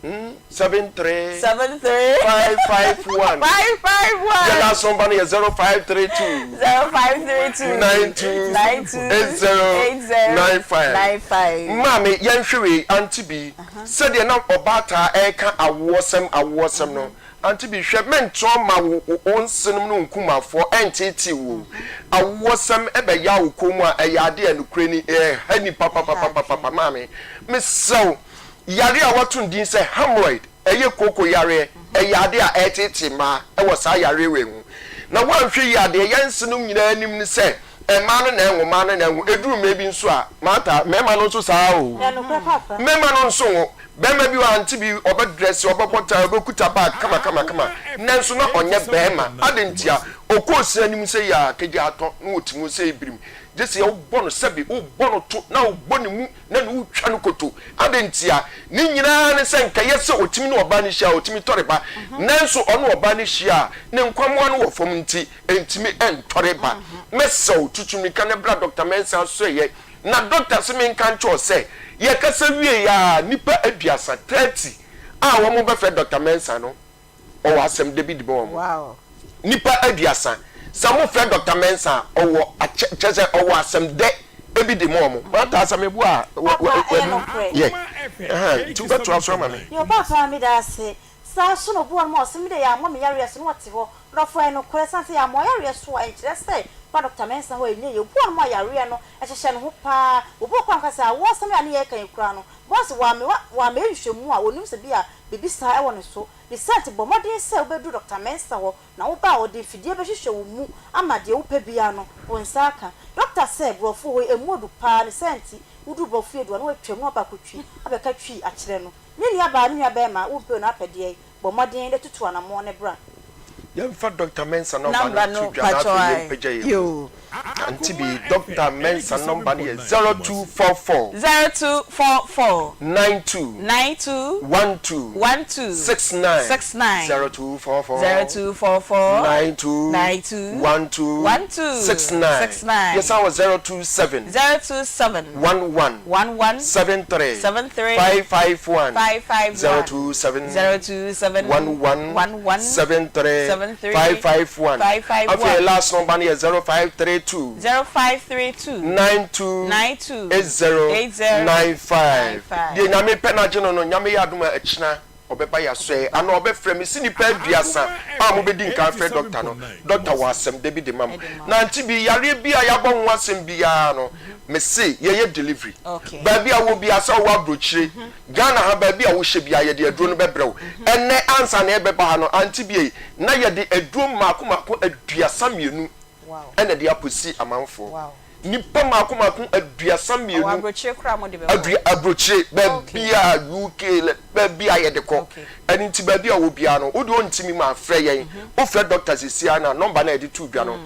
73 73 551. 551. Yɛ last number no yɛ 0532 0532 92 92 80 80 95. 95. Maame, yɛnhwɛ wei, Auntie bi, sɛdeɛ na ɔbaataa ɛreka awoɔsɛm awoɔsɛm no, Auntie bi, hwɛ, mɛntrɔ ma wo wo wo nsenom ne wo nkumafoɔ ɛnteetee wo. Awoɔsɛm ɛbɛya wo kɔn mu a, ɛyɛ adeɛ a nokorɛ ni, ɛha nnipa papapapapa. Maame, mesrɛ wo, yareɛ a wɔato no din sɛ hemorrhoid, ɛyɛ kooko yareɛ, ɛyɛ adeɛ a ɛreteetee mmaa wɔ saa yareɛ wei ho. Na woanhwɛ yie a, deɛ yɛn nsenom nyinaa nim ne sɛ, mmaa no na ɛnwo, mmaa no na ɛnwo. Ɛduru mmerɛ bi nso a, Martha, mmarima no nso saa ara o. Ɛyɛ nokorɛ papa. Mmarima no nso nwo. Barima bi wɔ hɔ a, ante bi, ɔbɛdrɛse, ɔbɛbɔ tie, ɔbɛkuta bag kamakamakama, nanso na ɔnyɛ barima. Adɛn ntia? Ɔkɔɔ sin anim sɛ yi a, kagya atɔ, na ɔte mu sɛ birim. Gye sɛ wobɔ no sɛbe, wobɔ no to, na wobɔ ne mu, na ne wotwa no koto. Adɛn ntia? Ne nyinaa ne sɛ nka ɛyɛ sɛ ɔtumi ne ɔbaa no hyia a, ɔtumi tɔre ba. Nanso ɔne ɔbaa no hyia a, ne nkwammoa no wɔ fam nti, ɛntumi ntɔre ba. Mɛsrɛ wo, tutu mmirika na bra Dɔkta Mensah asoɛeɛ. Na dɔkta se menka nkyerɛ wo sɛ, yɛkasa wieeɛ ara, nnipa aduasa, 30, a wɔbɛfrɛ Dɔkta Mensah no, ɔwɔ asɛm da bi de ma wɔn. Nnipa aduasa, sɛ mofrɛ Dɔkta Mensah a, ɔwɔ akyɛ, kyerɛ sɛ ɔwɔ asɛm dɛ bi de ma wɔn. Martha, sɛ meboa a, Papa, ɛyɛ w'ani nokorɛ. yɛ. Akoma FM Ɛhã, nti wobɛtoa so ama me. Yo, Papa, meda ase. Saa nso na obi wɔ hɔ nom a ɔse me deɛ yɛammɔ me yareɛ so na ɔte hɔ. Ɔdɔfoɔ, ɛyɛ nokorɛ, ɛsiane sɛ yɛammɔ wo yareɛ so a, ɛnkyerɛ sɛ woba Dɔkta Mensah hɔ a ɛnyɛ yie. Obi wɔ hɔ nom a yareɛ no, ɛhyehyɛ ne ho paa. Obi wɔ hɔ koraa a ɔka sɛ awoɔsɛm yi a ne yɛreka yi koraa no, boss, wamme, wammɛyɛ nhwehwɛmu a, ɔnnim sɛ bi a biribi saa wɔ ne so. Ne saa nti, bɔ mmɔden sɛ wobɛduru Dɔkta Mensah hɔ na woba a, ɔde mfidie bɛhwehwɛ wo mu ama deɛ wopɛ biara no, wo nsa aka. Dɔkta sɛ, Borɔfo hɔ yi, ɛmu ɔdu paa, ne saa nti, woduru Borɔfo yi adu a, na watwam na waba akɔtwi abɛka Twi akyerɛ no. Me nuabaa, me nuabɛrima, wompɛ o na apɛ deɛn, bɔ mmɔden na tutu anammɔn na bra. Yɛmfa Doctor Mensah nɔmba no nto dwa na afei yɛmpagya yɛn mu. Ante bi, Doctor Mensah nɔmba no yɛ 0244. 0244. 92. 92. 12. 12. 69. 69. 0244. 0244. 92. 92. 12. 12. 69. 69. Yɛsan wɔ 027. 027. 11. 11. 73. 73. 551. 551. 027. 027. 11. 11. 73. 73. 551. 551. Afei last number no yɛ 0532. 0532. 92. 92. 80. 80. 95. 95. Deɛ Nyame pɛ no agye no no, Nyame yɛ adom a akyina ɔbɛba yɛasɔɛ anaa ɔbɛfrɛ me se nnipa aduasa a mobɛdi nkan afrɛ dɔkta no, dɔkta wɔ asɛm da bi de ma mo. Na ante bi yareɛ bi a yɛabɔ ho asɛm biara no, mese yɛyɛ delivery. Baabi a wowɔ biara, sɛ wowɔ aburokyire, Ghana ha baabi a wohyɛ biara yɛde aduro no bɛbrɛ wo. Ɛnnɛ ansa na yɛbɛba ha no, ante bi ei, na yɛde aduro mmaako mmaako 32 na ɛde akɔsi amanfoɔ. Nnipa mmaako mmaako 32. Ɔwɔ aburokyire koraa mo de bɛkɔ. Adua aburokyire baabi a UK baabi a yɛde kɔ. Ɛno nti baabi a ɔwɔ biara no wo deɛ ɔntumi ma frɛ yɛn. Wofrɛ doctor seesei ara na number no a yɛde too dwa no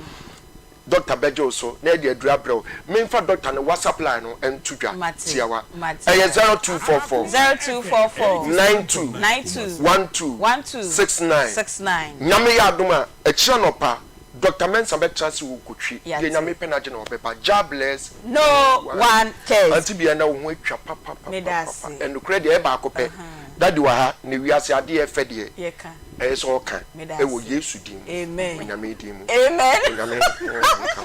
doctor bɛgye wo so na yɛde aduro abrɛ wo. Memfa doctor no WhatsApp line no nto dwa tiawa. Ɛyɛ 0244 0244 92 92 12 12 69. 69. Nyame yɛ adom a akyiri anɔpa Doctor Mensah bɛtra ase wɔ Kotwi. Yɛate. Deɛ Nyame pɛ no agye na ɔbɛba. Jah bless No one cares. Auntie Bia na wo ho atwa Meda papapapapa. ase. Ɛnokorɛ deɛ ɛyɛ baako pɛ. Daddy wɔ ha na wiase adeɛ ɛfɛ deɛ Yɛka. ɛyɛ sɛ ɔka Meda ɛwɔ ase. Yesu din mu. Amen. Onyame din mu. Amen. Onyame honhom nka wo.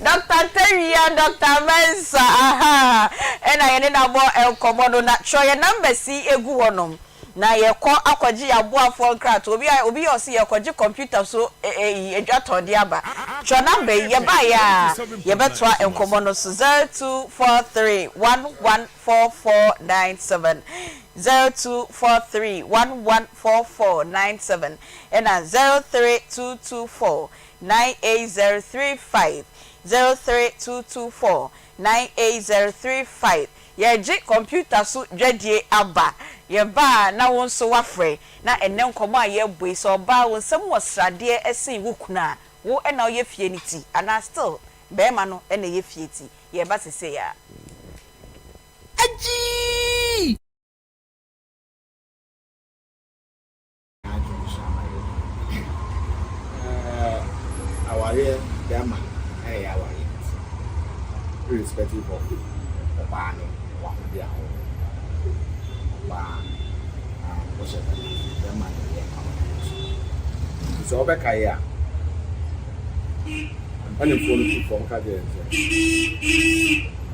Doctor Tawia, Doctor Mensah, ahaa, ɛna yɛne no abɔ nkɔmmɔ no. Na twerɛ yɛn numbers yi gu hɔnom. Na yɛkɔ akɔgye yɛn aboafoɔ nkratoɔ. Obi a obi yɛ ɔse yɛkɔgye kɔmputa so ɛyi adwatɔn de aba. Twerɛ number yi, yɛbaeɛ a yɛbɛtoa nkɔmmɔ no so, 0243114497, 0243114497 ɛna 0322498035, 0322498035. Yɛregye kɔmputa so dwadie aba. Yɛba a na wo nso woafrɛ. Na ɛnnɛ nkɔmmɔ a yɛrebɔ yi, sɛ ɔbaa wo nsam wɔ sradeɛ sen wo kunu a, wo na woyɛ fie no ti anaa still barima no na ɛyɛ fie ti? Yɛreba sesei ara. Agyii! N'adwene so ama yɛ den. Ɛɛ awareɛ bɛrima ɛyɛ awareɛ nti irrespective of ɔbaa no w'ahodeɛ a ɔwɔ ɔbaa na wohyɛ bɛrima bɛrima na ɛyɛ awareɛ nti nti sɛ ɔbɛkae a mpanimfoɔ no tu fam ka kyerɛ sɛ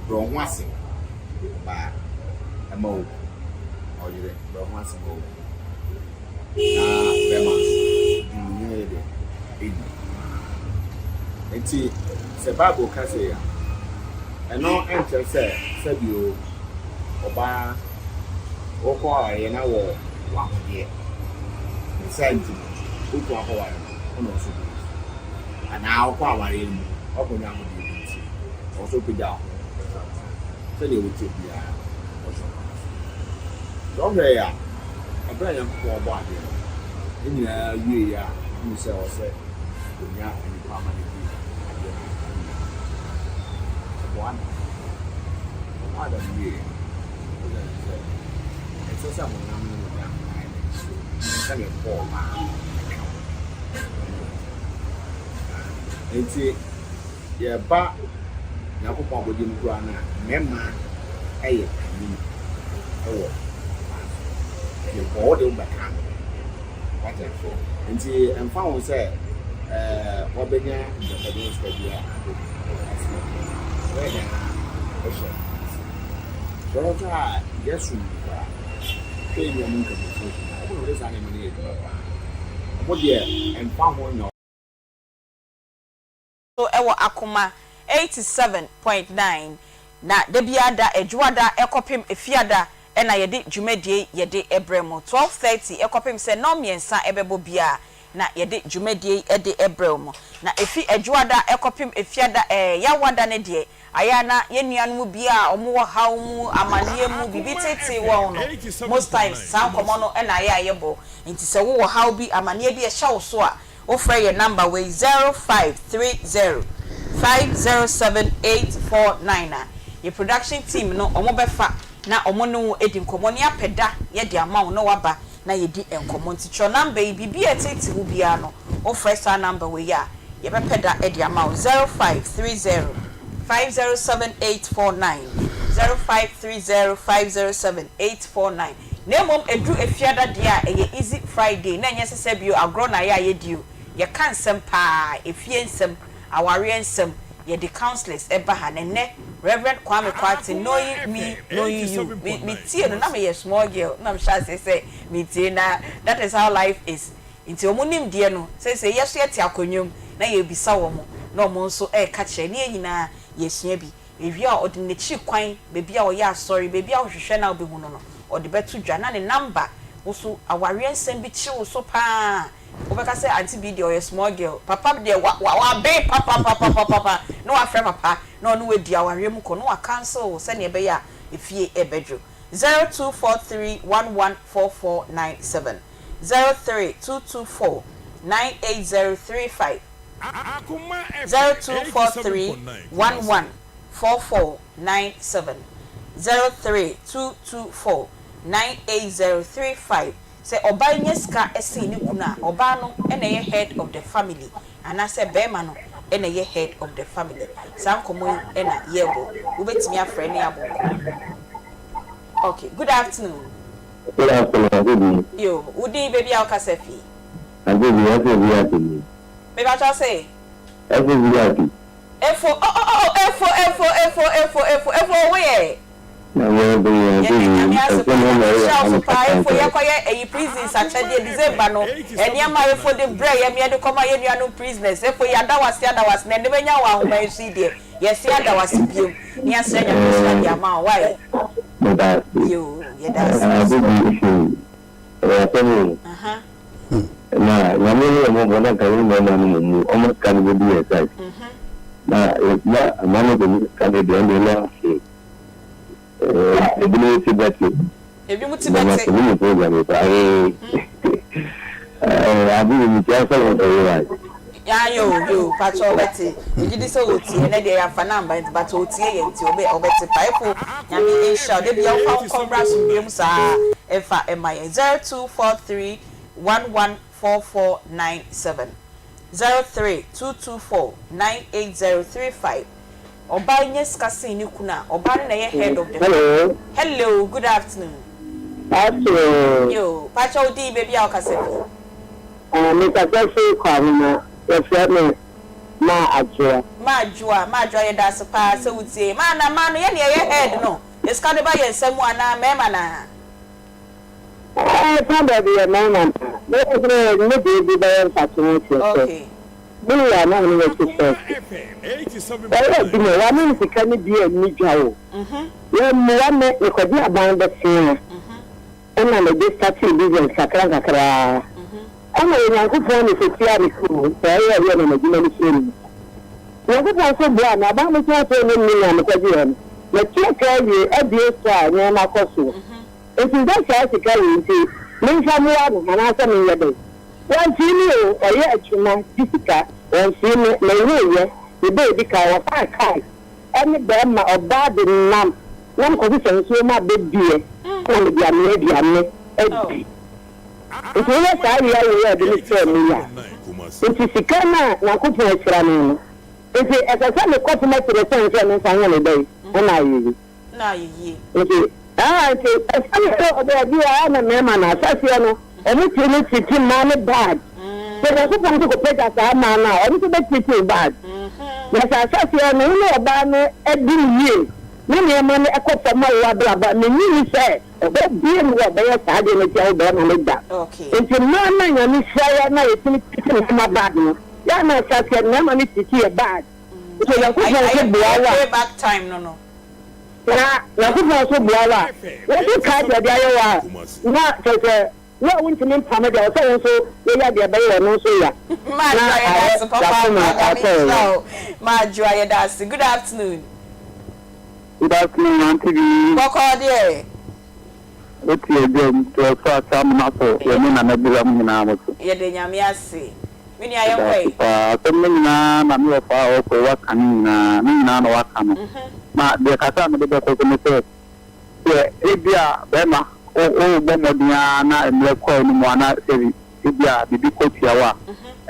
brɛ wo ho ase ɔbaa ɛma wo ɔyere brɛ wo ho ase ma wo Na bɛrima nso, di ne yere deɛ, ɛnni. Enti sɛ Bible ka sei a, ɛno nkyerɛ sɛ sɛbio ɔbaa wokɔ awareɛ na wɔ w'ahodeɛ. Ne saa nti no, wo kunu akɔware no, wo na ɔsɔ bi nti. Anaa wokɔ awareɛ no mu, woakɔnya ahodeɛ bi nti, ɔwɔ sɛ wopagya wo ho. Sɛdeɛ woteɛ biara no, ɔhyɛ ɔbaa so. Sɛ wohwɛ a, Bere a Nyankopɔn bɔɔ adeɛ no, ne nyinaa wieeɛ a, ɔhunuu sɛ ɛwɔ sɛ ɔnya nnipa ma no di adeɛ no nyinaa so. Ɔbɔɔ Adam. Ɔbɔɔ Adam wieeɛ no, ɔka kyerɛɛ no sɛ, Ɛnsɛ sɛ honam ne mogya ayɛ dɛn? Ɛsɛ sɛ mebɔ ɔbaa ka wo ho. Enti Yɛba Nyankopɔn abɔdeɛ mu koraa no a, mmarima yɛ panin wɔ mmaa so. Nti mpo wode wo bɛka no. Wate aseɛ? Nti ɛmfa ho sɛ ɛɛ wabɛnya agyapadeɛ ne sika biara ade ase. Wɔyɛ dɛn ara wohyɛ ase. Sɛ wohwɛ a yɛsom mu koraa, hwɛ yɛn nuanom nkramofoɔ som a, wɔn na wɔde saa nneɛma no yɛ adwuma paa. Wɔn deɛ ɛmfa ho nea so wɔ Akoma 87.9 na da biara da Adwuada kɔpem Efiada na yɛde dwumadie yi yɛde brɛ mo 12:30 kɔpem sɛ nnɔn mmiɛnsa bɛbɔ biara. na yɛde dwumadie yi de brɛ wo. Na ɛfi Adwoada kɔpem Efiada ɛɛ Yawada no deɛ, ayɛ a na yɛn nuanom bi a wɔwɔ haw mu, amaneɛ mu, biribi teetee wɔn no, most times saa nkɔmmɔ no na ayɛ a yɛbɔ. Nti sɛ wowɔ haw bi, amaneɛ bi ɛhyɛ wo so a, wofrɛ yɛn number wei, 0530 507 849 a, yɛn production team no wɔbɛfa na wɔne wo adi nkɔmmɔ na yɛapɛ da yɛde ama wo na woaba na yɛdi nkɔmmɔ. Nti twerɛ number yi, biribi a ɛteetee wo biara no, wofrɛ saa number wei a, yɛbɛpɛ da de ama wo, 0530 507 849, 0530 507 849. Na mmom ɛduru Efiada deɛ a, ɛyɛ Easy Friday, na ɛnyɛ sɛ sɛ bio agorɔ na ayɛ a yɛdi o, yɛka nsɛm pa ara, efie nsɛm, awareɛ nsɛm, yɛde counsellors ba ha. Na ɛnnɛ Rev. Kwame Kwarteng, Knowing Me, Knowing You, me me tie no na meyɛ small girl na mehyɛ aseɛ sɛ metie na that is how life is. Nti wɔn nimdeɛ no, seesei yɛ nso yɛte akonnwa mu na yɛrebisa wɔn na wɔn nso reka kyerɛ na yɛn nyinaa yɛresua bi. Ewie a ɔde n'akyiri kwan, baabi a ɔyɛ asɔre, baabi a wohwehwɛ no a wobɛhu no no, ɔde bɛto dwa na ne number, wo nso awareɛ nsɛm bi kyere wo so pa ara a, Wobɛka sɛ aunty bi deɛ ɔyɛ small girl, papa deɛ wa wa waben papapapapapa na wafrɛ papa na ɔne wo adi awareɛ mu kɔ na wa counsel wo sɛdeɛ ɛbɛyɛ a efie ɛbɛdwo. 0243114497, 03224 98035, 0243114497, 03224 98035. Sɛ ɔbaa nya sika sen ne kunu a, ɔbaa no na ɛyɛ head of the family anaasɛ barima no na ɛyɛ head of the family? Saa nkɔmmɔ yi na yɛrebɔ. Wobɛtumi afrɛ ne abɔ nkɔmmɔ. Okay, good afternoon. Good afternoon, Ante Bi. Yo, wo din, baabi a wokasa fi? Ante Bi, Efo VIP ni. Mepakyɛ wo se? Efo VIP. Efo, oh oh oh, Efo, Efo, Efo, Efo, Efo, Efo, wo yɛ? Yɛda Nyame ase paa, Nyame nhyira wo so paa, efo yɛkɔyɛ ɛyi prisons akyɛdeɛ December no nneɛma a efo de brɛ yɛ yɛde kɔma yɛ nuanom prisoners, efo yɛada wo ase ada wo ase na ɛnɛ manya wo ahoma yi so yi deɛ yɛse ada wo ase biom na yɛasrɛ Nyame nhyira de ama wo wai yoo yɛda ase Aha. Na Nyame hu yɛn mmɔbɔ na nka yɛn mmarima no mmom no ɔma sika no bɛdu yɛn side na na ama no kɔnya sika no deɛ ɛndeɛ na ebinom ti bɛte. Ebinom ti bɛte. Na mu program yi paa ee ade mi mi tia sɛ wɔn ɛyɛ wa. Ayo yo pakyɛ ɔbɛte megye di sɛ ɔtie ɛnɛ deɛ yɛamfa no amba nti but ɔtie yɛn nti ɔbɛ ɔbɛte paa efo Nyame nhyira wo da bia wofa wo nkɔm bra asomdwoeɛ mu saa ɛmfa ɛma yɛn 0243 114497 03224 98035 Ɔbaa nya sika sen ne kunu a, ɔbaa no na ɛyɛ head of the family. Hello. Hello, good afternoon. Afternoon. Yo, pakyɛ wo din, baabi a wokasa fi. Ah, me kasa fi Kwahoma, yɛfrɛ me Maa Adwoa. Maa Adwoa, Maa Adwoa yɛda ase paa sɛ wotie yɛn. Maa na mmaa no yɛn na yɛyɛ head no, yɛ sika no ba yɛn nsa mu anaa mmarima no ara? Ɛɛ, fa baabi yɛ mmarima no a, me sɛ me deɛ bi bɛyɛ mfatoho kyerɛ sɛ. Okay. Me wura na ɔne yɛ te fɛs. Ɔyɛ adwuma o, wama me sika no bi anni dwa o. Wammua me, mekɔgye aban bosea ɛna mede startee business kakra nkakra ara. Ɛna Onyankopɔn ne sɛ me so o, sɛ ɛyɛ ɛyɛ na m'adwuma no suro no mu. Nyankopɔn nso boaa me, aban bosea sɛ ɛnyɛ me na mekɔgyeeɛ no, matua ka awie, abue store a nneɛma kɔ soɔ. Nti sɛ saa sika wei nti memfa mmoa no anaasɛ menyɛ dɛn? Wɔnfii me o, ɔyɛ adwuma gye sika, wɔnfii me, mewooyɛ, me ba edi kan, wɔfaa cars ɛne bɛɛma, ɔbaa de nam na mekɔsesa nsuo ma bɛdiɛ na mede anoa aduane adi. Nti woyɛ saa wia wei a ɛde me faa mu yi a, nti sika no a Nyankopɔn ahyira me no, nti ɛsɛ sɛ mekɔtena akyire sɛn sɛ memfa nyɛ ne dɛn ɛna ayɛ yi? na ayɛ yie. Nti ah nti ɛsiane sɛ ɔbaa bi wɔ ha na mmarima no ahyɛseɛ no wɔn tiri no treati mmaa no bad sɛ Nyankopɔn nso kɔpagya saa mmaa no a ɔno nso bɛ treati wo bad na sɛ ahyɛseɛ no wo ne ɔbaa no di no yie na nneɛma no ɛkɔ fam ma wo abrabɔ a mennye nni sɛ ɔbaa biara nni hɔ a ɔbɛyɛ saa adeɛ no atia wo barima no da nti mmaa no a Nyame hyira yɛ na yɛtumi treati mmarima bad no yɛ a na ahyɛseɛ no mmarima no treati yɛ bad nti Onyankopɔn nso boa wo a. Ayɛ payback time no no. Na Nyankopɔn nso boa wo a, wo nso kae deɛ ɔde ayɛ wo a, na kyerɛ sɛ. Wo a wontumi mpam deɛ, ɛwɔ sɛ wo nso woyɛ deɛ ɛbɛyɛ ɔno nso ya na Maadwoa yɛda ayɛ ase papaapa w'akoma Nyame atɔ wo nhyira yam. wo Maadwoa yɛda ase good afternoon. Good afternoon Auntie Bee. Bɔkɔɔ deɛ. Wote adwam nti ɔsɔ asa amena so yɛ ne Nana Biram nyinaa mo so. Yɛda Nyame ase. Me nua Yɛda yɛnkɔ ase ɛ. paa. Asɛm no nyinaa na me wɔfa a ɔkɔ yi waka ne nyinaa. Ne nyinaa na waka no. Na deɛ kakra a mede bɛkɔ so ne sɛ, sɛ ebia bɛrima wo wobɔ mmɔden ara na mmerɛ kɔ anim a na sɛbi ebia biribi kɔ tia wo a,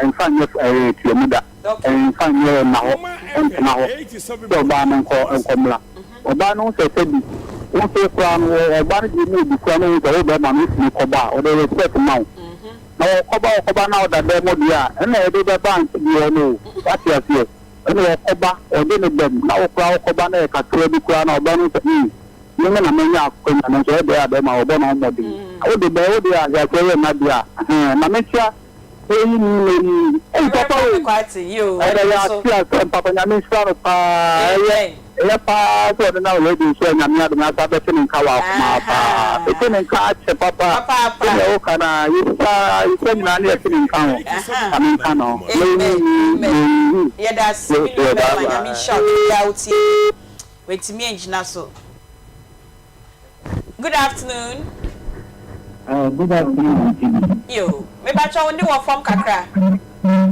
ɛmfa nyɛ ɛɛ tuamu da. Ɛmfa nyɛ nna hɔ, ɛntena hɔ sɛ ɔbaa no nkɔ nkɔ mmra. Ɔbaa no hu sɛ sɛbi wo nso koraa no wɔ ɔbaa no deɛ mu odu koraa no hu sɛ wo bɛrima no wotumi kɔba a, ɔde respect ma wo. Na ɔkɔba ɔkɔba na ɔda dan mu deɛ a, ɛna yɛde bɛba ante bi hɔ no o. Wate aseɛ? Ɛna ɔkɔba, ɔde ne dɛm, na wo koraa wokɔba na ɛyɛ kakra bi koraa na ɔbaa no hu sɛ hmm, me me na manya akwanya no nso ɛyɛ dɛn a bɛrima ɔbɔ ne ho mmɔden. Wode bɛ, wode aheaseɛ yɛ nna deɛ a, ɛhɛn, ma menkyea Eyi ni na eyi. Ei papa Reverend ei. Kwame Kwarteng, yoo, Ɛyɛ ɛna yɛ nso. ase asɛm papa Nyame nhyira no paa ɛyɛ Amen. ɛyɛ paa sɛ ɔde nam radio so a Nyame adom asa abɛte ne nka wɔ akoma paa Ahaa. mete ne nka akyɛ papa Papaapa. sɛdeɛ woka no a yɛsua yɛsua nyinaa ne yɛte ne nka ho Ahaa. Nyame nka ne ho Amen. Amen. Amen. Yɛda ase me nua Bye bɛrima Nyame bye. nhyira wo da biara wotie me. Watumi angyina so. Good afternoon. Uh, good afternoon, Auntie B. Yo, me bacha wo ne wɔ fam kakra.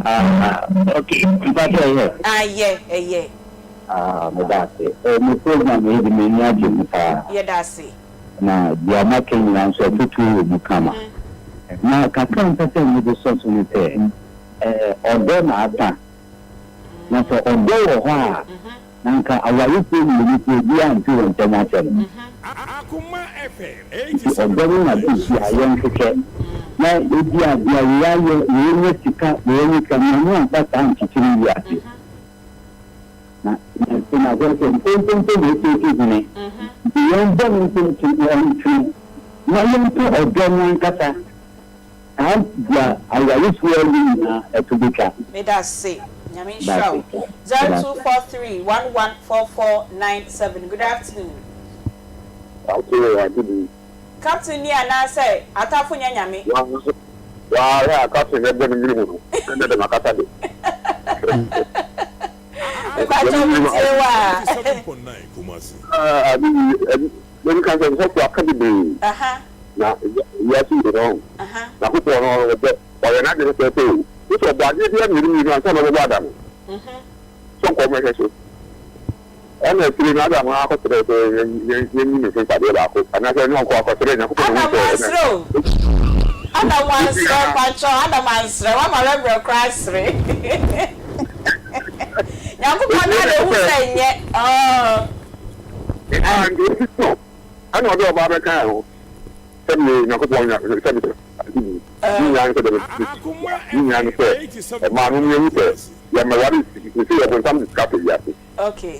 Ah, okay. Mpacho ɛyɛ. Ah, yɛ, ɛyɛ. Ah, me da ase. Eh, mo program yi de m'ani agye ho paa. Yɛ da ase. Na deɛ moaka nyinaa nso afotuo wɔ mu kama. Na kakra a mpɛ sɛ mede sɔ so ne sɛ, eh, ɔdɔ na asa. Na sɛ ɔdɔ wɔ hɔ a, Na anka awarefoɔ mmienu obiara nte wɔn ntam asɛm. Nti ɔdɔ no na seesei a yɛnhwehwɛ. Na ebia deɛ wei ayɛ, wei anya sika, wei anya sika, Nyame amfa saa ankyekyere wiase. Na na na hwɛ sɛ nkontompo na ɛsiesie hene. Nti yɛn bɔne nso ntwene, na yɛmpɛ ɔdɔ no ankasa. Saa deɛ awarefoɔ awu nyinaa ɛto bɛtwa. Medase Nyame nhyira wo. 0243114497 good afternoon. Ɔte wɔ ade bi. Captain ni anaa sɛ atafo nyɛ nyame. Waa hwɛ a captain bɛ bɔ ne mene mu no na dɛ makasa de. Mepakyɛw me tie wo a. Ah ade bi ɛbi ka sɛ sɔfo aka bebree. Na wiase yi no, Nyankopɔn no ɔbɔ, ɔyɛ n'ade pɛpɛɛpɛ o. Wo sɛ ɔbɔ adeɛ biara mmienu mmienu ansa na ɔbɛbɔ Adam. Sɛ nkɔ ɔmɛhwɛ so. Ɛna akyire no Adam akɔsrɛ sɛ yɛnyi ne so ntadeɛ baako anaasɛ ɛne ɔnkɔ akɔsrɛ Nyankopɔn na Adam ɔhu sɛ ɛna. wansrɛ o. Adam wansrɛ mpakyɛw Adam ansrɛ wama Reverend koraa asere. Nyankopɔn na na ehu sɛ nyɛ ɔɔ. Ah, nti osi so. Ɛna ɔde ɔbaa bɛkaa ho sɛ me Nyankopɔn nya sɛ me ade bi. Ne nyinaa ne sɛ deɛ ne nyinaa ne sɛ ɛmaa no yɛhu sɛ yɛmmɛware sɛ yɛ ɔbonsam de sika atɔ wiase. Okay.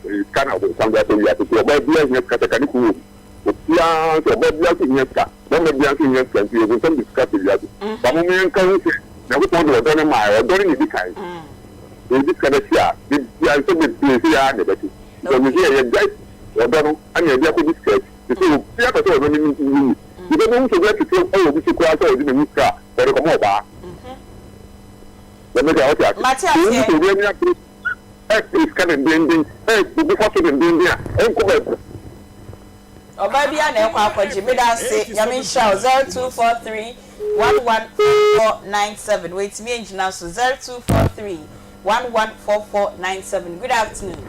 Sika na ɔbonsam de atɔ wiase nti ɔbaa biara hia sika sɛ ka ne kunu wɔ mu. Obiara nso ɔbaa biara nso hia sika, bɛrima biara nso hia sika nti ɔbonsam de sika atɔ wiase. Ba mo yɛnka hu sɛ Nyankopɔn de ɔdɔ no maa ɔdɔ no na ɛdi kan. Yɛdi sika no akyi a, de biara nsɛm bebree sɛ yɛa na ɛbɛte. Because me sɛ yɛgyae ɔdɔ no ɛna yɛde akɔdi sika akyi. Te sɛ obiara pɛ sɛ ɔdɔ no ne ne yie. Nipa bi hu sɛ obi atete wɔ obi so koraa sɛ ɔde n'ani sika a, ɔde kɔma ɔbaa. Dɛm deɛ ɔte ase. Mate Sɛ wohu aseɛ. sɛ obi ani abere ɛpere sika dendenden, ɛbu fa so dendenden a, ɛnkɔ baabi. Ɔbaa biara na ɛkɔ akɔgye. Meda ase. Nyame nhyira wo. 0243 114497. Wantumi angyina so. 0243 114497 good afternoon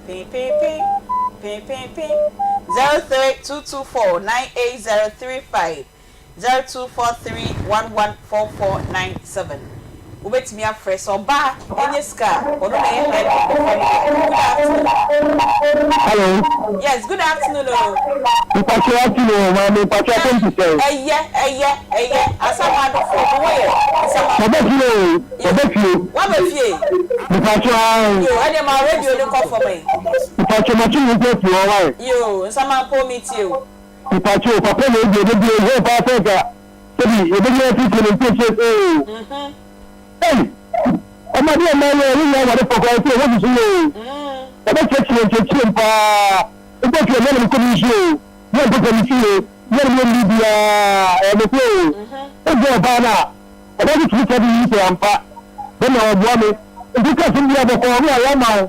pin pin pin pin pin pin 03224 98035 0243114497 Wobɛtumi afrɛ sɛ ɔbaa ɛnyɛ sika a ɔno na ɛyɛ head of the family. Good afternoon. Hello. Yes, good afternoon o. Mpakyɛ afternoon o maame mpakyɛ apɔm te sɛn. Ɛyɛ ɛyɛ ɛyɛ Asamado foɔ mo hɔ yɛ Nsamado. Maba fie o maba fie. Waba fie. Mpakyɛ ae. Yoo ɛneɛ ma radio no nkɔ fam ɛ. Mpakyɛ mate me nsa afiri hɔ wai. Yoo Nsamanpo me tie o. Mpakyɛ o papa wei deɛ da biara ohia paa sɛ nka sɛbi yɛbɛnya afiri no nkyerɛkyerɛ sɛ o. Ei! Ɔma deɛ mmaa yɛ yɛ nyinaa awarefoɔ koraa nti ɛhɔ susu yɛ o. Ɔbɛkyerɛkyerɛ nkyerɛkyerɛ mu paa. Wobɔ fie mɛ na mekɔ me nsuo o. Mɛ mpɛ sɛ me fie. Yɛn yɛn biribiara ɛyɛ nokorɛ o. Wogye ɔbaa no a, ɔbaa no tumi ka bi yi sɛ ampa bɛma ɔboa me. Nti woka asɛm bi a bɔkɔɔ no ayɛ ama wo.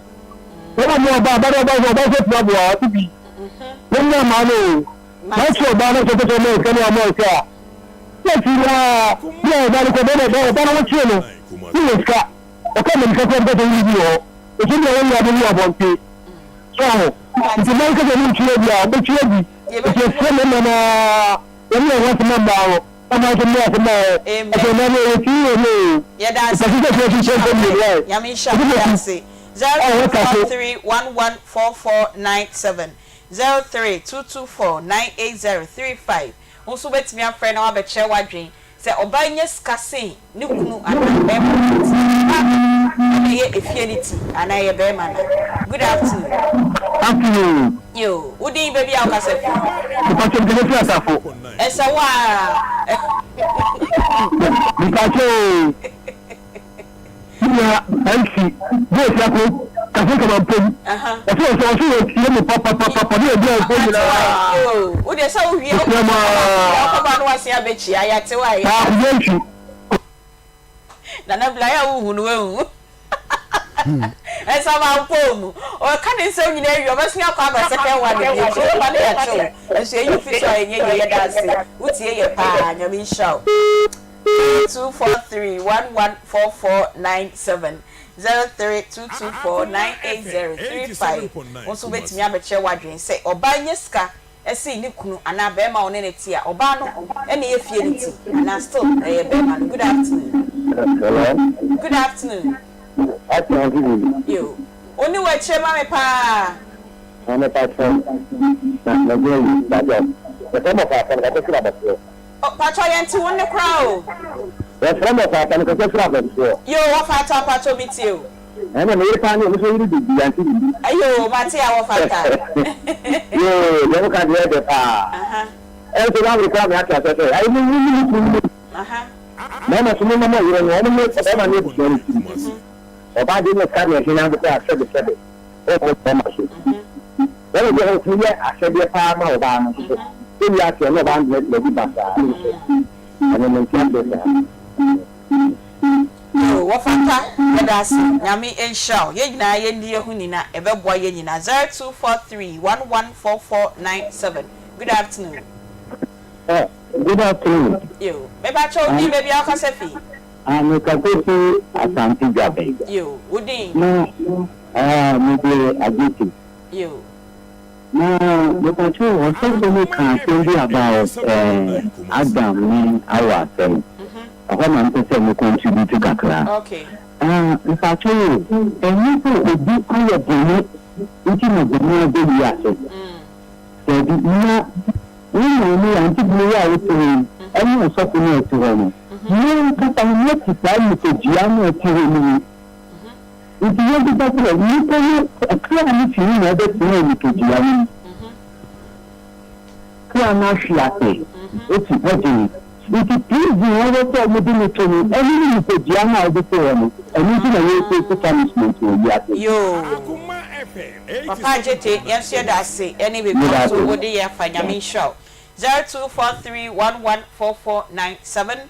Wɔma mo ɔbaa, ɔbaa no ɔbaa sɛ ɔbaa sɛ tumi aboa ɔte bi. Wɔn nyɛ amaa no o. Na ɔkyerɛ ɔbaa no sɛ ɔpɛ sɛ ɔma ɔsika no ama ɔsika a. Na akyi no ara, bi a ɔbaa no kɔ bɛma ɔbaa ɔbaa no ho kyerɛ no, ne wɔ sika. Ɔka ma nika koraa bɛka sɛ wonni bi wɔ hɔ. Nso bi a wɔn nyinaa bɛwu abɔnten. So aho? Nti mmaa no ka sɛ wɔn ntua bi a, wɔbɛtua bi. Nti ɛsrɛ mmarima no ara, wɔn yɛ wɔn asɛm ma mmaa no, na mmaa nso mmɔ asɛm ma wɔn. Afei mmaa no yɛwɔ tiri wɔ mu o. Yɛda ase. Mpɛsɛ sɛ ɛsɛ sɛ nkyɛn mmienu ayɛ. Nyame nhyira wo. Yɛda ase. 0243114497, 0322498035. Wo nso wobɛtumi afrɛ na woabɛkyerɛ w'adwene Sɛ ɔbaa nya sika sen ne kunu anaa bɛɛma no nti ɔbaa no na ɛyɛ efie no ti anaa ɛyɛ bɛɛma no? Good afternoon. Afternoon. Yoo, wo din baabi a wokasa firi? Mepakyɛ mekasa firi Asafo. Ɛsɛ wo aa. Mepakyɛ oo. Me nua MC Grace Ako kasa kama mpom. Ɔsɛ ɔsɛ ɔsɛ wɔtie me papapapa ne ɛdi ɔfo nyinaa. Wo deɛ sɛ wowie Mesrɛ mo aa. wokɔba no wase abɛkyia yɛate wo ayɛ. Paa Kofi Antwi. Nana Bla yɛ a wohu no wahu. Nsamanpɔw mu. Ɔka ne nsɛm nyinaa wie ɔbɛsen akɔ aba second one bio. Nti woma no yɛte wo. Nso yɛyi wo fi so a ɛnyɛ yie. Yɛda ase. Wotie yɛ paa. Nyame nhyira wo. 0243 114497 03224 98035 Wo nso wobɛtumi abɛkyerɛ w'adwene sɛ ɔbaa nya sika sen ne kunu anaa barima a ɔne no te a, ɔbaa no na ɛyɛ fie no ti anaa still ɛyɛ barima no? Good afternoon. Hello. Good afternoon. Afternoon, Vivi. Yo. Wo ne w'akyire ma me paa. Maame patrɔ, na mɛgye ayi, patrɔ. Yɛfrɛ mo ɔfaasa no kasa firi abɔsoɔ. Oh patrɔ yɛnte wo nne koraa o. Yɛfrɛ me ɔfaata mekasa firi abɔsoɔ. Yoo wɔfaata patrɔ me tie o. Ɛna me yere paa ne ɔno nso yere didi ante didi. Yoo mate a wɔfata. Yoo deɛ woka deɛ ɛdɛ paa. Ɛnso bible koraa me ate aseɛ sɛ ayi mo mo mo kunu mo. Mɛma so mo ma mo yere no ɔmo ne ɔbɛma ne abusua no tiri. Ɔbaa de ne ka deɛ hena de koraa sɛbe sɛbe. Ɔmo bɛma so. Bɛma bi a ɔtumi yɛ asɛdeɛ paa ma ɔbaa no nso. Sɛ wiase ɛne ɔbaa no de n'adi basaa no nso. Ɛno mente aseɛ saa. Yoo wɔfata yɛda ase Nyame nhyira wo yɛn nyinaa yɛn di yɛho ni na ɛbɛboa yɛn nyinaa 0243 114497 good afternoon. Eh, good afternoon. Yoo mepakyɛ wo din baabi a wokasa fi. Ah, me kasa fi Asante Dwaben. Yoo, wo din? Na, ah, me de Adjete. Yoo. Na mepakyɛw ɔsɔfo no kaa asɛm bi about eh, Adam ne Awa asɛm. Ɛhɔ na mpɛ sɛ me contribute kakra. Okay. Ah, mepakyɛw o, ɛnyɛ sɛ obi ayɛ bɔne nti na bɔne aba wiase. Dabi, na wo maame a ante bere yi a wote hɔ yi ne ɔsɔfo no a ɛte hɔ no, mo ankasa no mote saa nipadua no a ɛte hɔ no mu. Nti yɛbisa sɛ, nnipa no kra no fi he na ɛbɛtenaa nipadua no mu? Kra no ahwe ase afi heaven. Nti prison a ɛwɔ sɛ wɔde no to no, ɛno ne nipadua no a wɔde to hɔ no. Ɛno nti na yɛreface punishment wɔ wiase. Yoo. Papa Agyete yɛn nso yɛda ase ɛne baabi a nso wode yɛn afa Nyame nhyira wo 0243114497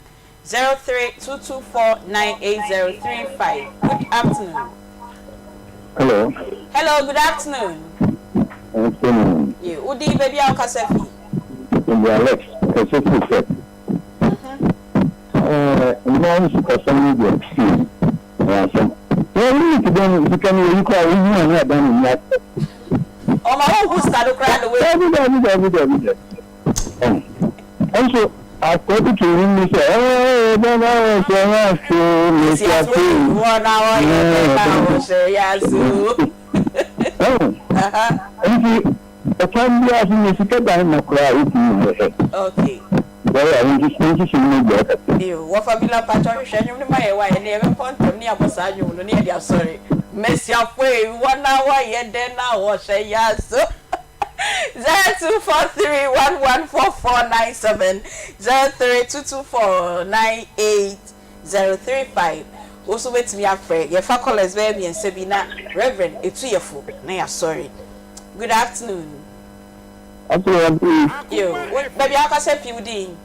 0322498035 Good afternoon. Hello. Hello, good afternoon. Afternoon. Ye, wo din baabi a wokasa fi? Mede Alex kasa fi sɛ. Ɛɛ mmaa no sikasɛm no deɛ hmm ɛyɛ asɛm. Wɔn limit bɛn no sika no wɔyi koraa wohu a na ɛda n'ani ase. Ɔma wohu sika no koraa na wei. Dabi dabi dabi dabi dabi. Ɛn ɛnso according to him ni sɛ ɛɛ bɛma wɔhyɛ yɛ ase mesi ase. Wɔn a wɔyɛ bɛma wɔhyɛ yɛ ase o. Ɛn nti Ɔkwan biara so no, sika dan na koraa a wotumi hu hwɛ. Okay. Bɛyɛ a wonhyehyɛ mu no deɛ ɔkɛse. Ew, wɔfa bi la mpakyɛw hwehwɛ nwom no ma yɛn wae ɛnɛ yɛbɛpɔ ntɛm ne yɛabɔ saa nwom no ne yɛde asɔre. Mmasiafo ei, wɔn a wɔyɛ dɛn na wɔhwɛ yɛn so. 0243114497, 0322498035 Wo nso wobɛtumi afrɛ. Yɛfa callers bɛyɛ mmiɛnsa bi na Reverend ɛtu yɛ fo na yɛasɔre. Good afternoon. Afei wɔde me. Yo, wo, baabi a wokasa fi, wo din?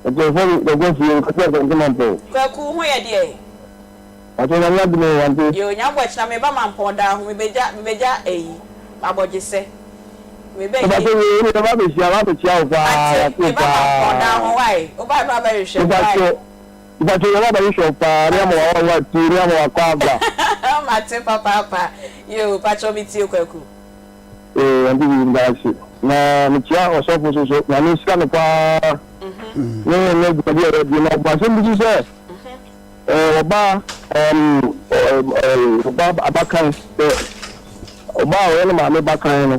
Ɔkyerɛfoɔ me Kwaku Afie, mekasa Asante Mampɔn. Kwaku, wo ho yɛ deɛ? Pakyɛ Nyame adom o, wante. Yo, Nyame boa kyena meba Mampɔn daa ho, mebɛgya, mebɛgya ayi, abɔgyesɛ. Meba ayi. Mepakyɛ wei, meba abɛhyia, maba abɛkyia wo paa, Mate, yɛate wo meba Mampɔn daa paa. ho, wai, woba a meba abɛhwehwɛ me, wai. Mepakyɛ, mepakyɛ yɛba abɛhwehwɛ wo paa, ne ama wawa atuo, ne ama wakɔ aba. Mate papaapa, yo, pakyɛ metie Kwaku. Ee auntie Vivi meda ase na mekyia ɔsɔfo nso so nyame nhyira no paa ne ne dwumadi a ɔdi na ɔbɔ asɛm bi so sɛ ɔba ɔba abakan sɛ ɔba a ɔyɛ ne maame bakan no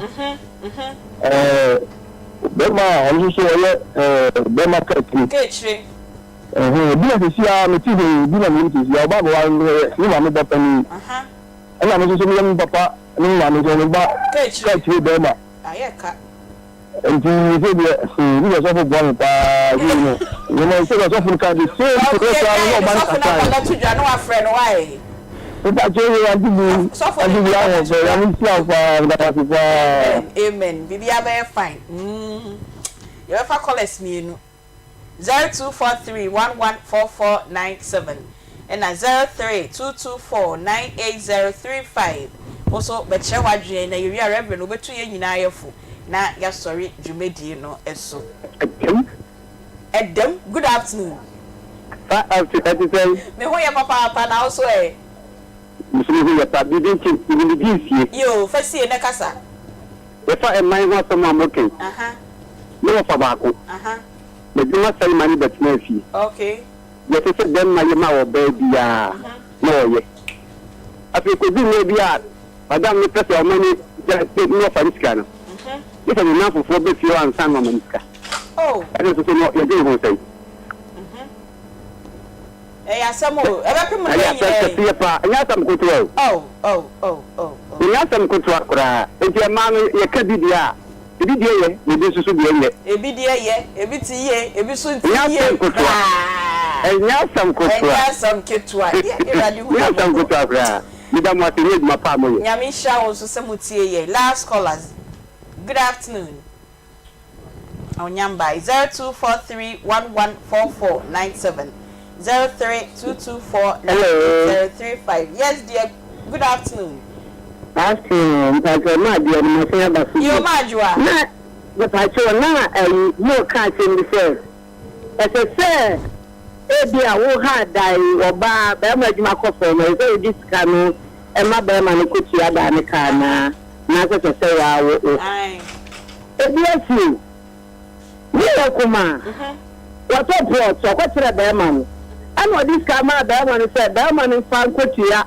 bɛrima a ɔno nso so ɔyɛ bɛrima kaakyire bi na sisi a mete hɔ yi bi na menim sisi a ɔba abɛware no ne maame ba panin ɛna me nso so meyɛ me papa ne me maame nso me ba ka kyire bɛrima nti sɛ deɛ hmm bi deɛ sɔfo boa me paa bi no nneɛma sɛ deɛ sɔfo no ka de same thing koraa no na ɔba no kasa yɛ nipa kyɛ yɛ ante bi ante bi ahɔ fɛ nyame nhyira wo paa meda wo ase paa. Amen amen biribiara bɛyɛ fine mm yɛbɛfa callers mmienu. 0243114497 ɛna 0322498035 wo nso bɛkyerɛ w'adwene na yɛwie a Reverend wobɛtu yɛn nyinaa yɛ fo na yɛasɔre dwumadie no so. Ɛdam. Ɛdam, good afternoon. Fa after ɛte sɛn? Me ho yɛ papaapa na wo nso ɛ? Me nso me ho yɛ pa, biribi nti mede me din sie. Yoo, fa sie na kasa. Yɛfa mman ho asɛm a moka yi, me wɔfa baako, n'adwuma sɛe ma ne bɛtenaa fie. Deɛ ɛsɛ sɛ bɛrima yɛ ma ɔbaa biara, na ɔyɛ. Afei kɔduru mmerɛ bi a madam no pɛ sɛ ɔma no gya ne wɔfa no sika no, gye sɛ ne nnamfofoɔ ba fie hɔ ansa na wama no sika. Ɛno nso so no, yɛdwene ho sɛn? Ɛyɛ asɛm o, ɛbɛpem no Ɛyɛ yɛn asɛm nyinaa yi. kɛseɛ paa, ɛnyɛ asɛm ketewa o. Oh, oh, oh, oh, oh. Ɛnyɛ asɛm ketewa koraa. Enti mmaa no yɛka bi deɛ a, ebi deɛ yɛ na ebi nso so deɛ nyɛ. Ebi deɛ yɛ, ebi te yie, ebi nso nte Ɛnyɛ yie asɛm ketewa. koraa. Ɛnyɛ asɛm ketewa. Ɛnyɛ asɛm ketewa. Yɛ, Awurade hu Ɛnyɛ yɛn asɛm mmɔbɔ. ketewa koraa. Meda mo ase ne adwuma pa a moyɛ. Nyame nhyira wo nso sɛ motie yɛn. Last callers, good afternoon. Onyambai, 0243114497, 0322498035. Yes dear, good afternoon. Afternoon, mpakyɛw maa deɛ no masan aba so Yo bio. Maadwoa. Na mepakyɛw na ayi mo ka asɛm bi sɛ ɛsɛ sɛ ebi a wo ha dan ɔbaa bɛrima adwuma kɔ fam ɛsɛ sɛ wode sika no ɛma bɛrima no kɔtua dan no ka anaa anaasɛ ɛsɛ sɛ waa wo wo Ae. Ebi asi o. Ne yɛ kumaa. Watɔ plot, ɔkɔkyerɛɛ barima no. Ɛna ɔde sika maa barima no sɛ barima no mfa nkɔtua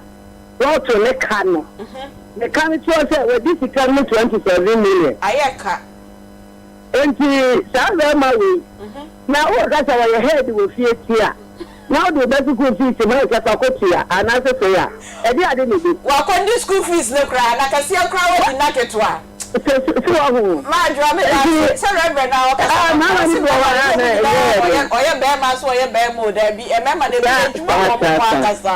plot no ka no. Ne ka no kyerɛ sɛ wadi sika no 27 million. Ayɛ ka. Enti saa barima wei, na woka sɛ ɔyɛ head wɔ fie ti a, na wode wo ba sukuu fees ma no sɛ fa kɔtua anaasɛ sei a, ɛdeɛn ade na ɛbɛsi? Wakɔdi school fees no koraa, na kɛseɛ koraa wadi nna ketewa. Sɛ so wahu. Madwoa meda ase sɛ reverend a ɔkasa Ah, papa mama ɔse ni bi wɔ hɔ mmarima a no na mu nyinaa ɛyɛ ɔyɛ den. ɔyɛ bɛrima nso ɔyɛ bɛrima o daabi mmarima no ebi Saa adwuma saa wɔ ɔmo saa ho saa. ankasa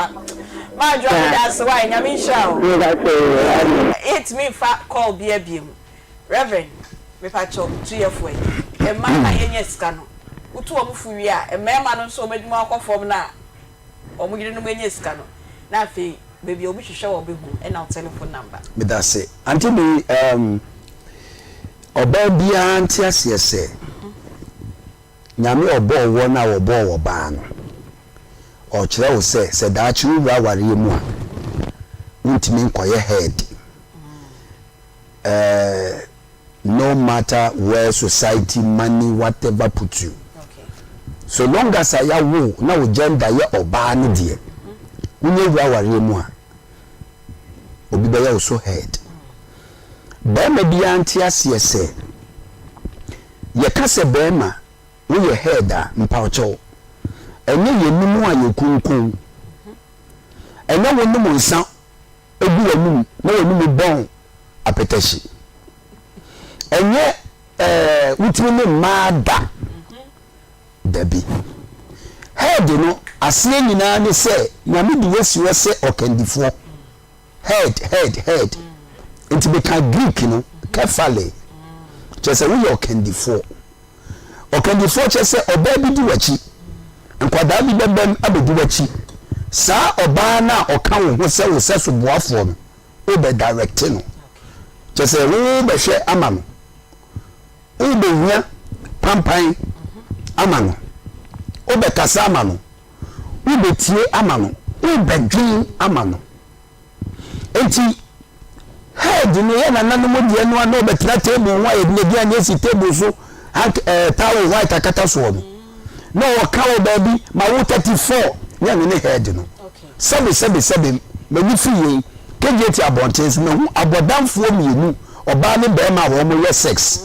Madwoa Saa. meda ase wai Nyame nhyira wo. Meda ase amen. Yɛntumi nfa call bia biom Reverend mepakyɛw tu yɛ fo ɛ mmaa no a yɛnya sika no wotu wɔn fo wie a mmarima no nso wɔn adwuma akɔ fam no a wɔn yerenom anya sika no na afei baabi a obi hwehwɛ wɔ bɛhu ɛna wo telephone number. Medase. Auntie Lee, um, ɔbaa biara nte aseɛ sɛ, Nyame a ɔbɔɔ woɔ no a ɔbɔɔ ɔbaa no, ɔrekyerɛ wo sɛ, sɛ daakye wo wura awareɛ mu a, wontumi nkɔyɛ head. Eh, no matter where society, money, whatever put you. So long as a yɛawo na wo gender yɛ ɔbaa no deɛ, wonyɛ wura awareɛ mu a, obi bɛyɛ wo so head. Barima biara nte aseɛ sɛ, yɛka sɛ barima woyɛ head a, mpawokyɛw, ɛnyɛ yɛnum a yɛkunkun, ɛnyɛ wonom nsa gu w'anum na w'anum bɔn apɛtɛhye, ɛnyɛ ɛɛ wotumi ne mmaa da, dabi. Head no aseɛ nyinaa ne sɛ Nyame de wo asi hɔ sɛ ɔkandifoɔ. Head, head, head. Nti meka Greek no, kephale. Kyerɛ sɛ woyɛ ɔkandifoɔ. Ɔkandifoɔ kyerɛ sɛ ɔbaa bi di w'akyi, nkwadaa bi bɛbam abɛdi w'akyi. Saa ɔbaa no a ɔka wo ho sɛ wo sɛso boafoɔ no, wobɛ direct no. Kyerɛ sɛ wobɛhwɛ ama no. Wobɛhia pampan ama no. Wobɛkasa ama no. Wobɛtie ama no. Wobɛdwen ama no. Enti head no yɛ nananom deɛ no a na ɔbɛtena table ho a yɛde n'aduane asi table so hank ɛɛ eh, towel white akata soɔ no na ɔka wɔ baabi ma wo 34 ne ɛno ne head no sɛbe sɛbe sɛbe m'ani firi yei kegye abɔnten so mahu abɔdamfoɔ mmienu ɔbaa ne bɛrima a wɔn yɛ sex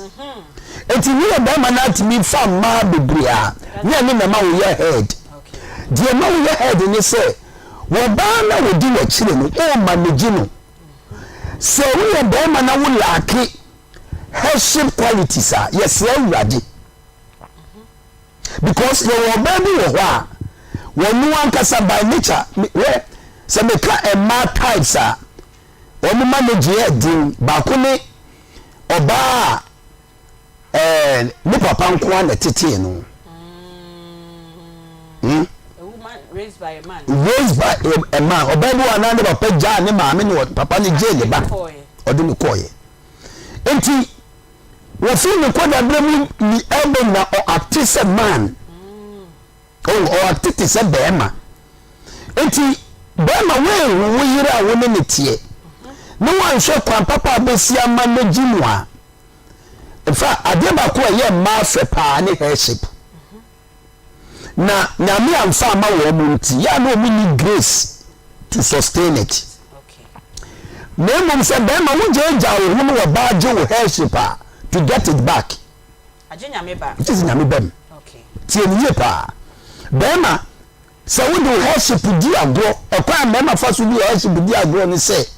eti ne yɛ bɛrima no atumi fa mmaa bebree a ne ɛno na ɛma woyɛ head deɛ ɛma woyɛ head ne sɛ Wɔbaa na wɔdi w'akyire no wo manage no. Sɛ woyɛ barima na wo laake headship qualities a, yɛsrɛ Awurade. Because yɛwɔ ɔbaa bi wɔ hɔ a, wɔno ankasa by nature, hwɛ, sɛ meka mmaa types a, wɔn manage yɛ den. Baako ne ɔbaa a Ɛɛ, ne papa nko ara na ɛtetee no. Hmm? A woman raised by a man. Raised by a, a man. Ɔbaa bi wɔ anaa ne papa gyaa ne maame ne papa ne gyee ne ba. Ɔde ne kɔɔeɛ. Nti, wɔfiri ne nkɔdaberɛ mu ni ɛbɛ na ɔakte sɛ man. Oh, ɔakte te sɛ bɛrima. Nti, bɛrima woanhu wo yere a wo ne ne teɛ na woanhwɛ kwan papa a bɛsi ama no gyi no a, In fact, adeɛ baako a ɛyɛ mmaa fɛ paa ne headship. Na Nyame amfa ama wɔn mu nti, yɛ a na wɔn nni grace to sustain it. Na mmom sɛ bɛrima wogyaagyaa wo ho no wɔ baa gye wo headship a, to get it back. Agye Nyame ba. Gye sɛ Nyame ba mu. Tie no yie paa. Bɛrima Sɛ wode wo headship di agorɔ, ɛkwan a mmarima fa so de headship di agorɔ ne sɛ,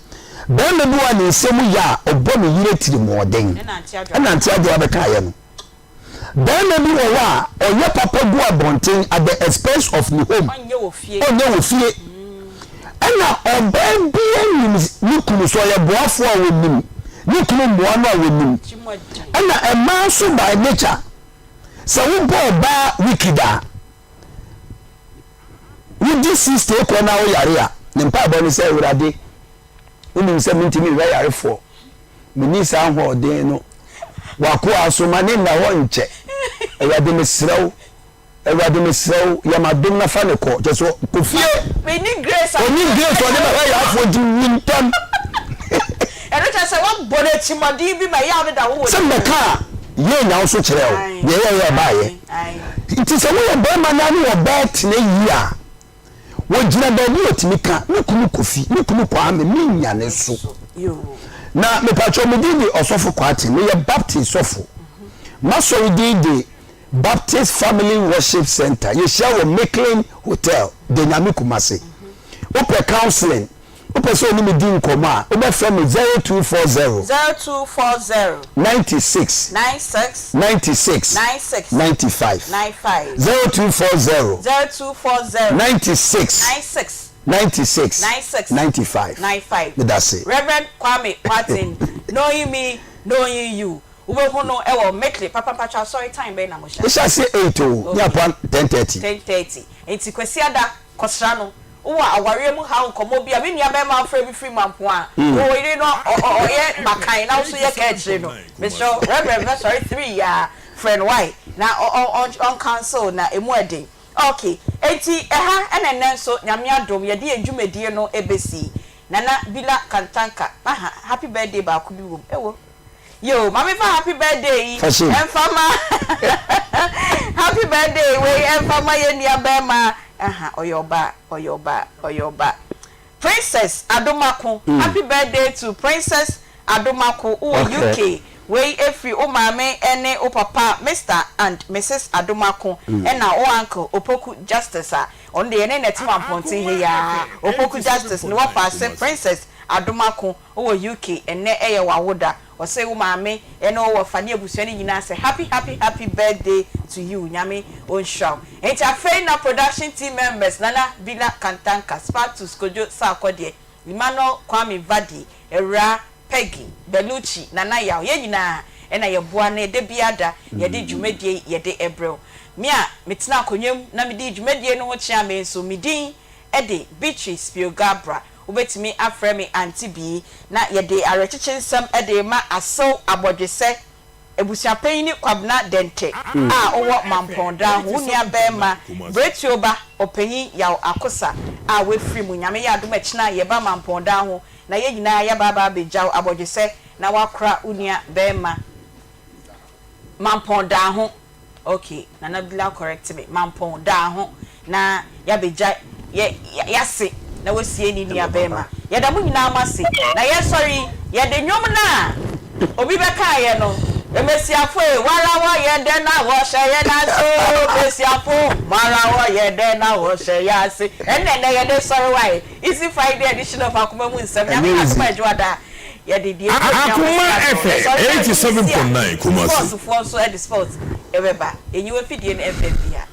barima bi wɔ hɔ a ne nsam yɛ a, ɔbɔ ne yere atirimuɔden. Ɛna Auntie Adwoa bɛkaeɛ no. Barima bi wɔ hɔ a, ɔyɛ papa gu abɔnten at the expense of ne home. Ɔnyɛ wɔ fie. Ɔnyɛ wɔ fie. Ɛna ɔbaa biara nim ne kunu, sɛ ɔyɛ boafoɔ a ɔnim, ne kunu mmoa no a ɔnim. Ɛna mmaa nso by nature, sɛ wobɔ ɔbaa wicked a, Wodi 60 rekɔ na woyare a, ne mpaebɔ ne sɛ, Awurade, wonim sɛ mentumi nhwɛ ayarefoɔ. Menni saa ahoɔden no. W'akoa nso, ma ne nna hɔ nkyɛ. Awurade, mesrɛ wo, Awurade, mesrɛ wo, yɛ m'adom na fa no kɔ. Kyerɛ sɛ, kɔ fie. Menni grace a. Ɔnni grace a ɔde bɛhwɛ ayarefoɔ nti wu ntɛm. Ɛno kyerɛ sɛ woabɔ no atirimuɔden bi ma ɛyaw no da ho wɔ ne Sɛ mu. mɛka a, yei na wo nso kyerɛ wo deɛ ɛyɛeɛ a ɛbaeɛ. Nti sɛ woyɛ barima na ne ɔbaa tena yie a, wɔgyina baabi a ɔtumi ka, me kunu Kofi, me kunu Kwame, mennya ne so. Na mepakyɛw me din de Ɔsɔfo Kwarteng, meyɛ Baptist sɔfo. M'asɔre din de Baptist Family Worship Center. Yɛhyia wɔ Micklin Hotel, Denyame Kumasi. Wopɛ counseling, Wopɛ sɛ ɔne me di nkɔmmɔ a, wobɛfrɛ me 0240. 0240. 96. 96. 96. 96. 95. 95. 0240. 0240. 96. 96. 96. 96. 95. 95. Meda ase. Rev. Kwame Kwarteng, Knowing Me, Knowing You. Wobɛhu no wɔ Mekle. Papa mpakyɛw asɔre time bɛn na mohyɛ Yɛhyɛ aseɛ 8 o, ne apoa 10:30. 10:30. Nti Kwasiada, kɔsra no. Wowɔ awareɛ mu haw nkɔmmɔ bi a me nua bɛɛma afrɛ me firi Mampo a wo yere no ɔyɛ bakan na wo nso yɛ kaakyire no mesrɛ wo Reverend bɛsɔre three yi ara frɛ no wai na ɔn counsel na ɛmu ɛden ok enti ɛha ɛna ɛnɛ nso Nyame adom yɛde yɛn dwumadie no ɛbɛsi Nana Bila Kantanka aha happy birthday baako bi wom ɛwɔ Yoo ma me fa happy birthday yi ɛnfa ma happy birthday wei ɛnfa ma yɛn nua bɛɛma aha ɔyɛ ɔbaa ɔyɛ ɔbaa ɔyɛ ɔbaa Princess Adomako happy birthday to Princess Adomako wowɔ UK wei ɛfiri wo maame ɛne wo papa Mister and Mrs Adomako ɛna wo uncle Opoku Justice a ɔno deɛ yɛne no ɛte Mampɔnten ha yi ara Opoku Justice ne wɔfa ase Princess Adomako Wowɔ UK ɛnnɛ ɛyɛ w'awoda ɔse wo maame ɛne wo wɔfa ne abusua no nyinaa sɛ happy happy happy birthday to you Nyame ɔnhyira wo Enti afei na production team members Nana Bila Kantanka Spartus Kojo Sarkodie Emmanuel Kwame Vadi Awuraa Peggy Bellucci Nana Yaw yɛn nyinaa na yɛboa na da biara da yɛde dwumadie yi yɛde brɛ wo. Me a metena akonnwa mu na medi dwumadie no ho kyea me nso me din de Beatrice Spiogabra. Wobɛtumi afrɛ me Auntie Bee na yɛde awerɛkyekye nsɛm de rema Asew Abɔdwesɛ Abusuapanyin Kwabena Dɛntɛ a ɔwɔ Mampɔn daa ho, wo nua barima Bretuo ba Ɔpanyin Yaw Akosa a wafiri mu. Nyame yɛ adom a kyena yɛba Mampɔn daa ho na yɛn nyinaa yɛaba aba abɛgyaw abɔdwesɛ na wakora wo nua barima Mampɔn daa ho. Ok Nana Abdullah correct me Mampɔn daa ho na yabɛgya yɛ yase na wasie ne nua bɛɛma. Yɛda mo nyinaa mo ase na yɛsɔre yi yɛde nwom no a obi bɛkaeɛ no Mmesiafo ee wara wɔyɛ dɛn na wɔhyɛ yɛn ase oo Mmesiafo mara wɔyɛ dɛn na wɔhyɛ yɛn ase Ɛnna ɛnnɛ yɛde sɔre wae Easy Friday edition of Akoma Mu Nsɛm Nyame Ɛnyɛ easy. adom a Adwoada yɛde deɛ ɛdi akyire Akoma akɔsi aso. FM Yɛsɔre na ɛdu sisi a, 87.9 Kumasi. sports foɔ nso de sports bɛba. Yɛnyi w'afidie no mfa bi ha.